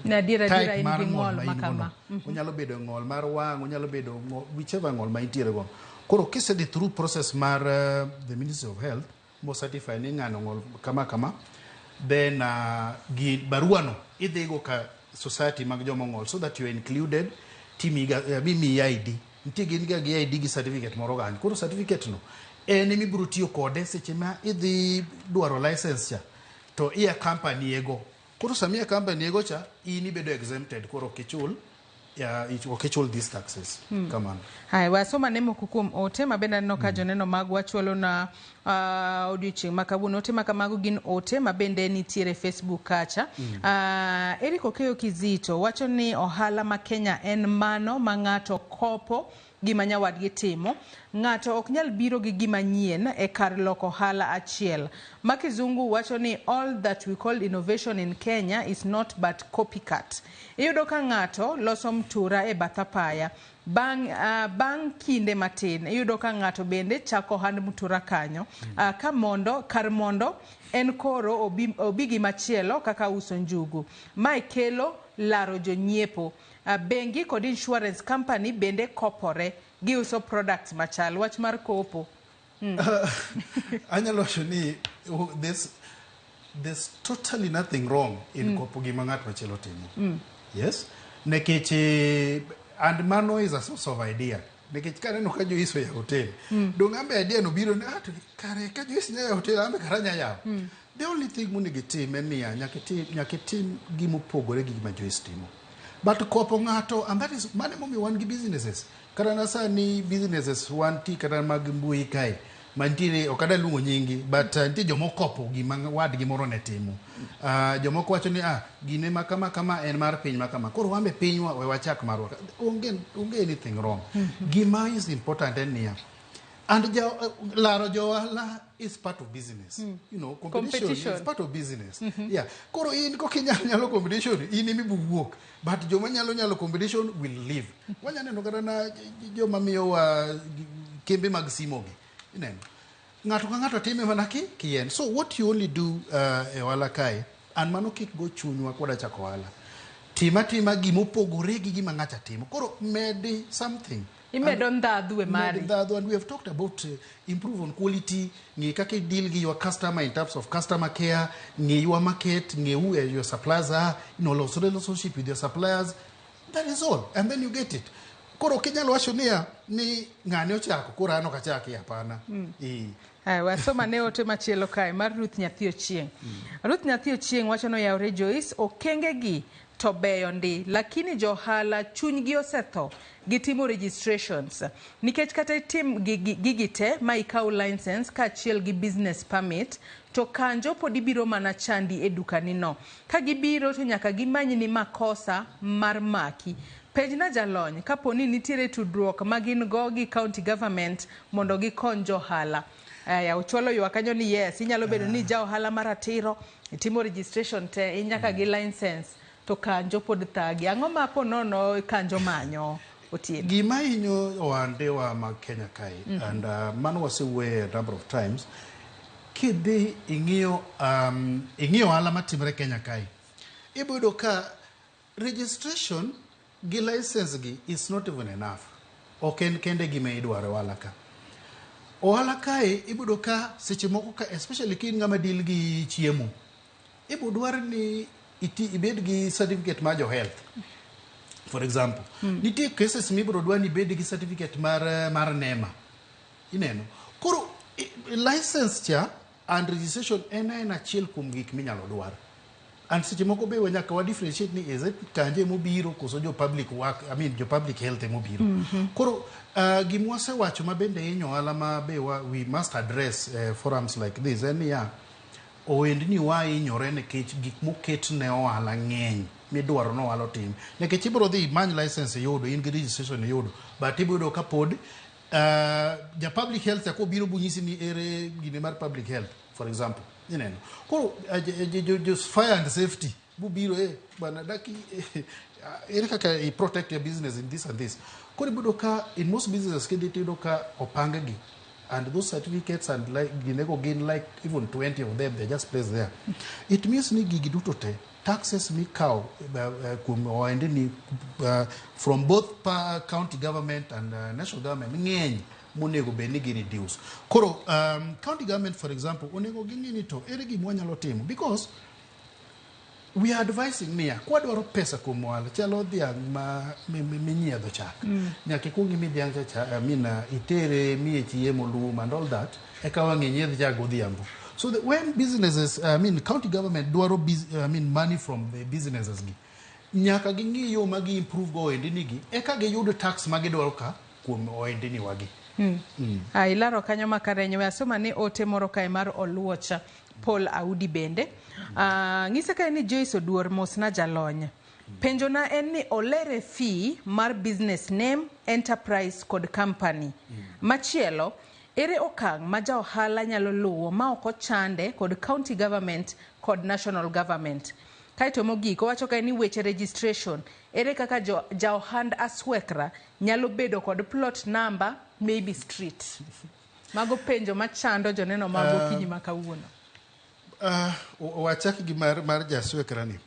Speaker 33: Na adier adiera
Speaker 3: type
Speaker 33: in
Speaker 3: mar
Speaker 33: gi
Speaker 3: ng'ol
Speaker 33: ng'ol
Speaker 3: ma
Speaker 33: ma
Speaker 3: in go
Speaker 33: kama.
Speaker 3: no. Onyalo bedo ng'ol mar wang', onyalo bedo ng'ol, whichever ng'ol ma intiere go. Koro kisedhi through process mar the Ministry of Health mo certify ni ng'ano ng'ol kama kama, then gi barua no idhi go ka society mag jomong'ol so that you are included, timiga mimiyi ID. Nitie gin ga gi ID gi certificate moro kanyo. Koro certificate no en ema ibiro tiyo kode seche ma idhi dwaro license cha to i accompany ego. Koro sama i accompany ego cha in ibedo exempted, koro ok ichul ya, ok ichul these taxes. Kamano.
Speaker 33: Haya, wasoma ne moko kuom ote ma bende aneno ka joneno magwa chwalo na odiochieng' ma kawuono. Ote ma kamago gin ote ma bende nitiere Facebook kacha. Eric Okeyo Kizito wacho ni ohala ma Kenya en mano ma ng'ato kopo gima nyawadgi timo. Ng'ato ok nyal biro gi gima nyien e kar loko ohala achiel. Ma Kizungu wacho ni all that we call innovation in Kenya is not but copycat. Iyudo ka ng'ato loso mtura e bath apaya. Bang' kinde matin iyudo ka ng'ato bende chako ohand mtura kanyo. Ka mondo kar mondo en koro obi gi machielo kaka uso njugu. Mae kelo laro jonyiepo. Bengi kod insurance company bende kopore, giuso products machal. Wach mar kopo.
Speaker 3: Anyalo wacho ni oh, there's totally nothing wrong in kopo gima ng'at machielo timo. Yes. Nikech and mano is a source of idea. Nikech kaneno ka Joyce oyawo hotel. Dong ambe idea no biro ni ah, to kare ka Joyce nya yawo hotel ambe kara nya yawo. The only thing monego itim en niya, nyaka itim gimopogore gi gima Joyce timo. But kopo ng'ato, and that is mano emomiyo wan gi businesses. Kata na sani businesses wan ti kata mag mbui kae mantiere ok adwa luongo nyingi but nitie jomokopo gima wadgi moro ne timo. Jomoko wacho ni ah, gine ma kama kama en mar piny ma kama. Koro wan be pinywa we wachak marwa. Onge anything wrong. Gima is important en niya, and laro jo ohala is part of business. Competition,
Speaker 33: Competition.
Speaker 3: is part of business. Yeah. Koro in kokinyal nyalo competition, in ema ibo wuok. But joma nyalo nyalo competition will live. Wanya neno kata na joma miyowa kembe mag simo gi. Ineno. Ng'ato ka ng'ato time mana ki kien. So what you only do e ohala kae, and mano kik go chunywa kwada chako ohala. Tim atima gimopogore gi gima ng'acha timo. Koro medi something.
Speaker 33: Imedo ndhadhu e mari.
Speaker 3: Med ndhadhu, and we have talked about improve on quality, ng'i kaka i deal gi your customer in terms of customer care, ng'i your market, ng'i who your suppliers are, los relationship with your suppliers. That is all. And then you get it. Koro ok inyal wacho niya ni ng'ane ochako koro an ok achaki hapana.
Speaker 33: Aya, wasoma ne ote machielo kae mar Ruth Nyathi Ochieng'. Ruth Nyathi Ochieng' wacho noyawre Joyce, okenge gi to beyo ndi, lakini johala chunygi osetho gitimo registrations nikech kata itim gigi te ma ikaw license kaachiel gi business permit to kanjo pod ibiro mana chandi e dukani no. Ka gibiro to nyaka gimanyni makosa mar maki. Penjna jalony kapo ni nitiere tudruok ma gin go gi county government mondo gikony johala. Aya, ochwalo ywak kanyo ni yes, inyalo bedo ni ja ohala maratiro, itimo registration te, in nyaka gi license, to kanjo pod thagi. Ang'o ma po nono kanjo manyo Otieno?
Speaker 3: Gima hinyo ohandewa mag Kenya kae, and mano wasewuoye a number of times, kidhi ing'iyo ohala matimore Kenya kae, ibiro yudo ka registration gi license gi is not even enough. Ok en kende gima idwaro e ohala ka. Ohala kae ibiro yudo ka seche moko ka especially ka in ng'ama deal gi chiemo, ibiro dwar ni ibed gi certificate mar jo health. For example, nitie cases mibiro dwar ni ibed gi certificate mar NEMA. Ineno. Koro license cha and registration en achiel kuom gik minyalo dwar. And seche moko be nyaka wa differentiate ni is it kanje mobiro koso jo public work, I mean jo public health emobiro. Koro gima wasewacho ma bende hinyo ohala ma be we must address forums like this en niya, ohendni wa hinyore nikech gik moket ne ohala ng'eny midwaro ni ohala otim. Nikech ibiro dhi imany license iyudo, in gi registration iyudo, but ibiro yudo ka pod ja public health cha kobiro bonyisi ni ere gine mar public health, for example. Ineno. Koro jo fire and safety bubiro bana daki ere kaka i protect your business in this and this. Koro ibiro ka in most businesses kidhi tiyudo ka opang gi and those certificates and like ginego gin like even 20 of them, they just placed there. It means ni gigi duto te taxes mikawo kuom ohendni from both county government and national government ng'eny monego bed ni gi reduce. Koro county government for example onego ging'i ni to ere gima wanyalo timo because We are advising niya, kwadwaro pesa kuom ohala, chalo dhiang' ma minyiedho chak. Nyaka ikuong imi dhiang' cha cha, I mean, itere, miye chiemo, lum and all that, eka wang' inyiedh chak godhiambo. So when businesses, I mean, county government dwaro I mean, money from the businesses gi, nyaka ging'i yo ma gi improve go ohendni gi, eka giyud tax ma gidwaro ka kuom ohendni wagi.
Speaker 33: Ah, ilaro kanyo makare nyowe asoma ni ote moro kae mar Oluocha Paul Audi bende. Ng'ise kae ni Joyce Oduor mosna jalony. Penjona en ni olere fee mar business name, enterprise kod company. Machielo, ere okang' ma ja ohala nyalo luwo ma ok ochande kod county government kod national government. Kaeto mogik, owacho kae ni weche registration, ere kaka ja ohand aswekra nyalo bedo kod plot number, maybe street. Mago penjo machando joneno mag okinyi ma kawuono.
Speaker 3: Wachak gi mar jaswekra ni.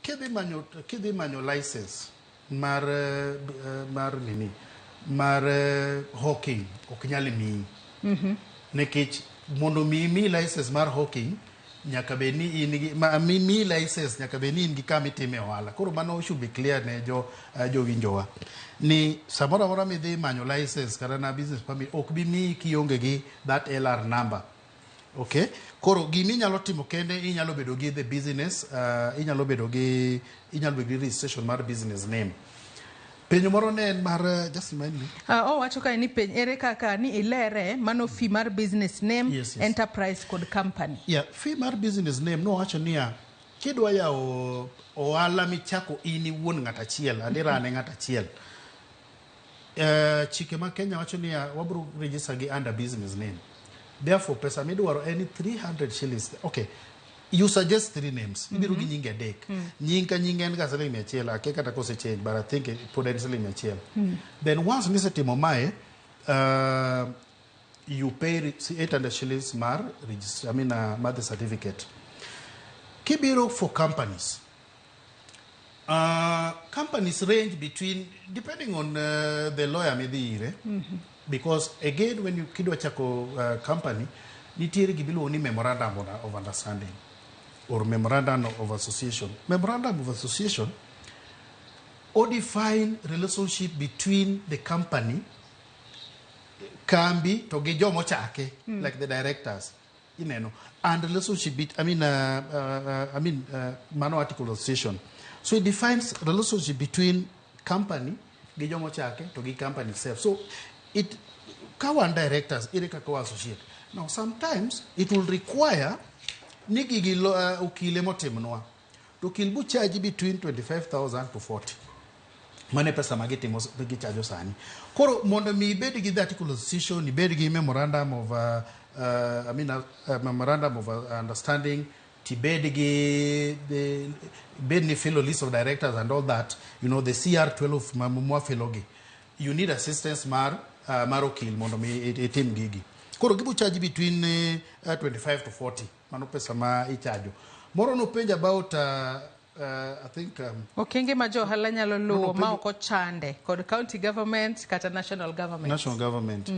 Speaker 3: Kidhi manyo license mar nini, mar hawking ok nyal miyi. Nikech mondo mi mi license mar hawking nyaka bed ni in gi ma, mi license nyaka bed ni in gi kama itime ohala. Koro mano should be clear ne jowinjowa ni samoro amora midhi manyo license kata na business permit ok bi miyi kionge gi that LR number. Okay, koro gimi inyalo timo kende, inyalo bedo gi the business, inyalo bedo gi registration mar business name. Penjo moro ne en mar, just remind me.
Speaker 33: Owacho kae ni penj ere kaka ni ilere mano fee mar business name,
Speaker 3: Yes.
Speaker 33: enterprise kod company.
Speaker 3: Yeah, fee mar business name nowacho niya, kidwa yawo ohala michako in iwuon ng'at achiel, adirane ng'at achiel. Chike ma Kenya wacho niya, wabro register gi under business name. Therefore, pesa midwaro en 300 shillings. Okay, you suggest three names. Ibiro gi nyinge adek. Nying ka nying en ga siling 100, akia kata kose change, but I think pod en siling 100. Then once nisetimo mae, you pay 800 shillings mar register, I mean, mar the certificate. Kibiro for companies, companies range between, depending on the lawyer midhi ire, because again, when you kidwa chako company, nitiere gimiluongo ni memorandum of understanding or memorandum of association. Memorandum of association or define relationship between the company, kambi to gi jomochake, like the directors, ineno, and relationship I mean, mano article of association. So it defines relationship between company gi jomochake to gi company itself. So it ka wan directors, ere kaka wa associate. Now sometimes it will require ni gigi okile motimnwa to okil bu charge between 25,000 to 40. Mane pesa ma gitimo gichajo sani. Koro mondo mi ibed gi the article of association, ibed gi memorandum of I mean, memorandum of understanding, tibed gi the bed ni fellow list of directors and all that, you know, the CR12 ma mwa fellow gi. You need assistance mar okil mondo mi itim gigi. Koro gibo charge between 25 to 40. Mano pesa ma ichajo. Moro no penjo about I think
Speaker 33: Okenge ma jo ohala nyalo luwo
Speaker 3: No,
Speaker 33: ma
Speaker 3: penjo-
Speaker 33: ok ochande kod county government kata national government.
Speaker 3: National government.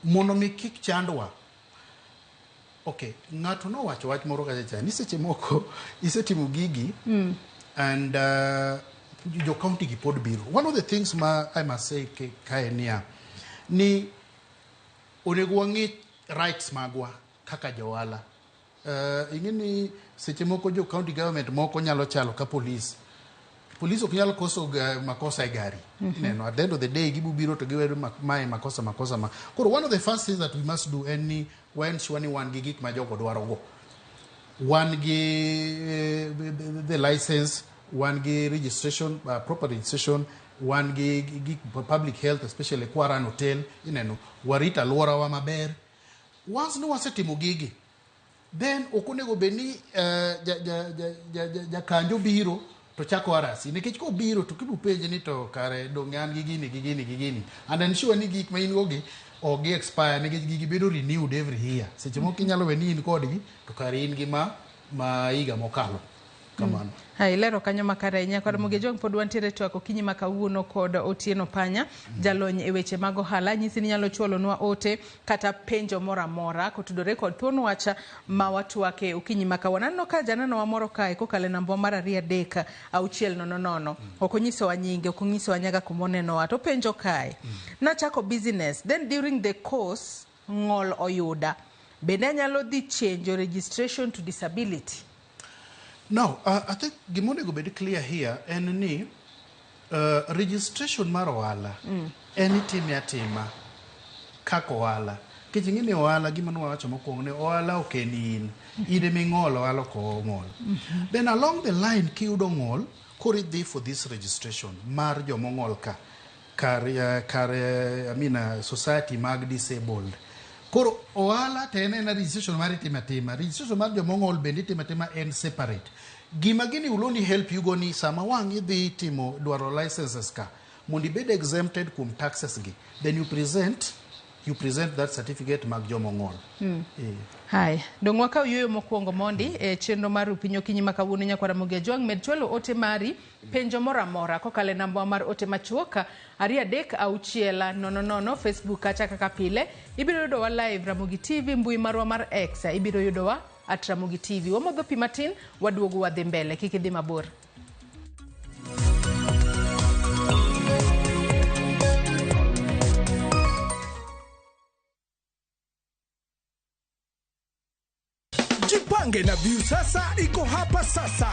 Speaker 3: Mondo mi kik chandwa. Okay, ng'ato nowacho wach moro kacha cha ni seche moko isetimo gigi and jo county gi pod biro. One of the things ma I must say kae niya ni onego wang'i rights magwa kaka johala. Ing'e ni seche moko jo county government moko nyalo chalo ka police. Police ok nyal koso makosa e gari. Neno, at the end of the day gibu biro to giwedo mae makosa makosa ma. Koro one of the first things that we must do en ni wa ensure ni wan gi gik ma jogo dwaro go. Wan gi the license, wan gi registration, proper registration, wan gi gik public health, especially kwa run hotel, ineno, warit alworawa maber. Once ni wasetimo gigi, then ok onego bed ni jakanjo biro to chako arasi nikech kobiro to kibu penje ni to kare donge an gi gini gi gini gi gini, and ensure ni gik ma in go gi ok gi expire nikech gigi bedo renewed every year. Seche moko inyalo we ni in kodgi to kare in gi ma higa mokalo. Kamano.
Speaker 33: Ha, ilero kanyo makare ahinya kod Muge Jong pod wantiere twak okinyi ma kawuono kod Otieno Panya, jalony e weche mag ohala. Nyisi ni inyalo chwalonwa ote kata penjo moro amora kotudore kod thuon wach ma watwake okinyi ma kawuono. Aneno ka janenowa moro kae kokalo e namba mar 2 3 6 0 0. Ok onyisowa nyinge, ok onyisowa nyaka kuma onenowa. To openjo kae. Nachako business, then during the course ng'ol oyuda. Bende anyalo dhi change registration to disability?
Speaker 3: Now, I think gima onego bed clear here en ni registration mar ohala en itime atima kaka ohala. Nikech ing'e ni ohala gima nwawacho mokwongo ni ohala ok en in. In ema ing'ol, ohala ok ong'ol. Then along the line kiyudo ng'ol, koro idhi for this registration mar jomong'ol ka. Kar, kar I mean, society mag disabled. Koro ohala to en ena registration mar itimo atima. Registration mar jomong'ol bende itimo atima en separate. Gima gini will only help you go ni sama wang' idhi timo dwaro licenses ka, mondo ibed exempted kuom taxes gi, then you present that certificate mag jomong'ol.
Speaker 33: Haya, dong' wakaw yueyo mokwongo mondi e chenro mar Rupiny okinyi ma kawuono. Nyakwara Ramogi Ajwang', med chwalo ote mari, penjo moro amora kokalo e namba mar ote machuok 23600. Facebook kacha kaka pile ibiro yudowa live Ramogi TV, mbui marwa mar X ibiro yudowa @RamogiTV. Wamodho pi matin, waduogo wadhi mbele, kik idhi mabor.
Speaker 5: Jipange na Viusasa iko hapa sasa.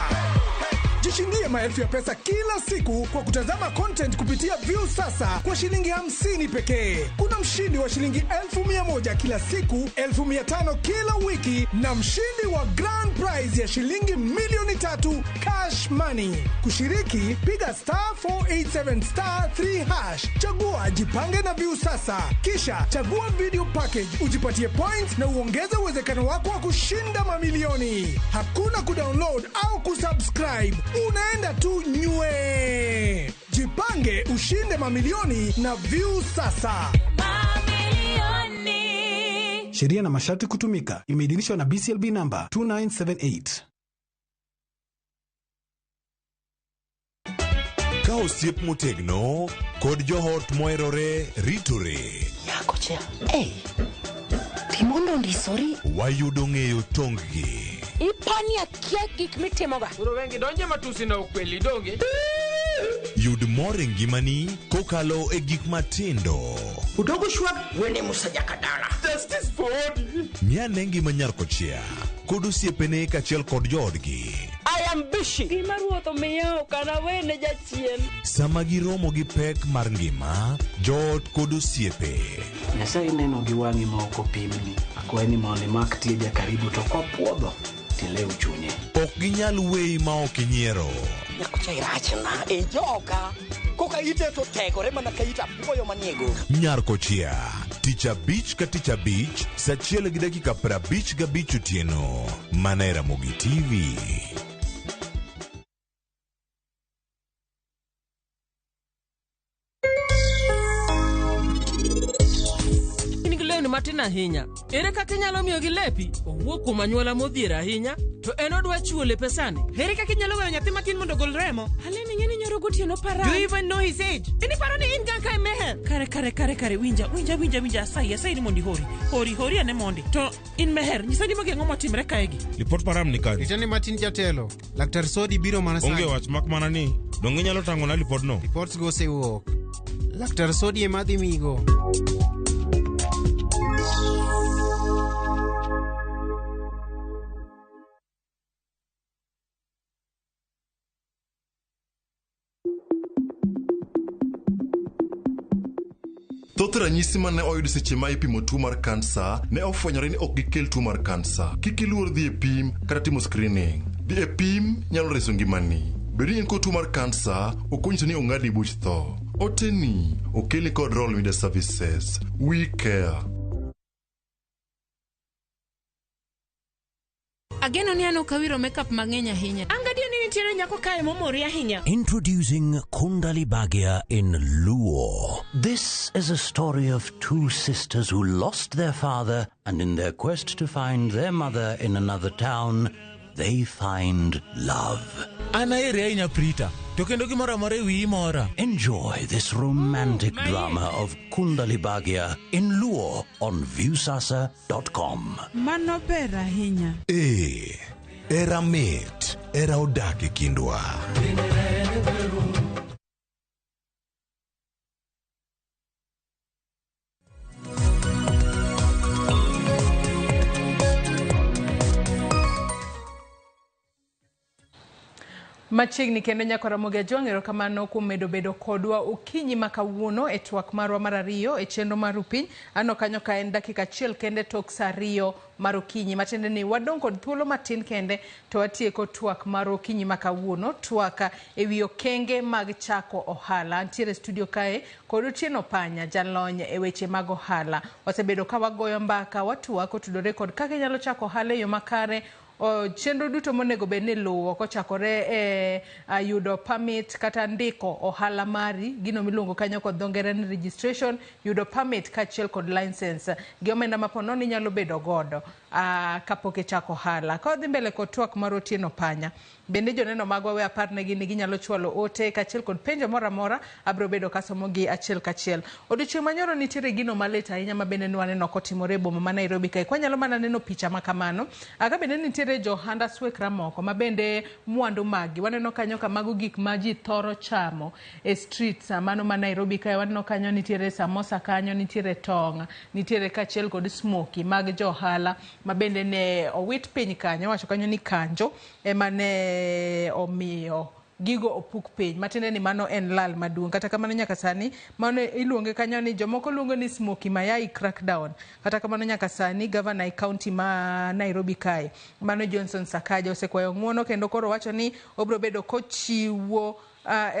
Speaker 5: Jishindie maelfu ya pesa kila siku kwa kutazama content kupitia Viusasa kwa shilingi 50 pekee. Kuna mshindi wa shilingi 100,000 kila siku, 500,000 kila wiki na mshindi wa grand prize ya shilingi 3,000,000 cash money. Kushiriki, piga *487*3#, chagua Jipange na Viusasa, kisha chagua video package, ujipatie points na uongeze uwezekano wako wa kushinda mamilioni. Hakuna kudownload au kusubscribe, unaenda tu nywe. Jipange ushinde mamilioni na Viusasa.
Speaker 8: Sheria na masharti kutumika. Imeidhinishwa na BCLB namba 2978.
Speaker 29: Ka osiep motegno kod joot moherore ritore.
Speaker 10: Nyakocha, hey, timondo ondisori.
Speaker 29: Wayudo ng'eyo tong-gi.
Speaker 10: Ipani akia gik mitimoga.
Speaker 18: Koro wengi donje matusi na ukweli donge.
Speaker 29: Yud mor e ngimani kokalo e gik matindo.
Speaker 10: Udogo shwag wene Musa Jakadala.
Speaker 18: Justice for Odi.
Speaker 29: Ng'ane ngima nyar kochia kod osiepene kaachiel kod joodgi.
Speaker 10: I am busy. Gima ruoth omiya ok anawene jachien.
Speaker 29: Sama giromo gi pek mar ngima, joot kod osiepe.
Speaker 19: Nyasaye neno gi wang'i ma ok opimni. Akwayi ni mondo imak tieja karibu to kopuodho tilew chunye.
Speaker 29: Ok ginyal weyi ma ok inyiero.
Speaker 10: Nyakocha irachna e joka. Koka ite to tegore mana ka it apuoyo manie go.
Speaker 29: Nyar kochia, tich abich ka tich abich, sa 1:55 otieno, mana e Ramogi TV.
Speaker 11: In gi lewni matin ahinya. Ere kaka inyalo miyogi lepi? Owuok kuom anyuola modhier ahinya, to en odwa chiwo lepe sani.
Speaker 20: Ere kaka inyalo weyo nyathi matin mondo ogol remo?
Speaker 11: Aleni ng'e ni nyoro gotieno para.
Speaker 20: Do you even know his age? In iparo ni in ga kae Meher?
Speaker 11: Kare kare kare kare winja winja winja winja asayi asayi ni mondi hori hori hori ane mondi to in Meher nyisa ni magi ang'o motimre kaegi.
Speaker 6: Lipot maram ni kanye?
Speaker 21: Ritane matin jatelo. Laktar Sodi biro mana sani.
Speaker 6: Onge wach mak mana ni donge inyalo tang'ona lipodno?
Speaker 21: Reports go osewuok. Laktar Sodi ema dhi migo.
Speaker 29: Thoth ranyisi mane oyud seche ma ipimo tuo mar kansa ne ofwenyore ni ok gikel tuo mar kansa. Kik iluor dhi e pim kata timo screening. Dhi e pim nyalo reso ngimani. Bedo ni in kod tuo mar kansa ok onyiso ni ong'adni buch tho. Oteni okelni kod Royal Media Services. We care.
Speaker 1: Ageno ni an ok awiro makeup mang'eny ahinya.
Speaker 11: An gadier ni nitiere nyako kae momori ahinya.
Speaker 12: Introducing Kundali Bhagya in Luo. This is a story of two sisters who lost their father and in their quest to find their mother in another town, they find love.
Speaker 2: An aheri ahinya Prita, to kendo gimoro amora e wiyi mora.
Speaker 12: Enjoy this romantic drama of Kundali Bhagya in Luo on Viusasa.com.
Speaker 28: Mano ber ahinya.
Speaker 29: Ee, era mit, era odak e kindwa.
Speaker 33: Machiegni kendo nyako Ramogi Ajwang' erokamano kuom medo bedo kodwa okinyi ma kawuono e twak marwa mar ariyo e chenro mar Rupiny. Aneno kanyo ka en dakika achiel kende tok sa ariyo mar okinyi matiende ni wadong' kod thuolo matin kende to watieko twak mar okinyi ma kawuono twak e wi okenge mag chako ohala. Antiere e studio kae kod Otieno Panya jalony e weche mag ohala. Wasebedo ka wagoyo mbaka watwak otudore kod kaka inyalo chako ohala e yo makare o, chenro duto monego bed ni iluwo kochakore e yudo permit kata ndiko ohala mari gino miluongo kanyo kod dho ngere ni registration yudo permit kaachiel kod license gi omenda ma ponono inyalo bedo godo kapok ichako ohala. Ka wadhi mbele kod twak mar Otieno Panya, bende joneno magwa we aparnegi ni ginyalo chwalo ote kaachiel kod penjo moro amora abiro bedo kasomogi achiel kachiel. Odiochieng' manyoro nitiere gino malit ahinya ma bende nwaneno kotimore e boma ma Nairobi kae. Kwanyalo mana neno picha ma kamano, ka bende nitiere johand aswekra moko ma bende mwandu maggi waneno kanyo ka mago gik ma ji thoro chamo e streets mano ma Nairobi kae waneno kanyo nitiere samosa kanyo nitiere tong' nitiere kaachiel kod smokie mag johala ma bende ne owit piny kanyo wacho kanyo ni kanjo ema ne omiyo gigo opuk piny matiende ni mano en lal maduong' kata kamano nyaka sani mano iluonge kanyo ni jomoko luongo ni smokie mayai crackdown kata kamano nyaka sani gavana e county ma Nairobi kae mano Johnson Sakaja osekwayo ng'uono kendo koro wacho ni obiro bedo kochiwo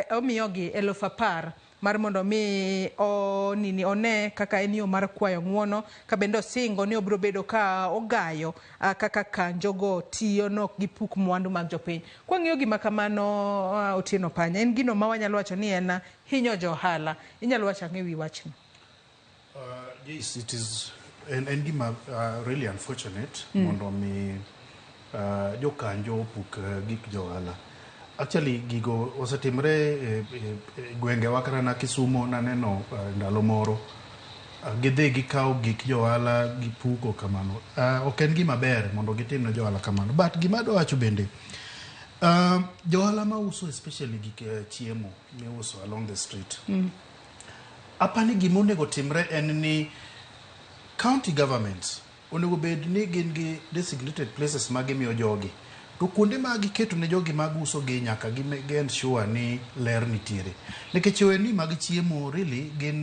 Speaker 33: omiyogi 10,000 mar mondo mi onini one kaka en yo mar kwayo ng'uono ka bende osingo ni obiro bedo ka ogayo kaka kanjogo tiyo nok gipuk mwandu mag jopiny. Kwang'iyo gima kamano Otieno Panya en gino ma wanyalo wacho ni en hinyo jo ohala. Inyalo wacho ang'o e wi wachni?
Speaker 3: Yes, it is en gima really unfortunate mondo mi jokanjo opuk gik jo ohala. Actually gigo osetimore e gwengewa kata na Kisumo naneno ndalo moro gidhi gikawo gik jo ohala gipuko kamano. Ok en gima ber mondo gitim ne jo ohala kamano. But gima adwa wacho bende, jo ohala mauso especially gik chiemo miuso along the street. Apani gima onego timre en ni county governments onego bed ni gin gi designated places ma gimiyo jogi. To kuonde ma giketo ne jogi mag uso gi nyaka gi ensure ni ler nitiere. Nikech ohelni mag chiemo really gin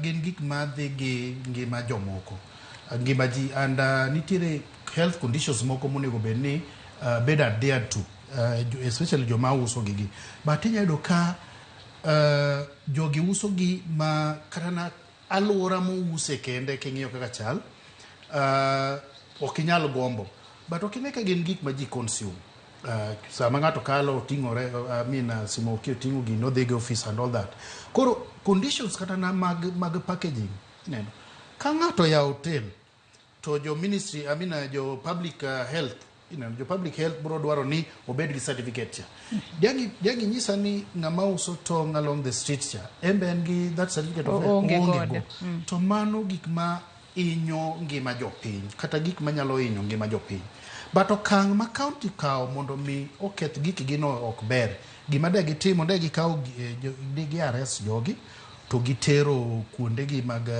Speaker 3: gin gik madhi gi ngima jomoko. Ngima ji and nitiere health conditions moko monego bed ni bed adhered to especially joma uso gigi. But inya yudo ka jogi uso gi ma kata na alwora mouse kende king'iyo kaka chal ok inyal gombo. But ok ine ka gin gik ma ji consume. Sama ng'ato kalo oting'ore I mean smokie oting'o gino odhi go e office and all that. Koro conditions kata na mag packaging ineno. Ka ng'ato oyawo hotel to jo ministry I mean jo public health ineno jo public health biro dwaro ni obed gi certificate cha. Diang' inyisa ni ng'ama uso tong' along the street cha en be en gi that certificate of health?
Speaker 33: Oonge
Speaker 3: Oonge
Speaker 33: godo.
Speaker 3: go. To mano gik ma hinyo ngima jopiny kata gik manyalo hinyo ngima jopiny. But okang' ma county kawo mondo mi oketh gikgi no ok ber. Gima de gitimo de gikawo de gi arrest jogi to gitero kuondegi mag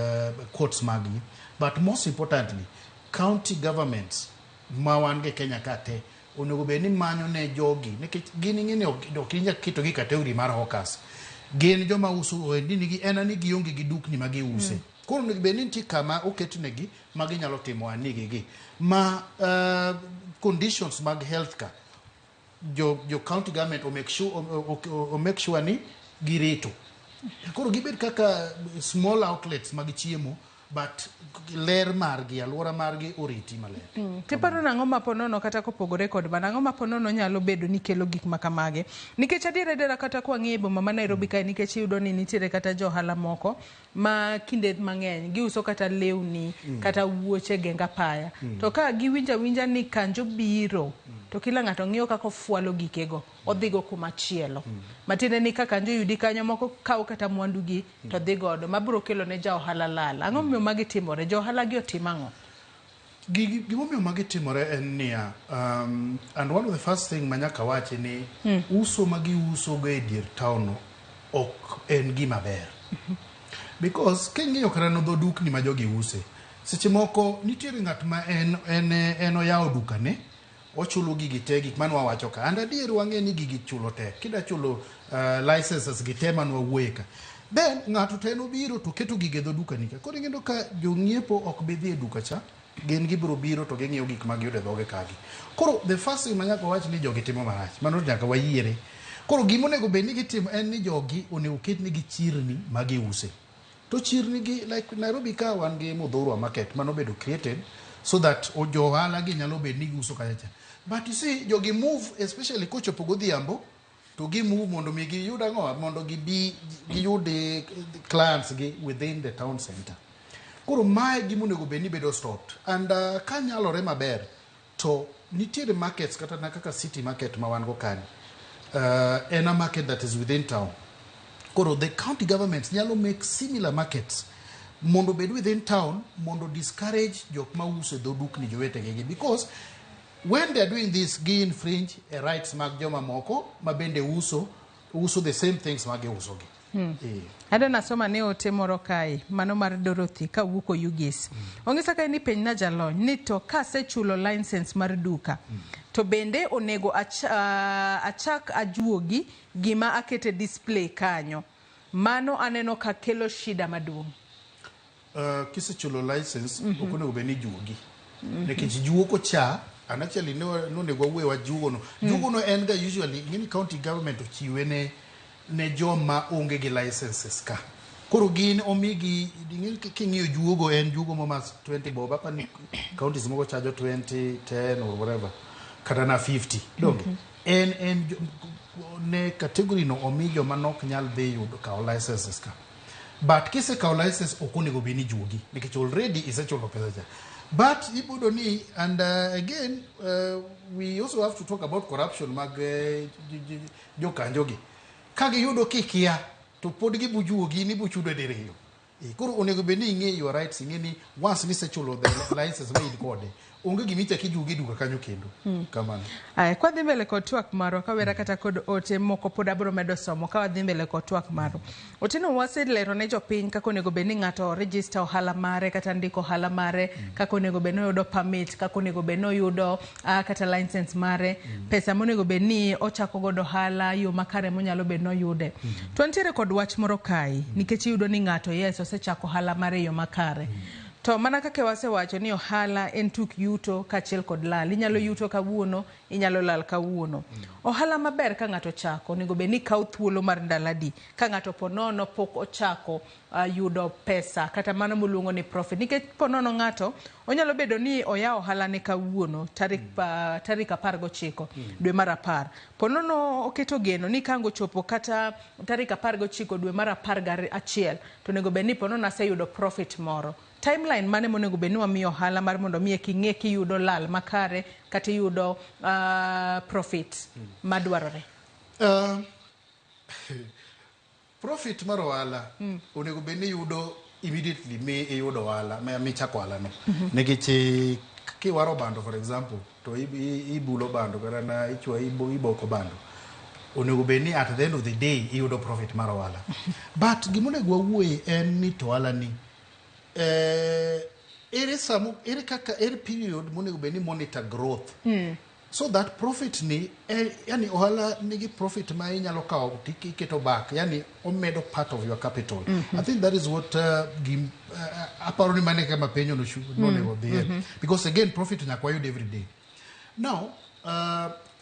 Speaker 3: courts mag gi. But most importantly, county governments ma wan go e Kenya ka te onego bed ni manyo ne jogi nikech gin ing'e ni ok inyal ketogi e category mar hawkers. Gin joma uso ohelni nigi en ni gionge gi dukni ma giuse. Koro onego bed ni nitie kama oketnegi ma ginyalo timo ohandnigi gi. Ma conditions mag health ka jo county government o make sure, o make sure ni girito. Koro gibed kaka small outlets mag chiemo But ler margi, alwora margi oriti maler.
Speaker 33: Tiparo nang'o ma ponono kata kopogore kod mano, ang'o ma ponono nyalo bedo ni kelo gik ma kamagi? Nikech adier adiera kata kwang'iyo e boma ma Nairobi kae, nikech iyudo ni nitiere kata jo ohala moko ma kinde mang'eny giuso kata lewni kata wuoche geng apaya. To ka giwinjo awinja ni kanjo biro, to kila ng'ato ng'iyo kaka ofualo gikego, odhigo kuma chielo. Matiende ni ka kanjo oyudi kanyo, moko kawo kata mwandugi to dhi godo, mabiro kelo ne ja ohala lal. Ang'o momiyo magi timore? Jo ohala gi otim ang'o?
Speaker 3: Gimomiyo magi timore en niya, and one of the first thing ma nyaka wachi ni uso ma giuso go e dier town no ok en gima ber. Because king'iyo kata no dho dukni ma jogi use, seche moko nitiere ng'at ma en oyawo dukane, ochulo gigi te, gik mane wawacho ka. And adier wang'e ni gigi chulo tek. Kida chulo licenses gi te mane wawuoye ka. Then ng'ato to en obiro to keto gigi e dho dukani ka. Koro ing'eyo ka jong'iepo ok bi dhi e duka cha, gin gibiro biro to ging'iyo gik ma giyudo e dhoge kagi. Koro the first thing ma nyaka wach ni jogi timo marach, mano nyaka wayiere. Koro gima onego bed ni gitimo en ni jogi onego ketnegi chirni ma giuse. To chirni gi, like Nairobi ka wan gi Muthurwa Market mano obedo created so that jo ohala gi nyalo bet ni giuso kacha cha. But you see, jogi move, especially kochopo godhiambo, to gi move mondo mi giyud ang'o, mondo gibi giyud clients gi within the town center. Koro mae gima onego bed ni bedo stopped. And kanyalore maber, to nitiere markets kata na kaka city market ma wan go kani. En a market that is within town. Koro the county governments nyalo make similar markets mondo bed within town, mondo discourage jok ma uso e dho dukni jowetegi gi, because when they are doing this, gi infringe e rights mag joma moko ma bende uso the same things ma giuso gi.
Speaker 33: Ada nasoma ne ote moro kae, mano mar Dorothy kawuok Oyugis. Ong'isa kae ni penj na jalony ni to kasechulo license mar duka, to bende onego achak ajuogi gima akete display kanyo. Mano aneno ka kelo shida maduong'.
Speaker 3: Kisechulo license, ok onego bed ni juogi, nikech juoko cha, and actually no nonego wawuoye wach juogo no. Juogo no en ga usually ing'eni county government ochiwe ne joma onge gi licenses ka. Koro gin omigi ing'eni king'iyo juogo, en juogo mo mas 20 bob, apa ni counties moko chajo 20, 10 or whatever, kata na 50 donge. En ne category no omi joma nok nyal dhi yudo kawo licenses ka. But kisekawo license, ok onego bed ni juogi, nikech already isechulo pesa cha. But ibudo ni, and again we also have to talk about corruption mag jokanjo gi. Ka giyudo kikia to pod gibujuogi ni buchudo diriyo. Koro onego bed ni ing'e your rights, ing'e ni once nisechulo the license ma in kode, onge gima ichak ijuogi e duka kanyo kendo. Kamano.
Speaker 33: Aya, kwadhi mbele kod twak marwa, kawera kata kod ote moko pod abiro medo somo ka wadhi mbele kod twak marwa. Oteno waselero ne jopiny kaka onego bed ni ng'ato register ohala mare kata ndiko ohala mare, kaka onego bed ni oyudo permit, kaka onego bed ni oyudo kata license mare, pesa monego bed ni ochako godo ohala, yo makare monyalo bed ni oyude. To nitiere kod wach moro kae, nikech iyudo ni ng'ato yes osechako ohala mare e yo makare. To mana kaka wasewacho ni ohala en tuk yuto kaachiel kod lal. Inyalo yuto kawuono, inyalo lal kawuono. Ohala maber ka ng'ato chako, onego bed ni kawo thuolo mar ndalo adi? Ka ng'ato po nono pok ochako yudo pesa kata mano moluongo ni profit. Nikech po nono ng'ato onyalo bedo ni oyawo ohala ne kawuono tarik 19 dwe mar 10. Po nono oketo geno ni ka ang' ochopo kata tarik 19 dwe mar 11 to onego bed ni po nono aseyudo profit moro. Timeline mane monego bed ni wamiyo ohala mar mondo mi eka ing'e kiyudo lal makare kata iyudo profit madwarore?
Speaker 3: Profit mar ohala onego bed ni iyudo immediately mi iyudo ohala michako ohala no. Nikech kiwaro bando, for example, to ibulo bando kata na ichwa iboko bando, onego bed ni at the end of the day iyudo profit mar ohala. But gimonego wawuoye en ni to ohala ni ere samo, ere kaka, ere period monego bed ni monitor growth so that profit ni yani ohala nigi profit ma inyalo kawo iketo back, yani omedo part of your capital. I think that is what aparo ni mane kama penjo no nonego dhiye, because again profit nyaka wayud every day. Now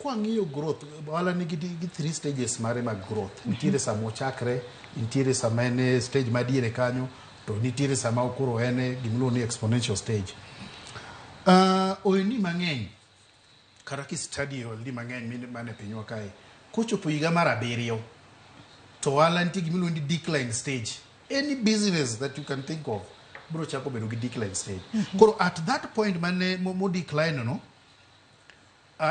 Speaker 3: kwang'iyo growth, ohala nigi gi three stages mare mag growth. Nitiere sama ochakre, nitiere sama en e stage madiere kanyo. To nitiere sama koro en e gimiluongo ni exponential stage. Ohelni mang'eny kata kistudy ohelni mang'eny mane pinywa kae kochopo higa mar 7 to ohala nitie gimiluongo ni decline stage. Any business that you can think of biro chako bedo gi decline stage. Koro at that point mane mo decline no,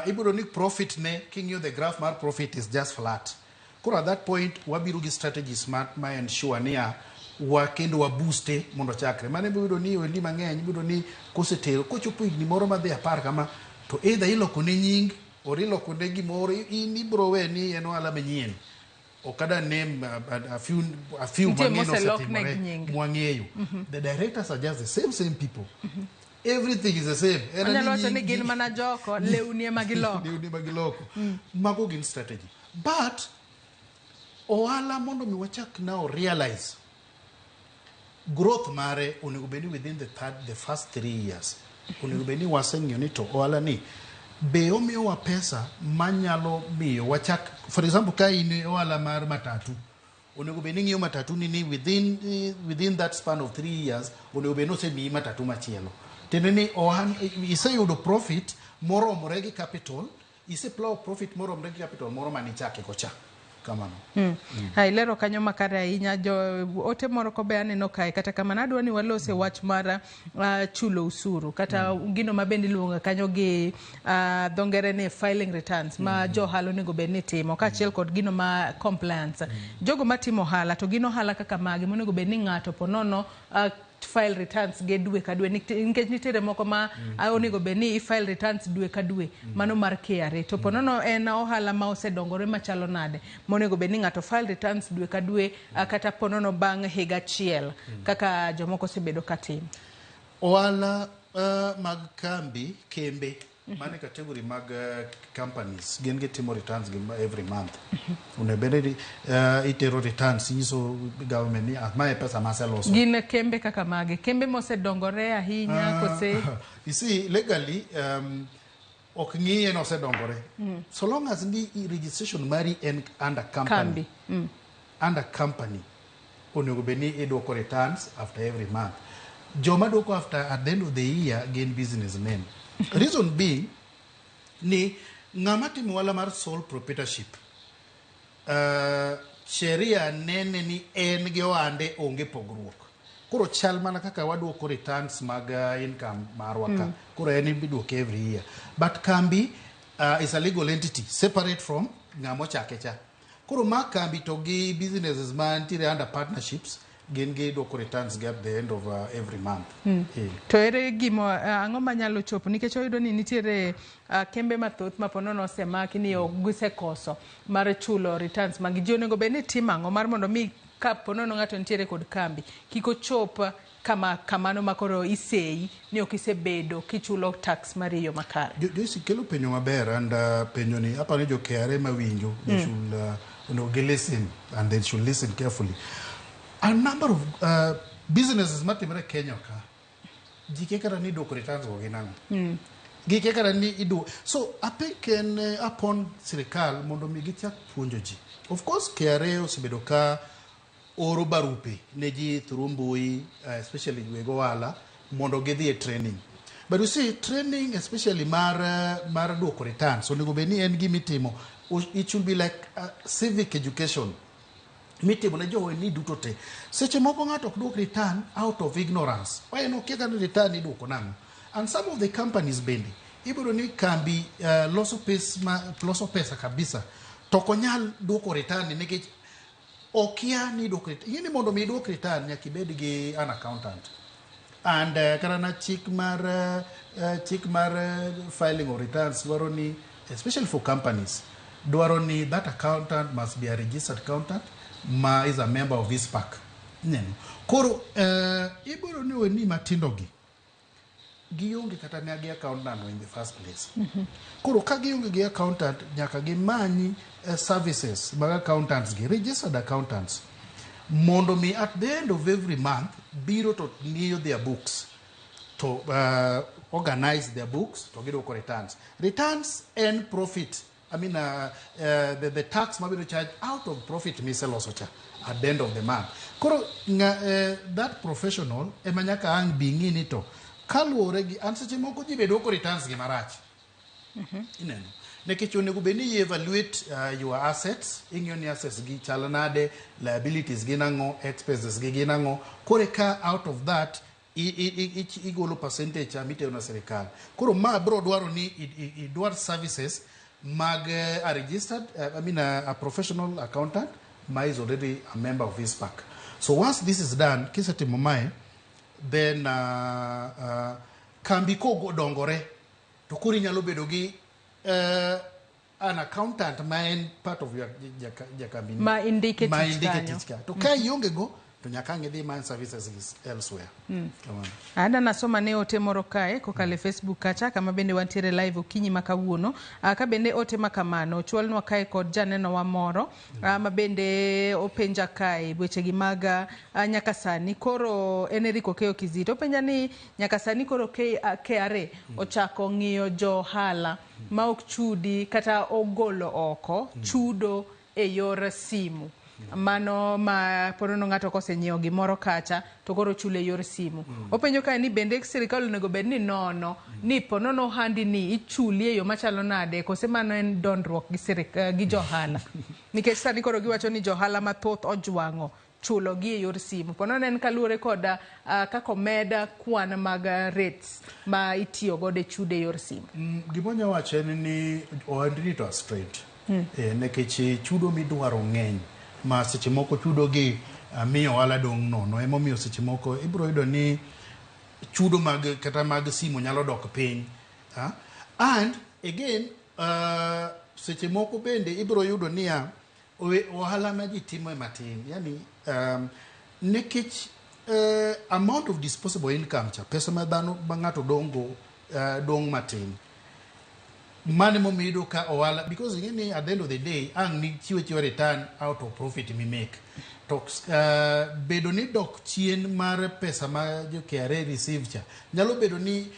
Speaker 3: ibiro ni profit ne king'iyo the graph mar profit is just flat. Koro at that point wabiro gi strategies ma ensure niya wa kendo wa booste mondo ochakre. Mano ema iyudo ni ohelni mang'eny ibiro ni kosetero kochopo higni moro madhi 10 kama to either iloko ne nying or iloko ne gimoro in ibiro we ni en ohala manyien. Ok ada name a few
Speaker 33: Nitie
Speaker 3: mang'eny
Speaker 33: moselok
Speaker 3: osetimore
Speaker 33: negi nying.
Speaker 3: mwang'eyo. The directors are just the same people. Everything is the same. En
Speaker 33: Onyalo
Speaker 3: ni
Speaker 33: wacho ni
Speaker 3: nying-
Speaker 33: gin mana joko, lewni ema giloko.
Speaker 3: Lewni ema giloko. Mago gin strategy. But ohala mondo mi wachak now realize growth mare onego bed ni within the first 3 years onego bed ni waseng'iyo ni to ohala ni be omiyowa pesa manyalo miyo wachak. For example, ka in e ohala mar matatu, onego bed ni ing'iyo matatu ni within that span of 3 years onego bed ni osemiyi matatu machielo, tiende ni iseyudo profit moromore gi capital, iseplow profit moromore gi capital moro manichake go cha kamano.
Speaker 33: Ha, ilero kanyo makare ahinya. Jo ote moro ko be aneno kae. Kata kamano adwa ni walose wach mar chulo usuru kata gino ma bende iluongo kanyo gi dho ngere ni filing returns ma jo ohala onego bed ni timo, kaachiel kod gino ma compliance. Jogo matimo ohala to gin ohala kaka magi monego bed ni ng'ato ponono file returns ge dwe ka dwe, nikech nitiere moko ma onego bed ni i file returns dwe ka dwe, mano mar KRA. To ponono en ohala ma osedongore machalo nade monego bed ni ng'ato file returns dwe ka dwe, kata ponono bang' higa achiel kaka jomoko osebedo ka timo?
Speaker 3: Ohala mag kambi kembe mane category mag companies gin gitimo returns gi every month. Onego bed ni itero returns inyiso government ni, "Ah, mae pesa maseloso."
Speaker 33: Gin kembe kaka mage? Kembe mosedongore ahinya kose?
Speaker 3: You see, legally ok ng'iye nosedongore so long as ni registration mari en under company.
Speaker 33: Kambi.
Speaker 3: Under company onego bed ni idwoko returns after every month. Joma dwoko after at the end of the year gin businessmen, reason being ni ng'ama timo ohala mar sole proprietorship, sheria nene ni en gi ohande onge pogruok. Koro chal mana kaka wadwoko returns mag income marwa ka. Koro en idwoke every year, but kambi is a legal entity separate from ng'ama ochake cha. Koro ma kambi to gi businesses mantiere under partnerships gin gidwoko returns gi at the end of every month.
Speaker 33: To ere gimo ang'o manyalo chopo nikech wayudo ni nitiere kembe mathoth ma ponono osemaki ni ok gisekoso mar chulo returns mag ji? Onego bed ni timo ang'o mar mondo mi ka ponono ng'ato nitiere kod kambi kik ochop kama kamano ma koro iseyi ni ok isebedo kichulo tax mari e yo makare?
Speaker 3: Joyce kelo penjo maber and penjo ni aparo ni jo KRA mawinjo they should onego gi listen and they should listen carefully. A number of businesses matimore Kenya ka ji kia kata ni idwoko returns go gin ang'o. Gikia kata ni iduoko. So I think en upon sirikal mondo mi gichak puonjo ji. Of course KRA osebedo ka oro barupe ne ji through mbui, especially weg ohala mondo gidhi e training. But you see, training especially mar duoko returns onego bed ni en gima itimo, it should be like civic education mitimo ne joweni duto te. Seche moko ng'ato ok duok return out of ignorance, en okia kata ni return iduoko nang'o. And some of the companies bende ibiro ni kambi loso pesa kabisa to ok onyal duoko return ni nikech okia ni iduoko return. Ing'e ni mondo mi iduok return nyaka ibed gi an accountant and kata na chik mar filing of returns dwaro ni, especially for companies, dwaro ni that accountant must be a registered accountant ma is a member of ICPAK. Ineno koro ibiro ni weni matindo gi gionge kata ne gi accountant in the first place. Koro ka gionge gi accountant nyaka gimany services mag accountants gi registered accountants mondo mi at the end of every month biro to ng'iyo their books to organize their books to giduoko returns. Returns en profit. I mean, the tax mabiro charge out of profit miseloso cha at the end of the month. Koro nga, that professional ema nyaka ang' bi ng'i ni to kaluwore gi an seche moko ji be duoko returns gi marach. Ineno nikech onego bed ni i evaluate your assets, ing'iyo ni assets gi chal nade, liabilities gin ang'o, expenses gi gin ang'o. Koro ka out of that igolo percentage cha mitero na sirikal. Koro ma bro dwaro ni idwar services mag a registered, I mean a professional accountant ma is already a member of ICPAK. So once this is done, kisetimo mae, then kambi kodongore to koro inyalo bedo gi an accountant ma en part of your jakambi
Speaker 33: Ma indike
Speaker 3: ma
Speaker 33: tich
Speaker 3: indike
Speaker 33: kanyo.
Speaker 3: Tich ka. To ka ionge go to nyaka ang' idhi many services elsewhere. Kamano.
Speaker 33: Ada nasoma ne ote moro kae kokalo e Facebook kacha kama bende wantiere live okinyi ma kawuono. Ka bende ote ma kamano ochwalnwa kae kod janenowa moro ma bende openja kae wechegi mag nyaka sani koro en Eric Okeyo Kizito openja ni nyaka sani koro KRA ochako ng'iyo johala ma ok chudi kata ogolo oko chudo e yor simu. Mano ma ponono ng'ato kosenyiewo gimoro kacha to koro chule e yor simu. Openjo kae ni bende sirikal onego bed ni nono ni ponono ohandi ni ichuli e yo machalo nade kose mano en dondruok gi gi johala. Nikech sani koro giwacho ni johala mathoth ojwang'o chulo gi e yor simu. Ponono en kaluwore kod kaka omed kwan mag rates ma itiyo godo e chudo e yor simu.
Speaker 3: Gima wanya wacho en ni ohandni to are straight. Nikech chudo midwaro ng'eny ma seche moko chudo gi miyo ohala dong' nono. Emomiyo seche moko ibiro yudo ni chudo mag kata mag simu nyalo dok piny. And again, seche moko bende ibiro yudo niya ohala ma ji timo e matin. Yani nikech amount of disposable income cha, pesa ma dhano ma ng'ato dong' dong' matin. Mano emomiyo iyudo ka ohala, because ing'e ni at the end of the day ang' ni chiwo chiwa return out of profit mi make. To bedo ni dok chien mar pesa ma jo KRA receive cha nyalo bedo ni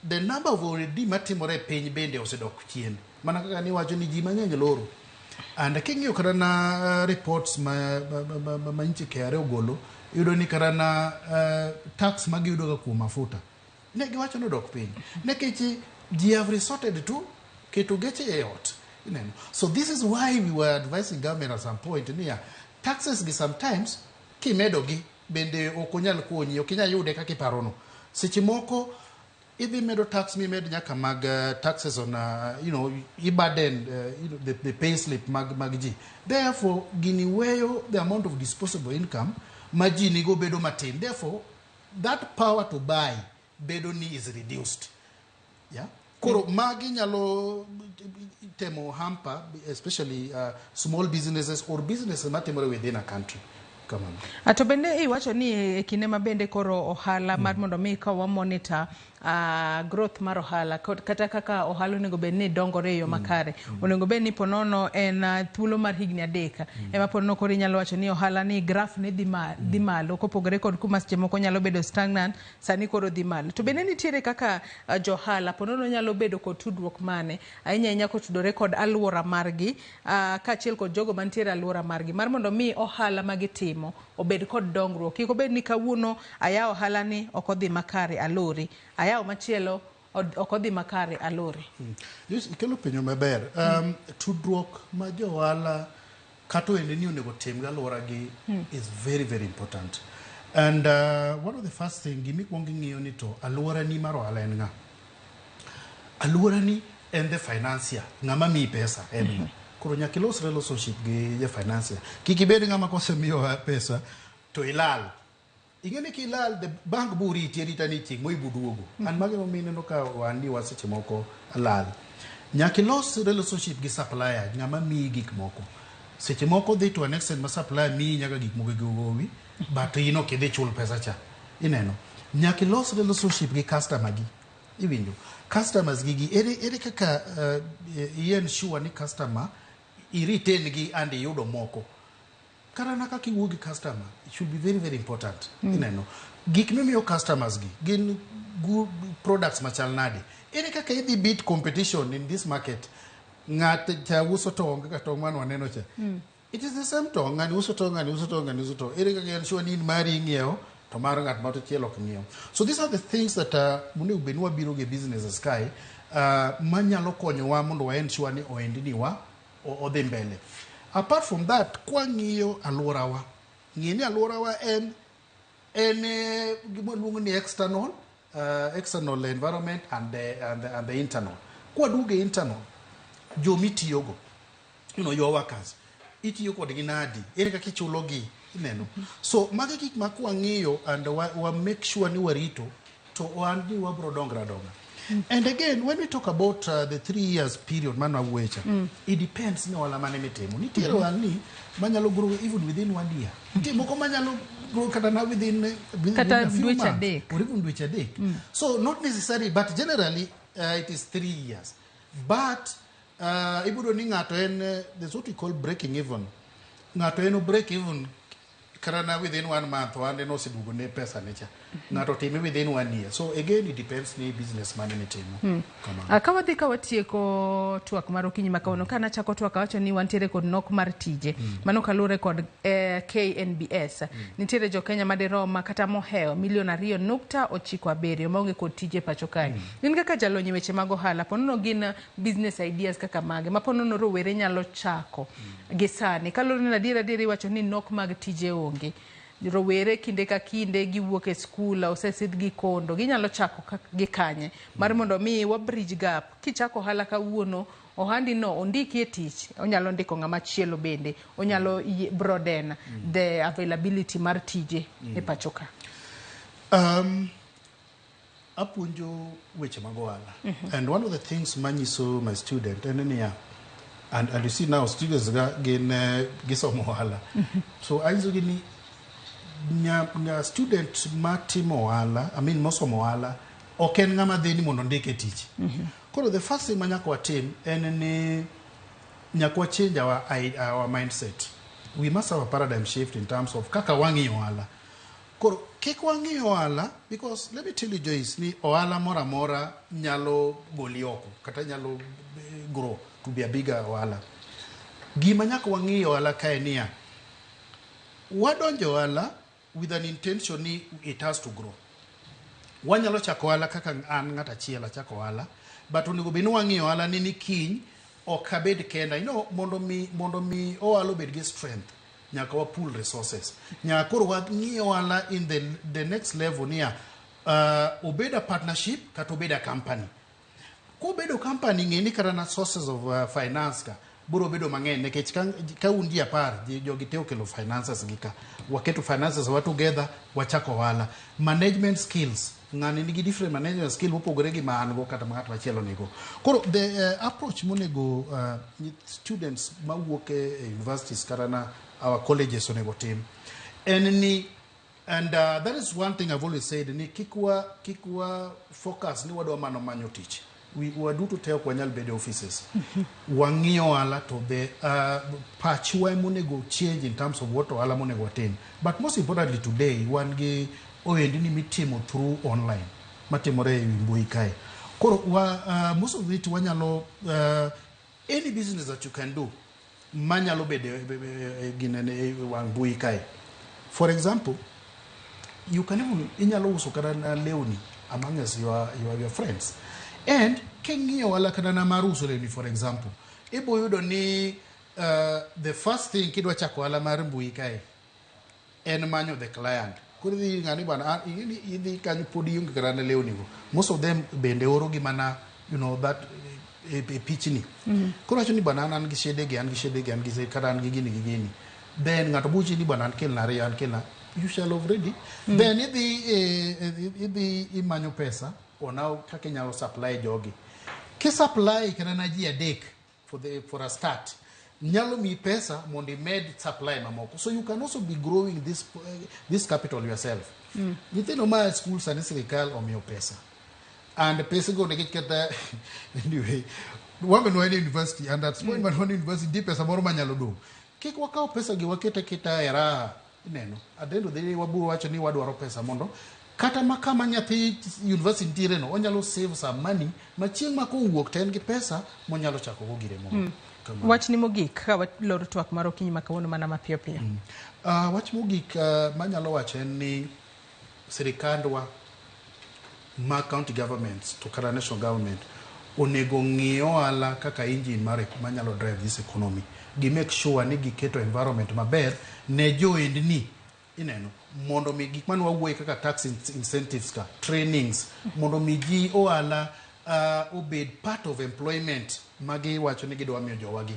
Speaker 3: the number of already matimore e piny bende osedok chien. Mana kaka niwacho ni ji mang'eny loro. And king'iyo kata na reports ma nchi KRA ogolo, iyudo ni kata na tax ma giyudo ga kuom mafuta ne giwacho ni odok piny. Nikech ji have resorted to keto geche e ot. Ineno. So this is why we were advising government at some point niya taxes gi sometimes kimedo gi bende ok onyal konyi, ok inyal yude kaka iparono. Seche moko idhi medo tax mimed nyaka mag taxes on i burden the pay slip mag ji. Therefore gini weyo the amount of disposable income ma ji nigo bedo matin. Therefore that power to buy bedo ni is reduced. Yeah? Koro magi nyalo temo hamper especially small businesses or businesses matimore within a country. Kamano.
Speaker 33: To bende iwacho ni e kinde ma bende koro ohala mar mondo mi ka wa monitor growth mar ohala kata kaka ohala onego bed ni dongore e yo makare. Onego bed ni ponono en thuolo mar higni 3 ema ponono koro inyalo wacho ni ohala ni graph ne dhi malo kopogore kod kuma seche moko nyalo bedo stagnant, sani koro dhi malo. To bende nitiere kaka johala ponono nyalo bedo kod tudruok mane ahinya ahinya kotudore kod alwora margi kaachiel kod jogo mantiere alwora margi mar mondo mi ohala magitimo obed kod dongruok. Kik obed ni kawuono ayawo ohala ni ok odhi makare alori, ayawo machielo ok odhi makare alori.
Speaker 3: Yes, ikelo penjo maber. Tudruok ma johala kata ohendni onego tim gi alwora gi is very very important. And one of the first thing gimikwongo ing'iyo ni to alwora ni mar ohala en ng'a? Alwora ni en the financier, ng'ama miyi pesa en ng'a? Koro nyaka ilos relationship gi ja financier. Kik ibed ng'ama kosemiyo pesa to ilal. Ing'e ni kilal the bank bo riti arita ni chieng' moro ibo duogo. And mago emomiyo ineno ka ohandni wa seche moko lal. Nyaka ilos relationship gi supplier, ng'ama miyi gik moko. Seche moko dhi to an extent ma supplier miyi nyaka gik moko gi gowi, but in ok idhi chul pesa cha. Ineno. Nyaka ilos relationship gi customer gi. Iwinjo. Customers gi ere kaka i ensure ni customer i retain gi and iyudo moko. Kata na kaka iwuoyo gi customer, it should be very very important. Ineno. Gik mimiyo customers gi gin good products machal nade. Ere kaka idhi beat competition in this market? Ng'at cha uso tong' kaka tong' mane waneno cha. It is the same tong', ng'ani uso tong', ng'ani uso tong', ng'ani uso tong'. Ere kaka en sure ni in mari ing'iewo to mar ng'at machielo ok ng'iew. So these are the things that monego bed ni wabiro gi businesses kae manyalo konyowa mondo wa ensure ni ohendni wa odhi mbele. Apart from that, kwang'iyo alworawa, ng'i ni alworawa en gima waluongo ni external environment and the internal. Kwaduogo e internal, jomitiyogo, your workers, itiyo kodgi nadi, ere kaka ichulogi, ineno. So magi gik ma kwang'iyo and wa make sure ni warito, to ohandni wabro dongre adonga. And again, when we talk about the 3 years period mane wawuoye cha, it depends ni ohala mane mitimo. Nitiere ohalni manyalo grow even within one year. Nitie moko manyalo grow kata na within
Speaker 33: Kata
Speaker 3: a few
Speaker 33: dweche
Speaker 3: months,
Speaker 33: 3.
Speaker 3: or even dweche 3. So not necessary, but generally it is 3 years. But ibudo ni ng'ato en there's what we call breaking even. Ng'ato en o break even kata na within one month, ohande no oseduogo ne pesa ne cha. Ng'ato time within one year. So again, it depends ni business mane mitimo. Kamano.
Speaker 33: Ah, ka wadhi ka watieko twak mar okinyi ma kawuono, ka nachako twak awacho ni wantiere kod nok mar tije. Mano kaluwore kod KNBS. Nitiere jokenya madirom kata mohewo milion 2.97 maonge kod tije pacho kae. In kaka jalony e weche mag ohala, ponono gin business ideas kaka mage ma ponono rowere nyalo chako gi sani kaluwore ni adier adier iwacho ni nok mag tije onge. Rowere kinde ka kinde giwuok e skul, osesidh gi kondo, ginyalo chako gi kanye mar mondo mi wa bridge gap? Kichako ohala kawuono, ohandi no ondiki e tich, onyalo ndiko ng'ama chielo, bende onyalo broaden the availability mar tije e pacho ka.
Speaker 3: Apuonjo weche mag ohala. And one of the things manyiso my student en niya, and you see now students ga gin gisomo ohala. So anyisogi ni nya student matimo ohala, I mean mosomo ohala, ok en ng'ama dhi ni mondo ondike tich. Koro the first thing ma nyaka watim en ni nyaka wa change our mindset. We must have a paradigm shift in terms of kaka wang'iyo ohala. Koro kik wang'i ohala, because let me tell you, Joyce, ni ohala moro amora nyalo goli oko kata nyalo grow to be a bigger ohala. Gima nyaka wang'i ohala kae niya, wadonjo ohala with an intention ni it has to grow. Wanyalo chako ohala kaka an ng'at achiel achako ohala, but onego bed ni wang'iyo ohala ni kiny ok abed kenda. Mondo mi ohala obed gi strength, nyaka wa pool resources. Nyaka koro wang'i ohala in the next level niya, obed a partnership kata obed a company. Kobedo company, ng'e ni kata na sources of finance ka biro bedo mang'eny, nikech ka un ji 10, jogi te okelo finances gi ka waketo finances wa together, wachako ohala. Management skills, ng'ani nigi different management skill mopogore gi ma an go kata ma ng'at machielo nigo. Koro the approach monego students mawuok e universities kata na our colleges onego tim en ni, and that is one thing I've always said, ni kik wa focus ni wadwa mano manyo tich. Waduto te ok wanyal bedo e offices. Wang'iyo ohala to the pachwa emonego change in terms of what ohala monego watim. But most importantly, today wan gi ohendni mitimo through online, matimore e mbui kae. Koro most of it wanyalo any business that you can do manyalo bedo ginene e wang' mbui kae. For example, you can even inyalo uso kata na lewni among us, your friends. And king'iyo ohala kata na mar uso lewni, for example, ibo yudo ni the first thing kidwa chako ohala mar mbui kae en manyo the client. Koro idhi ng'ani bwana, ah, ing'e ni idhi kanyo pod ionge kata na lewni go. Most of them bende oro gi mana that e pichni. Koro wacho ni bwana, an gi shede gi, an gi shede gi, an gi kata an gi gini gi gini. Then ng'ato buchi ni bwana, an kelna ariyo, an kelna, you shall have ready. Then idhi imanyo pesa on how kaka inyalo supply jogi. Ki supply kata na ji adek for a start, nyalo miyi pesa mondo imed supply mamoko. So you can also be growing this capital yourself. Nyithindo ma e school sani sirikal omiyo pesa, and pesego nikech kata anyway wan wan e university, and at point man wan e university nitie pesa moro manyalo dong'. Kik wakaw pesa gi waket aketa e raha, ineno. At the end of the day wabiro wacho ni wadwaro pesa mondo Kata ma kama nyathi university nitiere no, onyalo save some money ma chieng' ma kowuok to en gi pesa monyalo chako go gire moro. Kamano.
Speaker 33: Wachni mogik ka waloro twak mar okinyi ma kawuono mana mapiyo piyo.
Speaker 3: Wach mogik manyalo wacho en ni sirikandwa ma county governments to kata national government onego ng'i ohala kaka engine mar manyalo drive this economy. Gi make sure ni giketo environment maber ne joendni ineno mondo mi gik mane wawuoye kaka tax incentives ka trainings mondo mi ji ohala obed part of employment magiwacho ni gidwa miyo jowagi.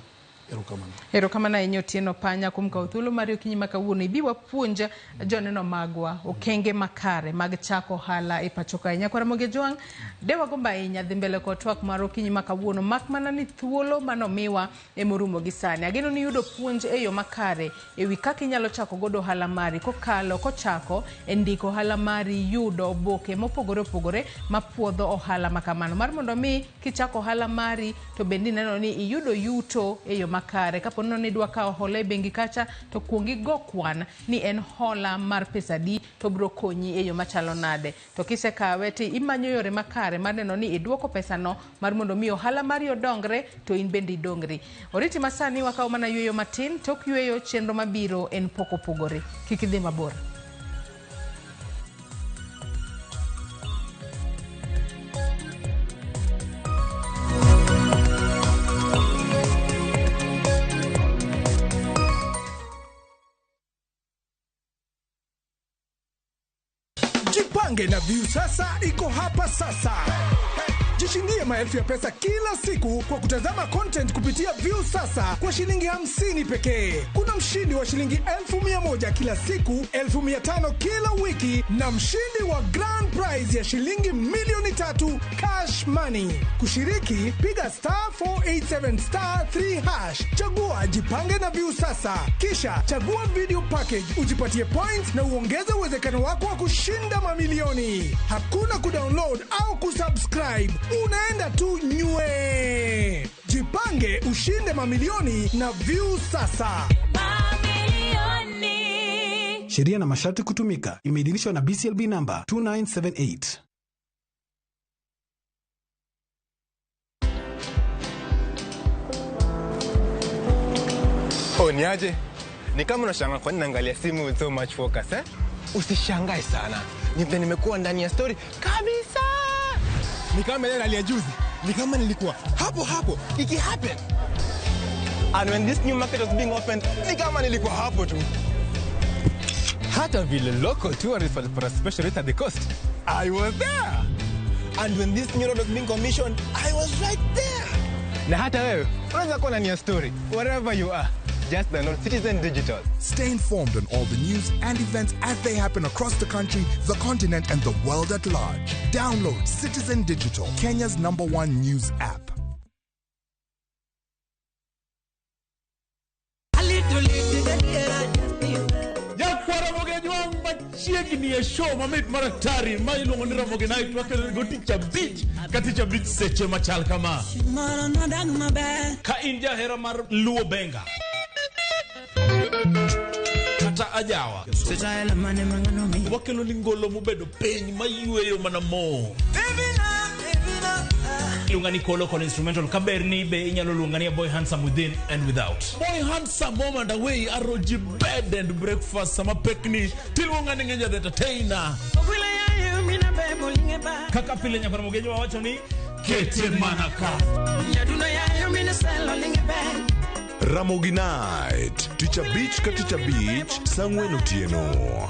Speaker 3: Erokamano.
Speaker 33: Erokamano ahinya Otieno Panya kuom kawo thuolo mari okinyi ma kawuono ibi wapuonj joneno magwa okenge makare mag chako ohala e pacho kae. Nyakwar Ramogi Ojwang', de wagombo ahinya dhi mbele kod twak mar okinyi ma kawuono mak mana ni thuolo manomiwa emorumo gi sani. Ageno ni yudo puonj e yo makare e wi kaka inyalo chako godo ohala mari kokalo kochako e ndiko ohala mari, yudo oboke mopogore opogore mapuodho ohala ma kamano. Mar mondo mi kichako ohala mari to bende ineno ni iyudo yuto e yo makare. Kapo ni idwa kawo hola e bengi kacha to kuong igo kwan ni en hola mar pesa adi to biro konyi e yo machalo nade. To kisekawe to imanyo yore makare mar neno ni iduoko pesano mar mondo mi ohala mari odongre to in bende idongri. Oriti masani wakawo mana yueyo matin, tok yueyo chenro mabiro en pok opogore. Kik idhi mabor.
Speaker 5: Jipange na Viusasa iko hapa sasa. Jishindie maelfu ya pesa kila siku kwa kutazama content kupitia Viusasa kwa shilingi 50 pekee. Kuna mshindi wa shilingi 1,100 kila siku, 5,000 kila wiki na mshindi wa grand prize ya shilingi 3,000,000 cash money. Kushiriki, piga star 487 star 3 hash. Chagua Jipange na Viusasa. Kisha chagua video package, ujipatie points na uongeze uwezekano wako wa kushinda mamilioni. Hakuna kudownload au kusubscribe. Unaenda tu nywe. Jipange ushinde mamilioni na Viusasa.
Speaker 9: Mamilioni.
Speaker 8: Sheria na masharti kutumika. Imeidhinishwa na BCLB number 2978.
Speaker 4: Oh, niaje? Ni kama unashangaa kwa nini naangalia simu with so much focus, eh? Usishangae sana. Ni vile nimekuwa ndani ya story kabisa. Ni kama ile ya juzi. Ni kama nilikuwa hapo hapo iki happen. And when this new market was being opened, ni kama nilikuwa hapo tu. Hata vile local tourists walipata special rate at the coast, I was there. And when this new road was being commissioned, I was right there. Na hata wewe unaweza kuwa ndani ya story wherever you are. Just download Citizen Digital.
Speaker 16: Stay informed on all the news and events as they happen across the country, the continent, and the world at large. Download Citizen Digital, Kenya's #1 news app.
Speaker 13: Machiegni e show mamit maratari ma iluongo ni Ramogi Night wakelo go tich abich ka tich abich seche machal kama. Ka in jahera mar Luo Benga kata ajawa, wakelo ni ngolo mobedo piny mayweyo mana mo.
Speaker 14: Iluonga ni Kolo kod instrumental kaber ni be inyalo luonga ni Boy Handsome within and without.
Speaker 13: Boy Handsome home and away aroji bed and breakfast sama pekni tiluonga ni Ng'enya the entertainer.
Speaker 14: Kaka pile Nyakwar Ramogi wawacho ni
Speaker 13: kete mana ka.
Speaker 29: Ramogi Night, tich abich ka tich abich, saa 4 otieno.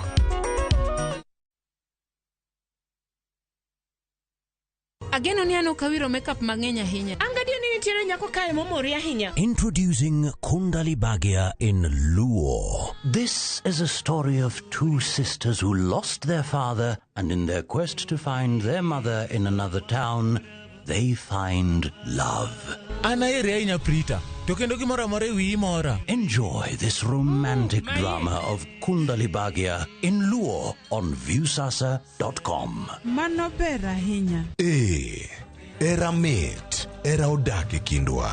Speaker 1: Ageno ni an ok awiro makeup mang'eny ahinya.
Speaker 20: Angadio ni nitiere nyako kae momori ahinya.
Speaker 12: Introducing Kundali Bhagya in Luo. This is a story of two sisters who lost their father, and in their quest to find their mother in another town, they find love.
Speaker 2: An aheri ahinya Prita, to kendo gimoro amora e wiyi mora.
Speaker 12: Enjoy this romantic drama of Kundali Bhagya in Luo on Viusasa.com.
Speaker 28: Mano ber ahinya.
Speaker 29: Eh, era mit, era odak e kindwa.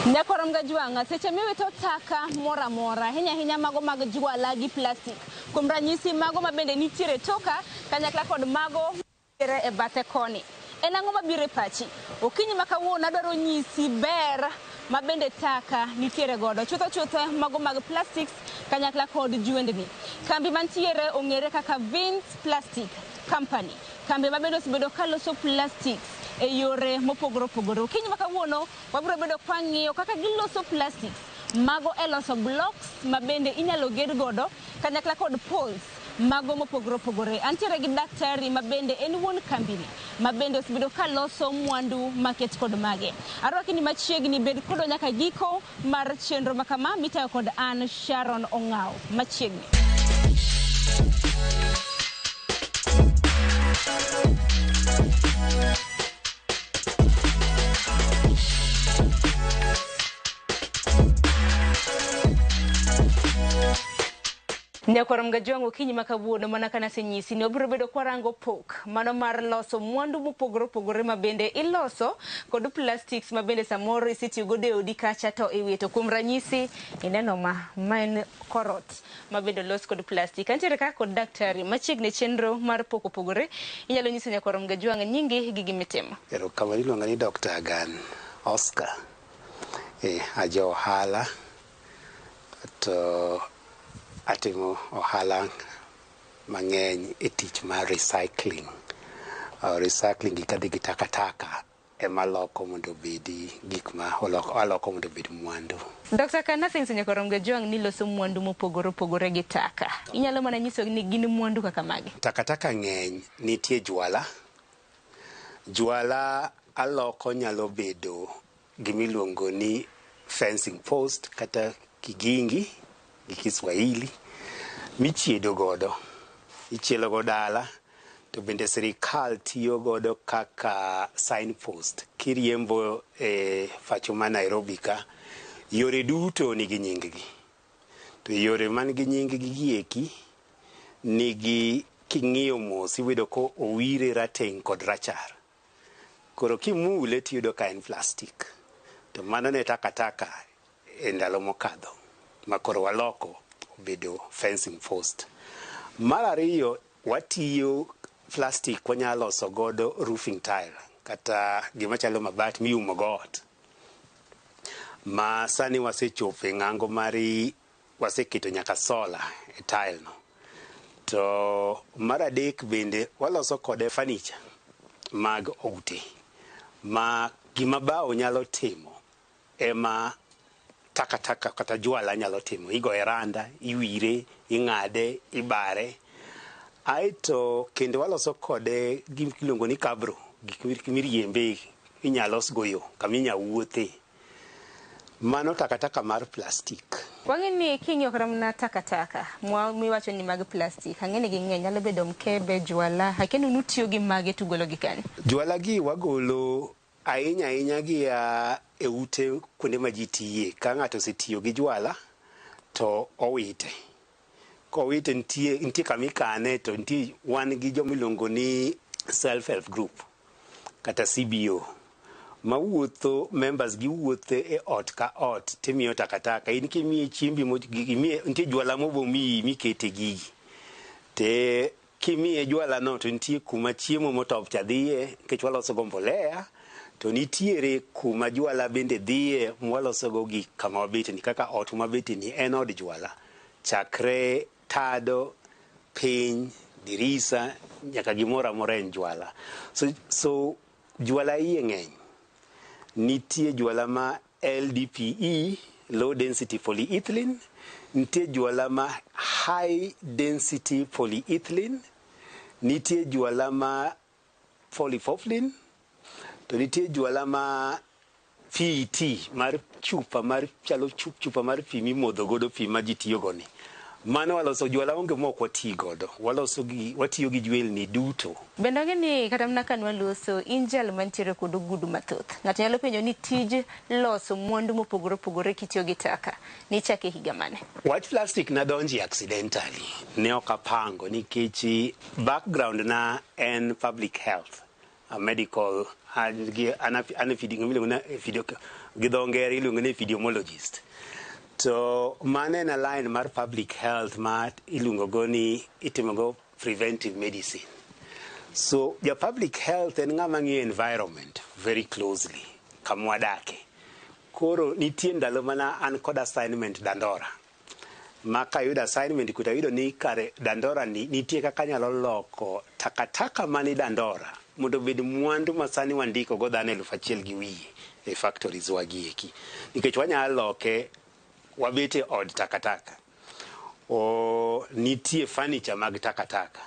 Speaker 1: Nyakorom ga jwang'a seche miwito taka moro amora ahinya ahinya mago mag jwala gi plastic kuom ranyisi mago mabende nitiere toka kanyakla kod mago mantiere e bathe koni. En ang'o mabiro e pachi? Okinyi ma kawuono adwaro nyisi ber ma bende taka nitiere godo chutho chutho mago mag plastics kanyakla kod jwendni. Kambi mantiere ong'ere kaka Vince Plastic Company. Kambi ma bende osebedo kaloso plastics e yore mopogore opogore. Okinyi ma kawuono wabiro bedo kwang'iyo kaka giloso plastics mago e loso blocks ma bende inyalo ged godo kanyakla kod poles mago mopogore opogore. Antiere gi daktari ma bende en wuon kambini ma bende osebedo ka loso mwandu maket kod mage. Arwaki ni machiegni bed kodwa nyaka giko mar chenro makama mitayo kod an Sharon Ong'aw. Machiegni. Nyakwar Mgajwang' okinyi ma kawuono mana kana asenyisi ni wabiro bedo kwarango pok mano mar loso mwandu mopogore opogore ma bende iloso kod plastics ma bende samoro isetiyo godo e odi kacha to iwito. Kuom ranyisi ineno ma en korot ma bende olos kod plastic. Antiere ka kod daktari machiegni chenro mar pok opogore. Inyalo nyiso Nyakwar Mgajwang' nyingi gi gimitimo.
Speaker 19: Erokamano, iluonga ni Dr. Agan Oscar. Aja ohala to atimo ohala mang'eny e tich mar recycling. Recycling gi kadhi gi takataka ema loko mondo obedi gik ma aloko mondo obed mwandu.
Speaker 1: Dr. Kanase nyiso Nyakwar Mgajwang' ni loso mwandu mopogore opogore gi taka. Inyalo mana nyiso ni gin mwandu kaka mage?
Speaker 19: Takataka ng'eny, nitie jwala. Jwala aloko nyalo bedo gimiluongo ni fencing post kata kigingi gi Kiswahili michiedo godo, ichielo go dala, to bende sirikal tiyo godo kaka signpost. Kiriembo e pacho ma Nairobi ka, yore duto nigi nying gi. To yore man gi nying gi gieki nigi king'iyo mos iyudo ko owire rateng' kod rachar. Koro kimule tiyudo ka en plastic. To mano ne takataka e ndalo mokadho ma koro waloko obedo fencing post. Mar ariyo, watiyo plastic wanyalo loso godo roofing tile kata gima chalo mabat miumo go ot. Ma sani wasechopo e ng'ango mar waseketo nyaka solar e tile no. To mar adek bende waloso kode furniture mag ute ma gima bao nyalo timo ema takataka kata jwala nyalo timo. Igoye randa, iwire, ing'ade, ibare. Aeto kendo waloso kode gima iluongo ni cabro, gik miriembe inyalo losgo yo kama inyalo wuothe. Mano takataka mar plastic.
Speaker 1: Wang'e ni king'iyo kata mana takataka miwacho ni mag plastic, ang'e ni ging'eny, nyalo bedo mkebe, jwala, akia ni unutiyo gi mage tugolo gi kanye?
Speaker 19: Jwala gi wagolo ahinya ahinya gi e ute kuonde ma ji tiye. Ka ng'ato osetiyo gi jwala to owite. Kowite nitie kama ikane to nitie wan gi joma iluongo ni self help group kata CBO mawuotho, members giwuotho e ot ka ot timiyo takataka. In kimiye chiembi nitie jwala mobomiyi mikete gigi. Te kimiye jwala no to nitie kuma chiemo motop cha dhiye nikech waloso go mbolea. To nitiere kuma jwala bende dhiye mwaloso go gik kama wabete ni kaka ot mwabete ni en od jwala. Chakre tado, piny, dirisa, nyaka gimoro amora en jwala. So jwala iye ng'eny. Nitie jwala ma LDPE, low density polyethylene, nitie jwala ma high density polyethylene, nitie jwala ma polypropylene, to nitie jwala ma PET mar chupa mar chalo chupa mar pi mimodho godo pi ma ji tiyo go ni. Mano waloso jwala onge mok wati godo. Waloso gi watiyo gi jwelni duto.
Speaker 1: Bende ang'e ni kata mana ka nwaluoso in jal mantiere kod ogudu mathoth. Ng'ato nyalo penjo ni tij loso mwandu mopogore opogore kitiyo gi taka nichake higa mane?
Speaker 19: Wach plastic nadonje accidentally. Ne ok apango nikech background na en public health. A medical an gi an iluongo ni gi dho ngere iluongo ni epidemiologist. To mano en a line mar public health ma iluongo go ni itimo go preventive medicine. So ja public health en ng'ama ng'iyo environment very closely kama wadake. Koro nitie ndalo mana an kod assignment Dandora. Ma kayudo assignment kuta ayudo ni kare Dandora ni nitie kaka anyalo loko takataka mani Dandora mondo obed mwandu ma sani wandiko go dhano 1,200 e factories wagi eki. Nikech wanyalo loke wabet e od takataka. O nitie furniture mag takataka.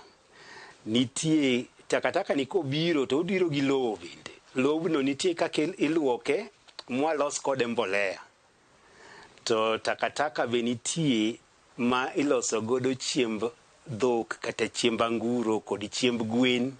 Speaker 19: Nitie takataka ni kobiro to obiro gi lowo bende. Lobno nitie kaka iluoke mwalos kode mbolea. To takataka be nitie ma iloso godo chiemb dhok kata chiemb anguro kod chiemb gwen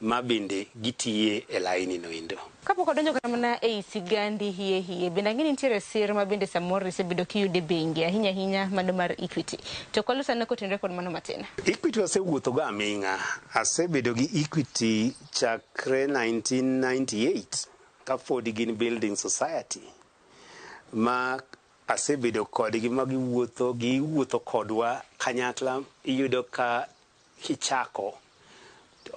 Speaker 19: ma bende gitiye e laini no endo.
Speaker 1: Kapok odonjo kata mana ei sigandi hie hie, bende ang'e ni nitiere sir ma bende samoro isebedo kiyudo e bengi, ahinya ahinya mano mar Equity. To kwalos ane kotenore kod mano matin.
Speaker 19: Equity wasewuotho go aming'a. Asebedo gi Equity chakre 1998 kapod gin building society ma asebedo kodgi ma giwuotho giwuotho kodwa kanyakla. Iyudo ka kichako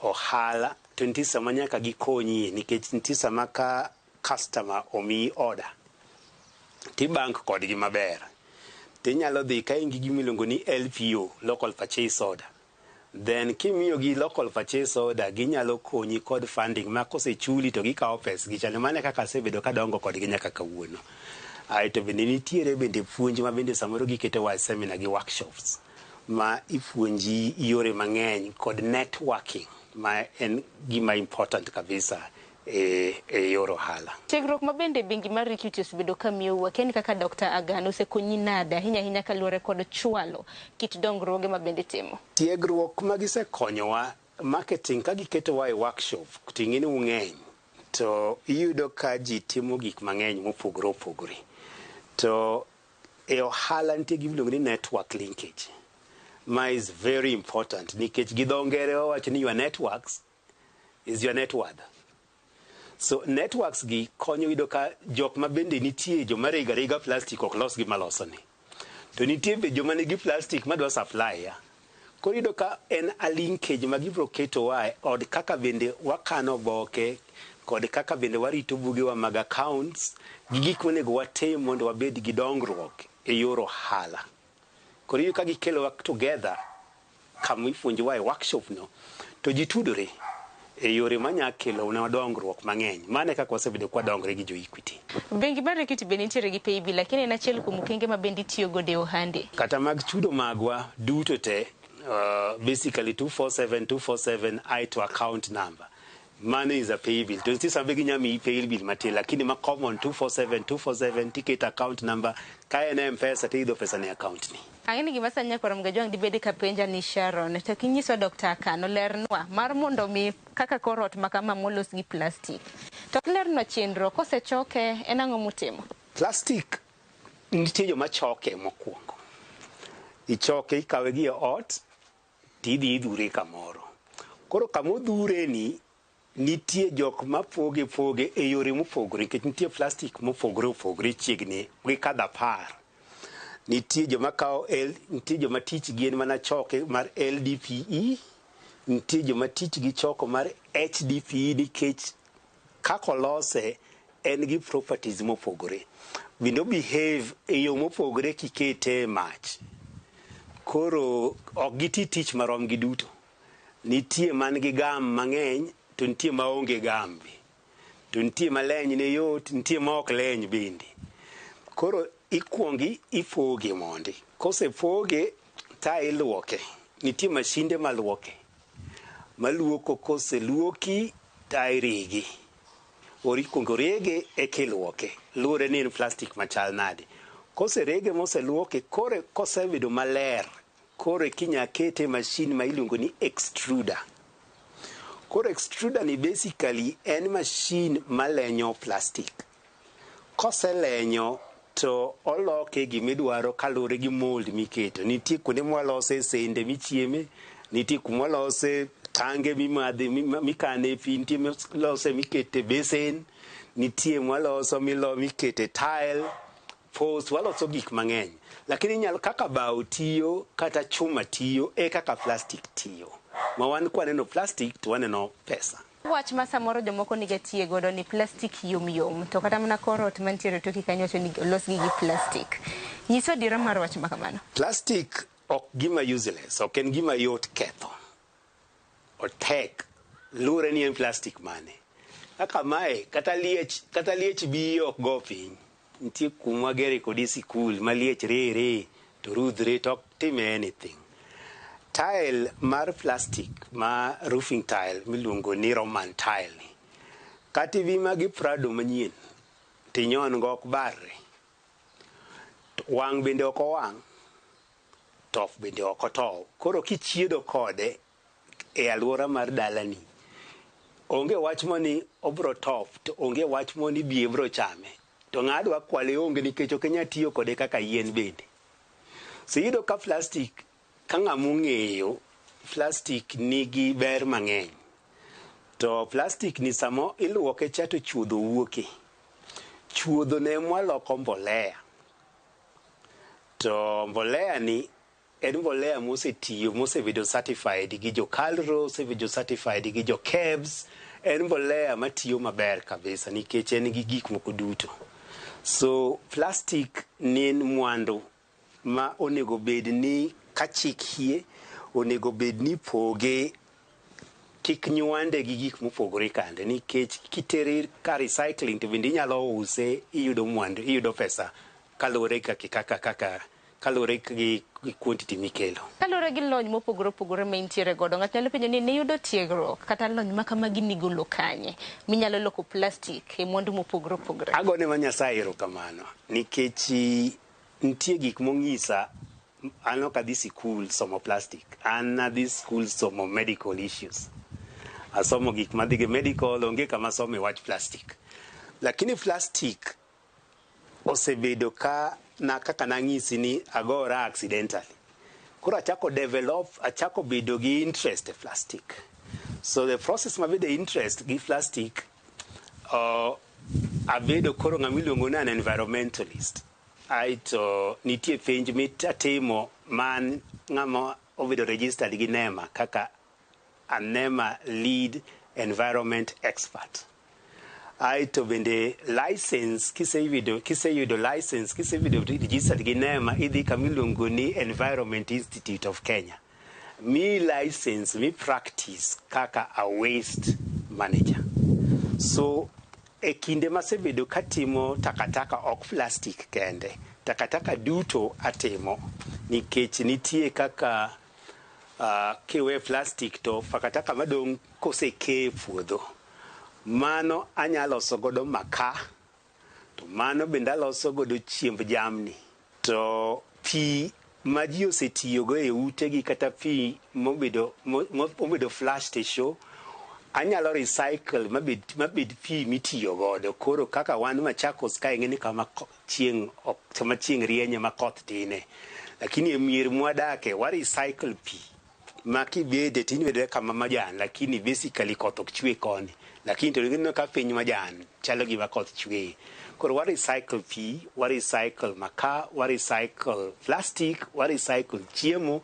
Speaker 19: ohala to nitie sama nyaka gikonyie nikech nitie sama ka customer omiyi order tibank kodgi maber tinyalo dhi ka in gi gima iluongo ni LPO, local purchase order. Then kimiyogi local purchase order ginyalo konyi kod funding ma kosechuli to gikawo pesgi chalo mano e kaka asebedo kadongo kodgi nyaka kawuono. Aeto bende nitiere bende puonj ma bende samoro giketowa e seminar gi workshops ma ipuonji yore mang'eny kod networking ma en gima important kabisa e yor ohala.
Speaker 1: Tiegruok ma bende bengi mar Equity osebedo ka miyou, akia ni kaka Dr. Agano osekonyi nade ahinya ahinya kaluwore kod chwalo kit dongruoge ma bende itimo?
Speaker 19: Tiegruok ma gisekonyowa marketing ka giketowa e workshop to ing'e ni ung'eny to iyudo ka ji timo gik mang'eny mopogore opogore. To e ohala nitie gima iluongo ni network linkage ma is very important nikech gi dho ngere wawacho ni your networks is your net worth. So networks gi konyo yudo ka jok ma bende nitie joma rego arega plastic ok los gima losoni. To nitie be joma nigi plastic madwa supply ya. Koro iyudo ka en a linkage ma gibiro ketowa e od kaka bende wakano oboke kod kaka bende warito bugewa mag accounts gi gik monego watim mondo wabed gi dongruok e yor ohala. Koro iyudo ka gikelowa together kama ipuonjowa e workshop no to ji tudore e yore manya kelo ne dongruok mang'eny. Mano e kaka wasebedo ka wadongre gi jo Equity.
Speaker 1: Bengi mar Equity be nitiere gi paybill, lakini en achiel kuom okenge ma bende itiyo godo e ohande.
Speaker 19: Kata mag chudo magwa duto te basically 247 247 I to account number. Mano is a paybill. To nitie sama be ginya miyi paybill matin lakini ma common 247 247 tiketo account number ka en M-Pesa tiyudo pesa ne account ni.
Speaker 1: Ang'e ni gima sani nyakwar Mgajwang' dibed ka penja ni Sharon, to kinyiso Dr. Akano lernwa mar mondo mi kaka kor ot ma kama molos gi plastic. To lernwa chenro kosechoke en ang'o mutimo?
Speaker 19: Plastic nitie joma choke mokwongo. Ichoke ikawe gi e ot tidhi idhure kamoro. Koro kamodhure ni nitie jok mapoge poge e yore mopogore nikech nitie plastic mopogore opogore chiegni gi kadho 10. Nitie joma kawo nitie joma tich gi en mana choke mar LDPE, nitie joma tich gi choko mar HDPE nikech kaka olose en gi properties mopogore. Bende o behave e yo mopogore kikete e mach. Koro ok giti tich marom giduto. Nitie man gi gum mang'eny to nitie maonge gum be. To nitie maleny ne yot, nitie ma ok leny bende. Koro ikuongi ipoge mondi. Kosepoge ta iluoke. Nitie mashinde maluoke. Maluoko koseluoki ta irege. Or ikuongo rege eka iluoke. Luwore ni en plastic machal nade. Koserege moseluoke, koro kosebedo maler, koro kinya kete e machine ma iluongo ni extruder. Koro extruder ni basically en machine malenyo plastic. Koselenyo to oloke gimidwaro kaluwore gi mold miketo. Nitie kuonde mwalose sende michieme, nitie kumwalose Tange mimadhe mikane pi, nitie milose mikete besen, nitie mwaloso milo mikete tile, post, waloso gik mang'eny. Lakini inyalo kaka bao tiyo kata chuma tiyo e kaka plastic tiyo. Ma wan kwaneno plastic to waneno pesa.
Speaker 1: Wach ma samoro jomoko niga tiye godo ni plastic yom yom to kata mana kor ot mantiere toki kanyo wacho ni olosgi gi plastic. Nyiswa adiera mar wach ma kamano.
Speaker 19: Plastic ok gima useless, ok en gima yot ketho. Otek, luwore ni en plastic mane. Kaka mae, kata liech biyo ok go piny. Nitie kuma wagere kode sikul ma liech rere to rudhre to ok time anything. Tile mar plastic ma roofing tile miluongo ni Roman tile ni, kata ibi ma gi Prado manyien tinyon go ok barre. Wang' bende ok owang', top bende ok otow. Koro kichiedo kode e alwora mar dalani, onge wach moni obro top to onge wach moni biye bro chame. To ng'a dwa kwale onge nikech ok inyal tiyo kode kaka yien bende. So iyudo ka plastic, ka ng'ama ong'eyo, plastic nigi ber mang'eny. To plastic ni samo iluoke cha to chuodho wuoke. Chuodho ne mwaloko mbolea. To mbolea ni en mbolea mosetiyo, mosebedo certified gi jo KALRO, osebedo certified gi jo KEBS. En mbolea matiyo maber kabisa nikech en gi gik moko duto. So plastic ni en mwandu ma onego bed ni ka chik hie, onego bed ni poge kik nywande gi gik mopogore kande nikech kitere ka recycling to bende inyalo use iyudo mwandu, iyudo pesa kaluwore kaka kaluwore gi quantity mikelo.
Speaker 1: Kaluwore gi lony mopogore opogore ma intiere godo, ng'ato nyalo penjo ni niyudo tiegruok kata lony ma kamagi nigolo kanye minyalo loko plastic e mwandu mopogore opogore?
Speaker 19: Agone ma Nyasaye erokamano nikech nitie gik mong'isa. An ok adhi sikul somo plastic, an adhi sikul somo medical issues. Asomo gik madhi gi medical, onge kama asome wach plastic. Lakini plastic osebedo ka na kaka nang'isi ni agora accidentally. Koro achako develop, achako bedo gi interest e plastic. So the process mabedo interest gi plastic, abedo koro ng'ama iluongo ni an environmentalist. Aito nitie penj mitatimo man ng'ama obedo registered gi NEMA kaka a NEMA lead environment expert. Aito bende license kiseyudo license, kisebedo registered gi NEMA, idhi kama iluongo ni Environment Institute of Kenya. Mi license, mi practice kaka a waste manager. So e kinde masebedo katimo takataka ok plastic kende, takataka duto atimo nikech nitie kaka kiwe plastic to takataka madong' koseke e puodho, mano anyalo loso godo makaa, to mano bende aloso godo chiemb jamni. To pi ma ji osetiyogo e utegi kata pi mobedo flushed e show, anyalo recycle mabed pi mitiyo godo. Koro kaka wan Machakos ka ing'e ni kama chieng' rienye ma koth tine, lakini e mier mwadake wa recycle pi ma kibede to inibede kama majan, lakini basically koth ok chwe koni, lakini to ineno ka piny majan chalo gima koth chwe. Koro wa recycle pi, wa recycle makaa, wa recycle plastic, wa recycle chiemo.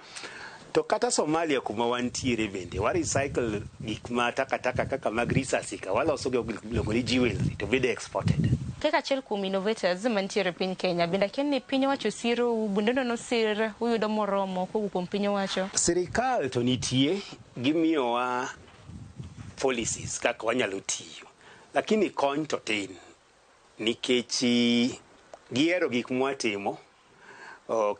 Speaker 19: To kata Somalia kuma wantiere bende wa recycle gik ma takataka kaka mag risasi ka waloso go gik miluongo ni jewelry to bende exported.
Speaker 1: Kaka achiel kuom innovators mantiere e piny Kenya, bende akia ni piny owacho siro bunde nosir uyudo moromo kowuok kuom piny owacho?
Speaker 19: Sirikal to nitie, gimiyowa policies kaka wanyalo tiyo, lakini kony to tin nikech gihero gik mwatimo.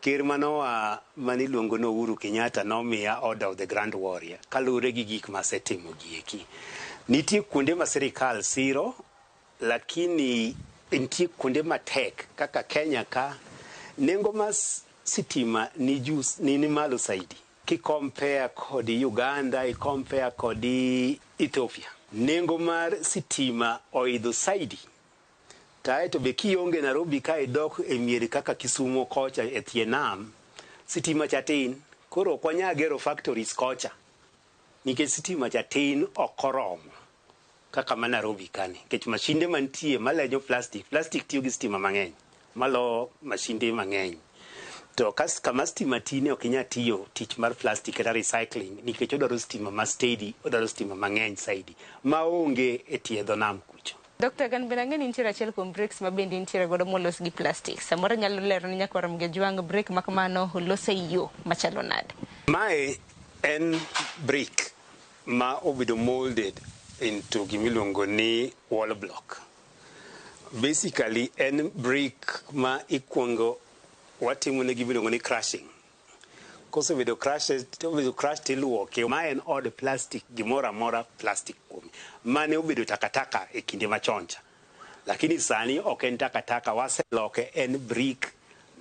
Speaker 19: Ker manoa maniluongo ni Uhuru Kenyatta nomiya Order of the Grand Warrior kaluwore gi gik masetimo gieki. Nitie kuonde ma sirikal siro, lakini nitie kuonde matek kaka Kenya ka nengo mar sitima ni juu, ni malo zaidi kikompare kod Uganda, ikompare kod Ethiopia. Nengo mar sitima oidho zaidi. Taeto be kionge Nairobi ka idok e mier kaka Kisumu kocha e tie nam, sitima cha tin. Koro ok wanyal gero factories kocha. Nikech sitima cha tin ok oromo kaka ma Nairobi kani. Nikech mashinde mantie malenyo plastic, plastic tiyo gi stima mang'eny malo mashinde mang'eny. To kas, kama stima tine ok inyal tiyo tich mar plastic kata recycling nikech odwaro stima ma steady, odwaro stima mang'eny saidi maonge e tie dho nam kucho.
Speaker 1: Dr. Gan bende ang'e ni nitiere achiel kuom bricks ma bende intiere godo molos gi plastic. Samoro nyalo lero ni nyakwar Mgejwang' brick ma kamano olos e yo machalo nade?
Speaker 19: Mae en brick ma obedo molded into gimiluongo ni wall block. Basically en brick ma ikuongo watimo ne gimiluongo ni crushing. Kosebedo crushed, obedo crushed tiluoke. Ma en od plastic, gimoro amora plastic kuome. Mane obedo takataka e kinde machon cha. Lakini sani ok en takataka, waseloke en brick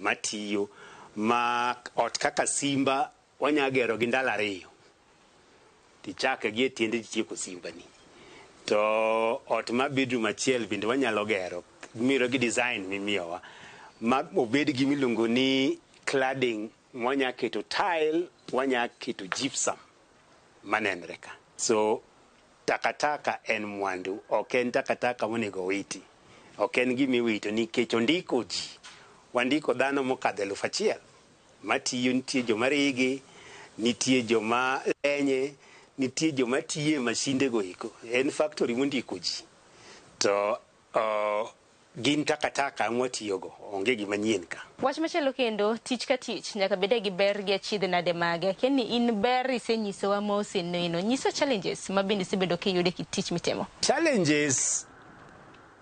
Speaker 19: matiyo ma ot kaka Simba wanya gero gi ndalo 2. Tichake gi e tiende titieko Simba ni. To ot ma bedroom achiel bende wanyalo gero miro gi design mimiyowa ma obed gi miluongo ni cladding, wanya keto tile, wanya keto gypsum manenre ka. So takataka en mwandu, ok en takataka monego witi. Ok en gima iwito nikech ondiko ji. Wandiko dhano mokadho 1000 matiyo, nitie joma rege, nitie joma lenye, nitie joma tiye mashinde go eko. En factory mondiko ji. To gin takataka mwatiyogo, onge gima nyien ka.
Speaker 1: Wach machielo kendo, tich ka tich nyaka bede gi ber gi achiedh nade mage. Akia ni in ber isenyisowa ma oseneno. Nyiso challenges ma bende isebedo kiyudo e kit tich mitimo.
Speaker 19: Challenges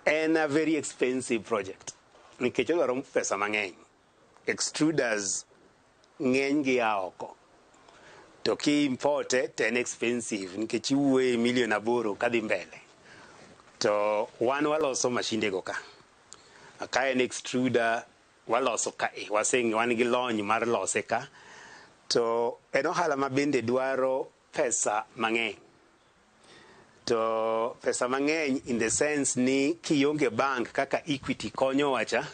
Speaker 19: en a very expensive project nikech odwaro pesa mang'eny. Extruders ng'eny gi a oko. To ki importe to en expensive nikech iwuoye milion 8 kadhi mbele. To wan waloso mashinde go ka. Ka en extruder waloso ka e, wan gi lony mar lose ka. To en ohala ma bende dwaro pesa mang'eny. To pesa mang'eny in the sense ni kionge bank kaka Equity konyo wacha,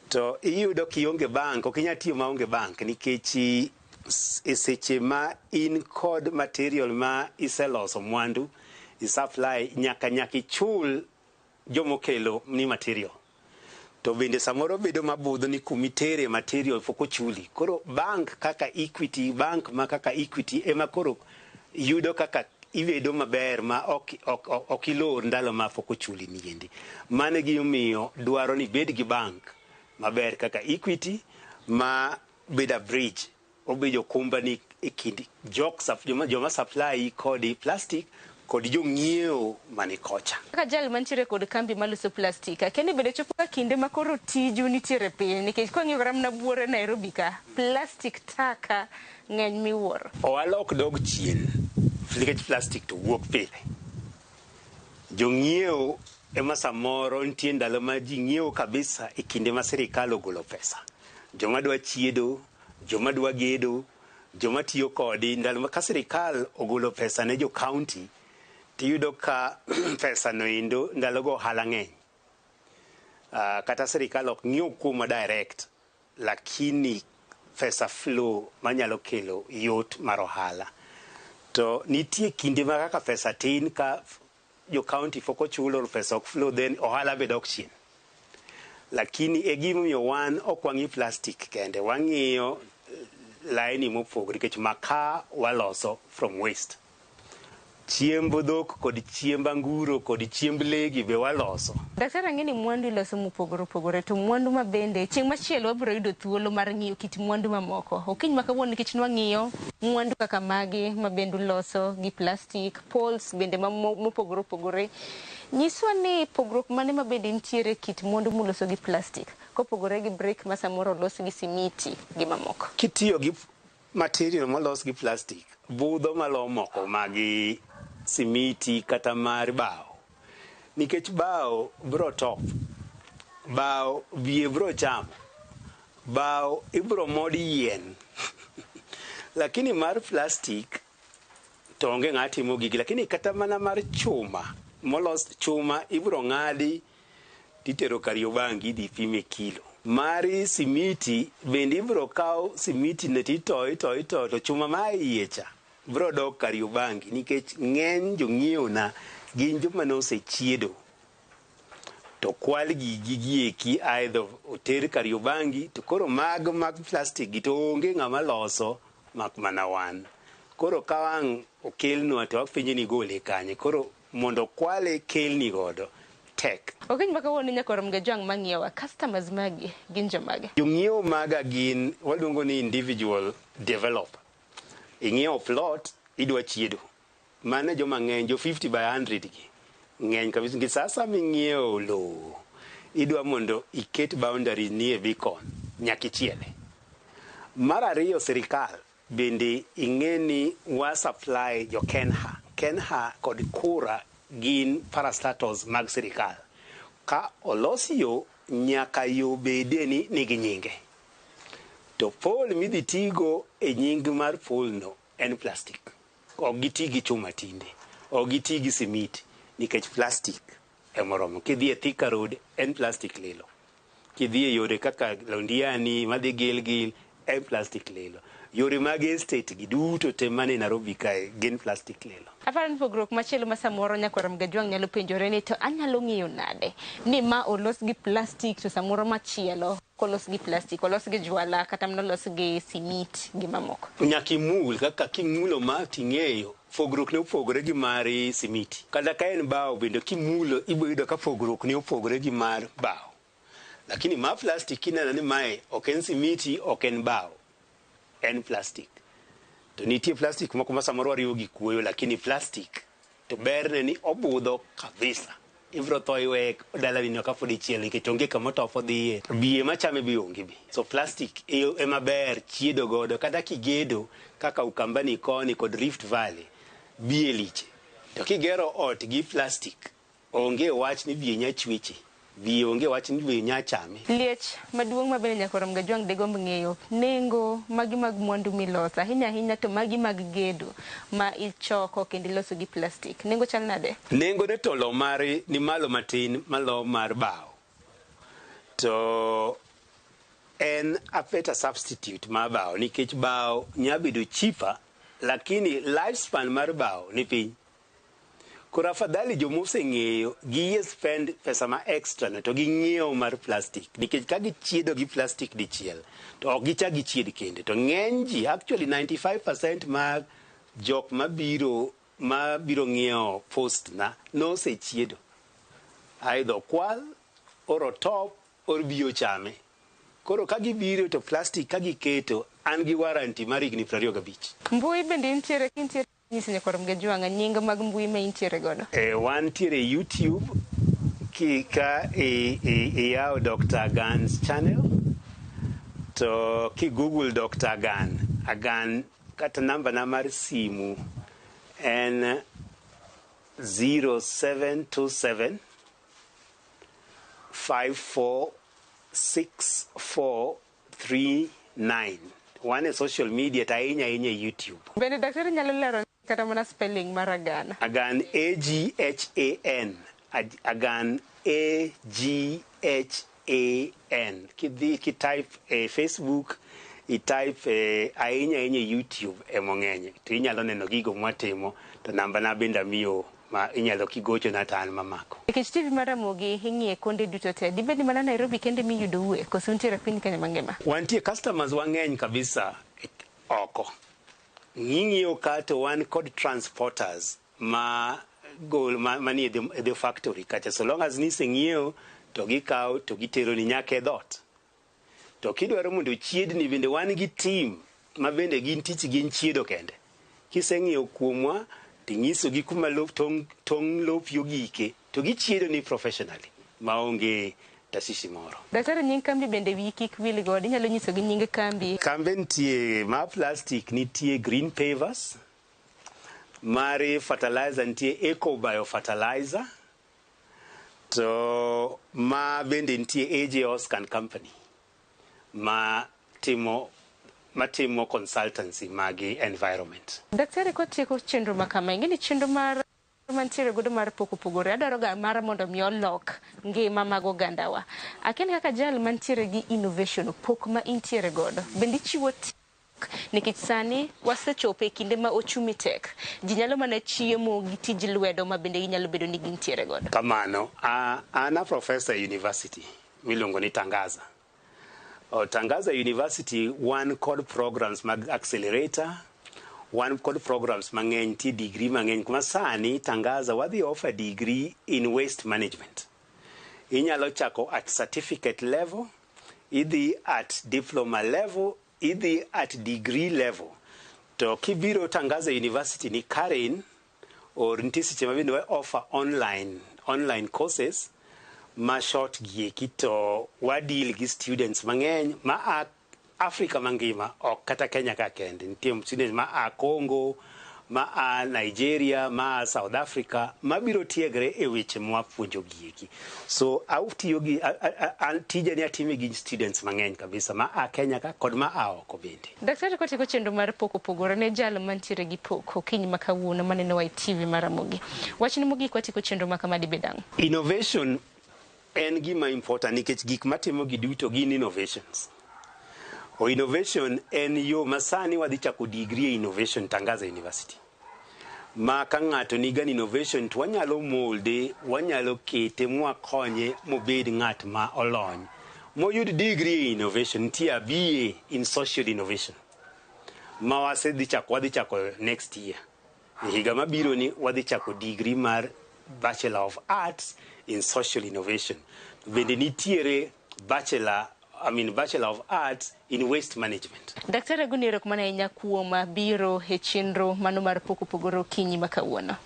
Speaker 19: to iyudo kionge bank, ok inyal tiyo maonge bank nikech e seche ma in kod material ma iseloso mwandu, i-supply, nyaka ichul jomokelo ni material. To bende samoro bedo mabudho ni kumitere material pok ochuli. Koro bank kaka Equity, bank ma kaka Equity ema koro yudo kaka ibedo maber ma ok ilor ndalo ma pok ochuli ni endi. Mano e gimomiyo dwaro ni ibed gi bank maber kaka Equity ma bedo a bridge, obedo okumba ni e kind joma supply kod plastic kod jong'iewo mani kocha.
Speaker 1: Kaka jal mantiere kod kambi maloso plastic, akia ni bende chopo ka kinde ma koro tiju nitiere piny nikech kwang'iyo kata mana buore Nairobi ka, plastic taka ng'eny miwuoro.
Speaker 19: Ohala ok dog chien nikech plastic to wuok pile. Jong'iewo ema samoro nitie ndalo ma ji ng'iewo kabisa e kinde ma sirikal ogolo pesa. Joma dwa chiedo, joma dwa gedo, joma tiyo kodi, ndalo ma ka sirikal ogolo pesa ne jo county, tiyudo ka pesa no endo ndalogo ohala ng'eny. Kata sirikal ok ng'iew kuomwa direct, lakini pesa flow manyalo kelo yot mar ohala. To nitie kinde ma kaka pesa tin ka jo county pok ochulo pesa ok flow, then ohala be dok chien. Lakini e gimomiyo wan ok wang'i plastic kende, wang'iyo laini mopogore nikech makaa waloso from waste. Chiemb dhok kod chiemb anguro kod chiemb lee gi be waloso.
Speaker 1: Daktari ang'e ni mwandu iloso mopogore opogore to mwandu ma bende chieng' machielo wabiro yudo thuolo mar ng'iyo kit mwandu mamoko. Okinyi ma kawuono nikech nwang'iyo mwandu kaka magi ma bende uloso gi plastic, poles bende mopogore opogore. Nyiswa ni pogruok mane ma bende nitiere kit mwandu muloso gi plastic kopogore gi brick ma samoro olos gi simiti gi mamoko.
Speaker 19: Kitiyo gi material molos gi plastic, budho malo moko magi simiti kata mar bao. Nikech bao bro top, bao biye bro chamo, bao ibro mod yien. Lakini mar plastic to onge ng'a timo gigi, lakini kata mana mar chuma, molos chuma ibro ng'adi titero Kariobangi idhi pime kilo. Mar simiti bende ibro kaw simiti ne titoyo itoyo itoyo to chuma ma iye cha bro dok Kariobangi nikech ng'eny jong'iewo na gin joma nosechiedo to kwal gigi gieki either oter Kariobangi to koro mag mag plastic gi to onge ng'ama loso mak mana wan. Koro ka wang' okelnwa to wapenjo ni gole kanye koro mondo kwale kelni godo tek.
Speaker 1: Okinyi ma kawuono nyaka rom ga jwang' mang'iewa customers magi gin jomage?
Speaker 19: Jong'iewo maga gin waluongo ni individual developer. Ing'iewo plot idwa chiedo. Mano joma ng'eny jo 50 by 100 gi ng'eny kabisa nikech sa asaya ming'iewo lowo idwa mondo iket boundary ni e beacon nyaka ichiele. Mar ariyo sirikal bende ing'e ni wa supply jo Kenha. Kenha kod Kura gin parastatals mag sirikal. Ka olos yo nyaka yo bede ni nigi nyinge. To pole midhi tigo e nying mar pole no en plastic. Ok giti gi chuma tinde. Ok giti gi simiti nikech plastic emoromo. Kidhi e Thika Road en plastic lilo. Kidhi e yore kaka Londiani madhi Gilgil en plastic lilo. Yore mag estate gi duto te mane Nairobi kae gin plastic lilo.
Speaker 1: Aparo ni pogruok machielo ma samoro nyakwar Mgajwang' nyalo penjore ni to anyalo ng'eyo nade ni ma olos gi plastic to samoro machielo kolos gi plastic, olos gi jwala kata mana olos gi simiti gi mamoko.
Speaker 19: Nyaka imul kaka kimulo ma ting'eyo pogruok ne opogore gi mar simiti. Kata ka en bao bende kimulo ibiro yudo ka pogruok ne opogore gi mar bao. Lakini ma plastic kineno ni mae ok en simiti ok en bao. En plastic. To nitie plastic moko ma samoro wariwo gi kuoyo lakini plastic to berne ni obudho kabisa. Ibro tho iweye dalani no kapod ichielo nikech onge kama otop odhiye. Biye machame be onge be. So plastic ema ber chiedo godo kata kigedo kaka Ukambani koni kod Rift Valley biye liche. To kigero ot gi plastic onge wach ni biye nya chweche. Biye onge wach ni biye nya chame.
Speaker 1: Liech maduong' ma bende nyaka rom Gajwang' degomb ng'eyo nengo magi mag mwandu miloso ahinya ahinya to magi mag gedo ma ichoko kendo iloso gi plastic. Nengo chal nade?
Speaker 19: Nengo ne to lo mare ni malo matin malo mar bao. To en a better substitute mar bao nikech bao nya bedo cheaper lakini lifespan mar bao ni piny. Koro afadhali joma oseng'eyo giyie spend pesa ma extra no to ging'iew mar plastic nikech ka gichiedo gi plastic dichiel to ok gichak gichied kendo. To ng'eny ji actually 95% mag jok mabiro ng'iewo post na nosechiedo. Either okwal or otop or biyo chame. Koro ka gibiro to plastic ka giketo an gi warranty mar higni 25.
Speaker 1: Mbui bende intiere nyiso nyakwar Mgajwang' nying mag mbui ma intiere godo.
Speaker 19: Wantiere YouTube ka iyawo Dr. Agan's channel to ki Google Dr. Agan, Agan kata namba na mar simu en 0727 546439. Wan e social media to ahinya ahinya e YouTube.
Speaker 1: Bende daktari nyalo lero kata mana spelling mar Agan?
Speaker 19: Agan A-G-H-A-N. Agan A-G-H-A-N. Kidhi kitype e Facebook, itype ahinya ahinya e YouTube emong'eny. To inyalo neno gigo mwatimo to namba na bende amiyo ma inyalo kigochona to an mamako.
Speaker 1: Nikech TV mar Ramogi ing'iye kuonde duto te, dibed ni mana Nairobi kende miyudo ue koso untiere piny Kenya mangima?
Speaker 19: Wantie customers wang'eny kabisa oko. Ng'ing'iyo ka to wan kod transporters ma gol manie the factory kacha. So long as niseng'iewo to gikawo to gitero ni nyaka e dhoot. To kidwaro mondo ochiedni bende wan gi team ma bende gin tich gin chiedo kende. Kiseng'iewo kuomwa tinyisogi kuma tong' lopi ogike to gichiedo ni professionally maonge tasisi moro.
Speaker 1: Daktari nying kambi bende wiyi kik wil godo, inyalo nyisogi nying kambi.
Speaker 19: Kambe nitie ma plastic nitie Green Pavers, mar fertilizer nitie Eco Bio Fertilizer, to ma bende nitie AJ Oscan Company ma timo consultancy magi environment.
Speaker 1: Daktari kotieko chenro ma kama, ing'e ni chenro mar mantiere godo mar pok opogore, adwaro ga mar mondo mi olok ngima mag ogandawa. Akia ni kaka jal mantiere gi innovation, pok ma intiere godo, bende ichiwo pok nikech sani wasechopo e kinde ma ochumi tek ji nyalo mana chiemo gi tij lwedo ma bende ginyalo bedo ni gintiere godo.
Speaker 19: Kamano, an a professor e university miluongo ni Tangaza. Tangaza University wan kod programs mag accelerator, wan kod programs mang'eny, nitie degree mang'eny. Kuma sani Tangaza wadhi offer degree in waste management. Inyalo chako at certificate level, idhi at diploma level, idhi at degree level. To kibiro Tangaza University ni Karen, or nitie seche ma bende wa offer online courses ma short gieki to wa deal gi students mang'eny ma a Africa mangima, ok kata Kenya ka kende. Nitie students ma a Congo, ma a Nigeria, ma a South Africa, mabiro tiegre e weche mwapuonjo gieki. So atiyo gi an tija ni atime gi students mang'eny kabisa ma a Kenya ka kod ma a oko bende.
Speaker 1: Daktari kotieko chenro mar pok opogore ne jal mantiere gi pok okinyi ma kawuono manenowa e TV mar Ramogi. Wachni mogik watieko chenro ma kama dibed ang'o?
Speaker 19: Innovation en gima important nikech gik matimo gi duto gin innovations. O innovation en yo ma sani wadhi chako degree e innovation Tangaza University. Ma ka ng'ato nigi an innovation to wanyalo molde, wanyalo kete mwakonye mobed ng'at ma olony. Moyud degree e innovation, nitie a BA in social innovation. Ma wasedhi chako, wadhi chako next year. E higa mabiro ni wadhi chako degree mar Bachelor of Arts in Social Innovation. Bende nitiere Bachelor, I mean Bachelor of Arts in Waste Management.
Speaker 1: Daktari agoni erokamano ahinya kuom biro e chenro mano mar pok opogore okinyi ma kawuono.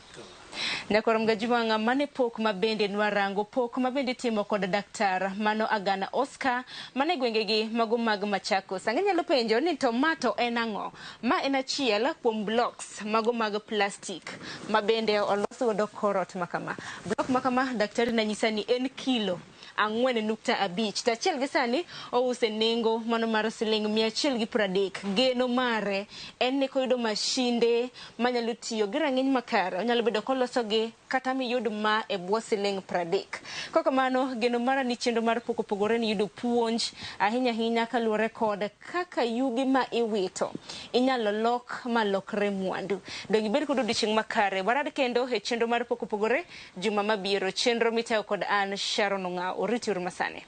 Speaker 1: Nyakorom Gajwang'a mane pok ma bende nwarango pok ma bende timo kod daktar mano Agana Oscar mane gwengegi mago mag Machakos. Ang'e nyalo penjo ni to ma to en ang'o? Ma en achiel kuom blocks mago mag plastic ma bende olos godo korot ma kama. Block ma kama daktari nanyisa ni en kilo 4.5 to achiel gi sani ouse nengo mano mar siling 130. Geno mare en ni koyudo mashinde manyalo tiyo gi rang'iny makare onyalo bedo kolosogi kata miyud ma e bwo siling 30. Kokamano geno mara ni chenro mar pok opogore ni yudo puonj ahinya ahinya kaluwore kod kaka yugi ma iwito inyalo lok ma lokre mwandu. Dong ibed kod odiochieng' makare. Warad kendo e chenro mar pok opogore juma mabiro. Chenro mitayo kod an Sharon Ong'ao. Oriti uru masani.